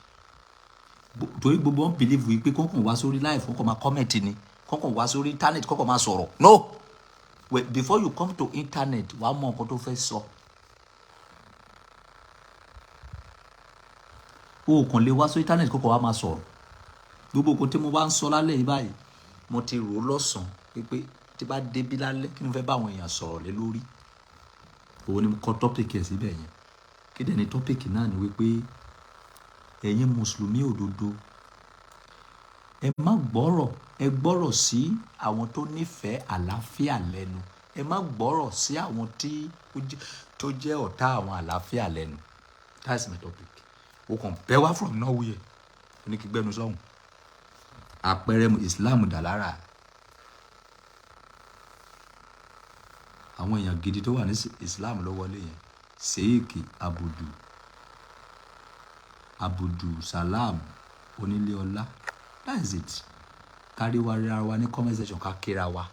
Torí gbogbo wọn believe wípé kọ́kàn wá sórí live, kọ́kàn máa comment ni, kọ́kàn wá sórí internet, kọ́kàn máa sọ̀rọ̀. No! Well, before you come to internet, wàá mọ nǹkan tó fẹ́ sọ. O kàn lè wá sórí internet kọ́kàn wá máa sọ̀rọ̀. Gbogbo nǹkan tí mo bá ń sọ lálẹ́ yìí báyìí, mo ti rò ó lọ́sàn-án pé tí bá débí lálẹ́, kí ni mo fẹ́ bá àwọn èèyàn sọ̀rọ̀ lé lórí. Òun ni mo kọ topic ẹ̀ síbẹ̀ yẹn. Kí dẹ̀ ni topic náà ni wípé ẹ̀yin Mùsùlùmí òdodo, ẹ má gbọ́rọ̀, ẹ gbọ́rọ̀ sí àwọn tó nífẹ̀ẹ́ àlàáfíà lẹ́nu. Ẹ má gbọ́rọ̀ sí àwọn tí tó jẹ́ ọ̀tá àwọn àlàáfíà lẹ́nu. That's my topic. O kàn bẹ́ wá from nowhere. O ní kí gbẹ́nu sọ́hùn. Àpẹẹrẹ Islam dà lára. Àwọn èèyàn gidi tó wà ní Islam ló wọlé yẹn. Sheikh Abudu, Abudu Salam Oníléọlá. That is it. Kárí wa ríra wa ní comment section, ká kíra wa.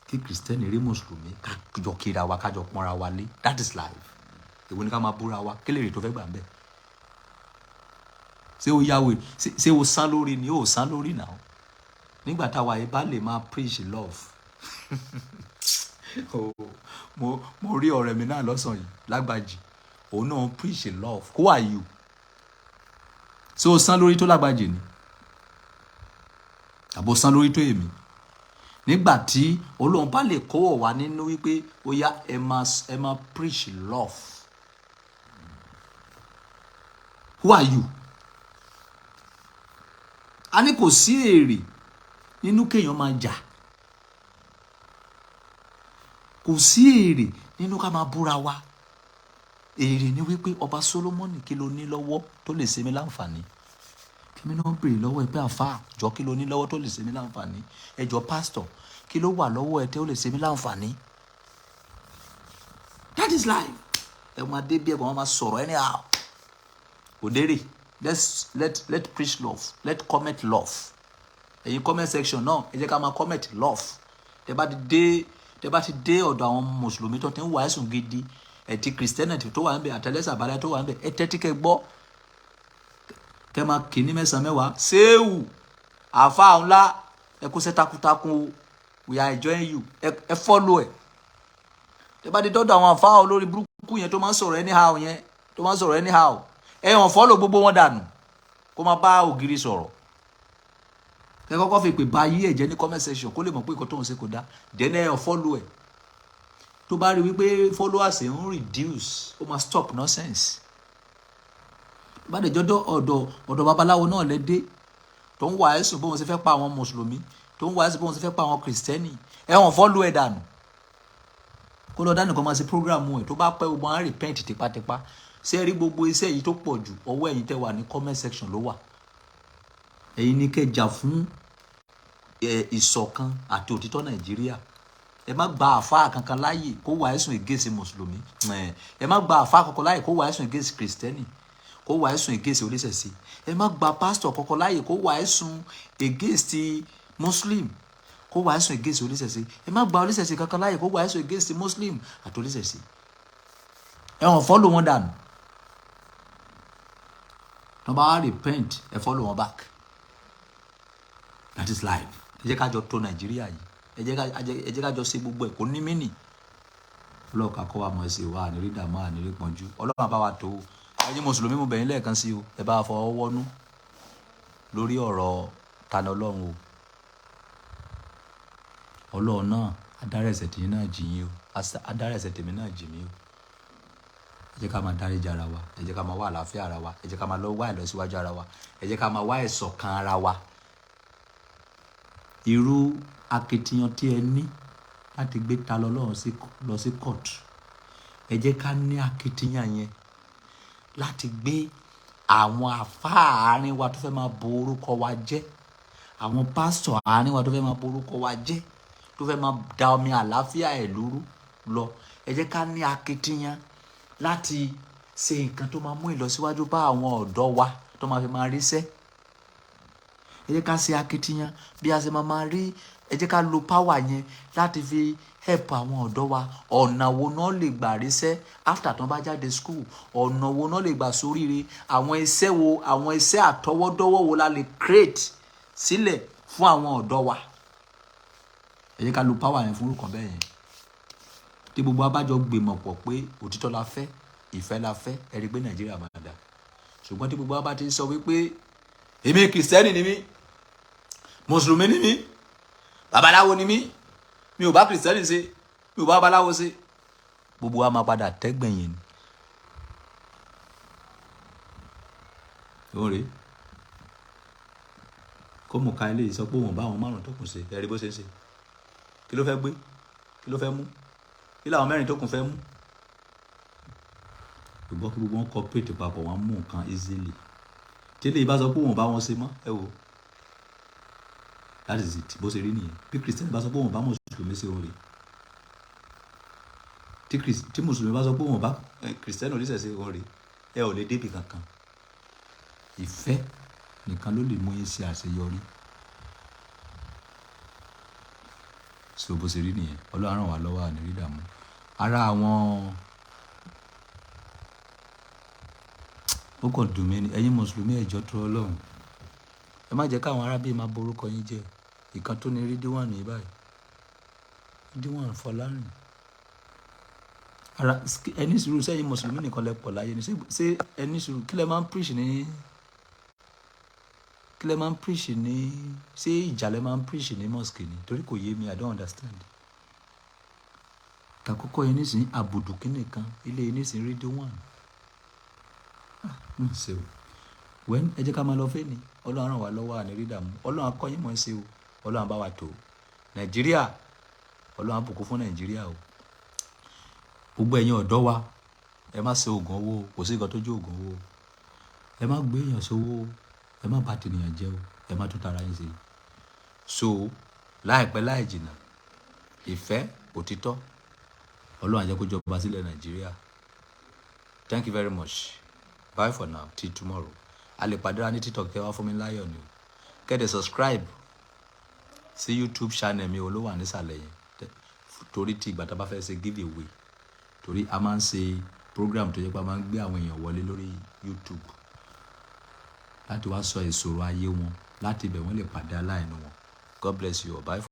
Kí Kristẹni rí Mùsùlùmí, ká jọ kíra wa, ká jọ pọ́nra wa lé. That is life. Èwo ni ká máa búra wa? Kí lèrè tó fẹ́ gbà ń bẹ̀? Ṣé o yá wèrè? Ṣé o sán lórí ni? O ò sán lórí now. Nígbà táwa yìí bá lè máa preach love. Oh, mo rí ọ̀rẹ́ mi náà lọ́sàn-án yìí lágbàjì. Òun náà ń preach love. Who are you? Ṣé o sán lórí tó lágbàjì ni? Àbò sán lórí tó èmi? Nígbà tí Ọlọ́run bá lè kó wọ̀ wá nínú wípé ó yá, ẹ máa preach love. Who are you? A ní kò sí èrè nínú kéèyàn máa jà. Kò sí èrè nínú ká máa búra wa. Èrè ni wípé ọba Solomoni, kí ló ní lọ́wọ́ tó lè ṣe mí láǹfààní? Kí mi náà béèrè lọ́wọ́ ẹ pé, àfáà jọ, kí ló ní lọ́wọ́ tó lè ṣe mí láǹfààní? Ẹ jọ, pásítọ̀, kí ló wà lọ́wọ́ ẹ tó lè ṣe mí láǹfààní? That is life. Ẹ máa dé bí ẹ kàn máa sọ̀rọ̀ anyhow. Òdèrè, let's let let preach love, let comment love. Ẹ̀yin comment section náà, ẹ jẹ́ ká máa comment love. Tẹ́ bá ti dé ọ̀dọ̀ àwọn Mùsùlùmí tó ti ń wàásù gidi, ẹ̀tí Kìrìsìtẹ́nì tó wà níbẹ̀, àtẹlẹ́sà àbálẹ́ tó wà níbẹ̀, ẹ tẹ́tí kẹ́ gbọ́. Kẹ́ máa kì ní mẹ́sàn-án mẹ́wàá. Séwù, àáfàá ńlá, ẹ kú iṣẹ́ takuntakun o. We are enjoying you. Ẹ follow ẹ̀. Tẹ́ bá ti dọ́dọ̀ àwọn àáfàá olórí burúkú yẹn tó máa ń sọ̀rọ̀ anyhow yẹn, tó máa ń sọ̀rọ̀ anyhow, ẹ hàn follow gbogbo wọn dànù. Kó máa bá ògiri sọ̀rọ̀. Kẹ́ kọ́kọ́ fi pè bá ayé ẹ̀ jẹ́ ní comment section, kó lè mọ̀ pé nǹkan tó ń ṣe kò dá. Then ẹ hàn follow ẹ̀. Tó bá rí wípé followers ń reduce, ó máa stop nonsense. Tó bá dẹ̀ jọ́dọ̀ ọ̀dọ̀ babaláwo náà lẹ dé, tó ń wá ẹ̀sùn bóun ṣe fẹ́ pa àwọn Mùsùlùmí, tó ń wá ẹ̀sùn bóun ṣe fẹ́ pa àwọn Kìrìsìtẹ́nì, ẹ hàn follow ẹ̀ dànù. Kó lọ dánìkan máa ṣe program ẹ̀. Tó bá pẹ́, gbogbo wọn á repent tipátipá. Ṣé ẹ rí gbogbo iṣẹ́ yìí tó pọ̀ jù, ọwọ́ ẹ̀yin tẹ́ wà ní comment section ló wà. Ẹ̀yin ní kẹ́ jà fún ìṣọ̀kan àti òtítọ́ Nàìjíríà. Ẹ má gba àfáà kankan láàyè kó wá ẹ̀sùn against Mùsùlùmí. Ẹ má gba àfáà kankan láàyè kó wá ẹ̀sùn against Kìrìsìtẹ́nì, kó wá ẹ̀sùn against oníṣẹ̀ṣe. Ẹ má gba pásítọ̀ kankan láàyè kó wá ẹ̀sùn against Muslim, kó wá ẹ̀sùn against oníṣẹ̀ṣe. Ẹ má gba oníṣẹ̀ṣe kankan láàyè kó wá ẹ̀sùn against Muslim àti oníṣẹ̀ṣe. Ẹ hàn follow wọn dànù. Tó bá wá repent, ẹ follow wọn back. That is life. Ẹ jẹ́ ká jọ tó Nàìjíríà yìí. Ẹ jẹ́ ká jọ ṣe gbogbo ẹ̀ kó ní mínì. Ọlọ́run ká kọ́ wa mọ̀ ẹsẹ̀ wa, ànírí dààmú, ànírí pọ́njú. Ọlọ́run bá wa tó o. Ẹ̀yin Mùsùlùmí, mo bẹ̀ yín lẹ́ẹ̀kan sí o. Ẹ bá wa fọwọ́ wọ́nú lórí ọ̀rọ̀ Tani Ọlọ́run o. Ọlọ́run náà adára ẹ̀ṣẹ̀ tèmi náà jì yín o, adára ẹ̀ṣẹ̀ tèmi náà jì mí o. Ẹ jẹ́ ká máa dáríjì ara wa. Ẹ jẹ́ ká máa wá àlàáfíà ara wa. Ẹ jẹ́ ká máa lọ wá ìlọsíwájú ara wa. Ẹ jẹ́ ká máa wá ìṣọ̀kan ara wa. Irú akitiyan tí ẹ ní láti gbé Ta lọ́lọ́run lọ sí court, ẹ jẹ́ ká ní akitiyan yẹn. Láti gbé àwọn àfáà àárín wa tó fẹ́ máa bo orúkọ wa jẹ́, àwọn pásítọ̀ àárín wa tó fẹ́ máa bo orúkọ wa jẹ́, tó fẹ́ máa da omi àlàáfíà ìlú rú lọ. Ẹ jẹ́ ká ní akitiyan láti ṣe nǹkan tó máa mú ìlọsíwájú bá àwọn ọ̀dọ́ wa tó máa fi máa ríṣẹ́. Ẹ jẹ́ ká ṣe akitiyan bí a ṣe máa máa rí. Ẹ jẹ́ ká lo power yẹn láti fi help àwọn ọ̀dọ́ wa. Ọ̀nà wo náà lè gbà ríṣẹ́ after tán bá jáde school? Ọ̀nà wo náà lè gbà sóríire? Àwọn iṣẹ́ wo, àwọn iṣẹ́ àtọwọ́dọ́wọ́ wo la lè create sílẹ̀ fún àwọn ọ̀dọ́ wa? Ẹ jẹ́ ká lo power yẹn fún orúkọ bẹ́ẹ̀ yẹn. Tí gbogbo wa bá jọ gbìmọ̀ pọ̀ pé òtítọ́ la fẹ́, ìfẹ́ la fẹ́, ẹ rí i pé Nàìjíríà máa dà. Ṣùgbọ́n tí gbogbo wa bá ti sọ wípé èmi Kìrìsìtẹ́nì ni mí, Mùsùlùmí ni mí, babaláwo ni mí, mi ò bá Kìrìsìtẹ́nì ṣe, mi ò bá babaláwo ṣe, gbogbo wa máa padà tẹ́gbẹ̀yìn ni. Òun rèé kó mú ka eléyìí sọ pé òun bá àwọn márùn tó kù ṣe. Ẹ rí bó ṣe ń ṣe. Kí ló fẹ́ gbé? Kí ló fẹ́ mú? Kí làwọn mẹ́rin tó kù fẹ́ mú? Ṣùgbọ́n kí gbogbo wọn cooperate papọ̀, wọn mú nǹkan easily. Tí eléyìí bá sọ pé òun bá wọn ṣe mọ́, ẹ wò, that is it. Bó ṣe rí nìyẹn. Bí Kìrìsìtẹ́nì bá sọ pé òun bá Mùsùlùmí ṣe, òun rèé. Tí Mùsùlùmí bá sọ pé òun bá Kìrìsìtẹ́nì oníṣẹ̀ṣe, òun rèé. Ẹ ò lè débi kankan. Ìfẹ́ nìkan ló lè mú yín ṣe àṣeyọrí. So bó ṣe rí nìyẹn. Ọlọ́run ràn wá lọ́wọ́, àní rí ìdààmú. Ara àwọn ó kàn dùn mí ni. Ẹ̀yin Mùsùlùmí, ẹ jọ̀ọ́ torí Ọlọ́run. Ẹ má jẹ́ káwọn arábí máa borúkọ yín jẹ́. Ìkan tó ní Ridwan yìí báyìí. Ridwan Fọlárìn. Ara ẹni sùúrù, sẹ́yìn Mùsùlùmí nìkan lẹ pọ̀ láyé ni. Ṣé ẹni sùúrù, kí lẹ máa ń preach ní? Kí lẹ máa ń preach ní? Ṣé ìjà lẹ máa ń preach ní mosque ni? Torí kò yé mi, I don't understand. Tàkọ́kọ́ yẹn nísìnyí, àbùdù kí nìkan, ilé yẹn nísìnyí Ridwan. Ah, ń ṣe o. Well, ẹ jẹ́ ká máa lọ fẹ́ ni. Ọlọ́run ràn wá lọ́wọ́, àní rí ìdààmú. Ọlọ́run á kọ́ yín mọ̀ ẹ́ ṣe o. Ọlọ́run á bá wa tò. Nàìjíríà, Ọlọ́run á bùkún fún Nàìjíríà o. Gbogbo ẹ̀yin ọ̀dọ́ wa, ẹ má ṣe ògùn owó o. Kò sí nǹkan tó jẹ́ ògùn owó o. Ẹ má gbé èèyàn sówó o. Ẹ má bà tènìyàn jẹ́ o. Ẹ má tún tara yín ṣe. So láìpẹ́ láì jìnnà, ìfẹ́, òtítọ́, Ọlọ́run á jẹ́ kó jọba sílẹ̀ Nàìjíríà. Thank you very much. Bye for now till tomorrow. A lè pàdé ra ní TikTok, kẹ́ wá fún mi láyọ̀ ni o. Kẹ́ dẹ̀ subscribe sí YouTube channel mi, ló wà nísàlẹ̀ yẹn. Torí tí ìgbà tí a bá fẹ́ ṣe give away, torí a máa ń ṣe program tó jẹ́ pé a máa ń gbé àwọn èèyàn wọlé lórí YouTube láti wá sọ ìṣòro ayé wọn, láti ibẹ̀ wọ́n lè pàdé aláìní wọn. God bless you all. Bye.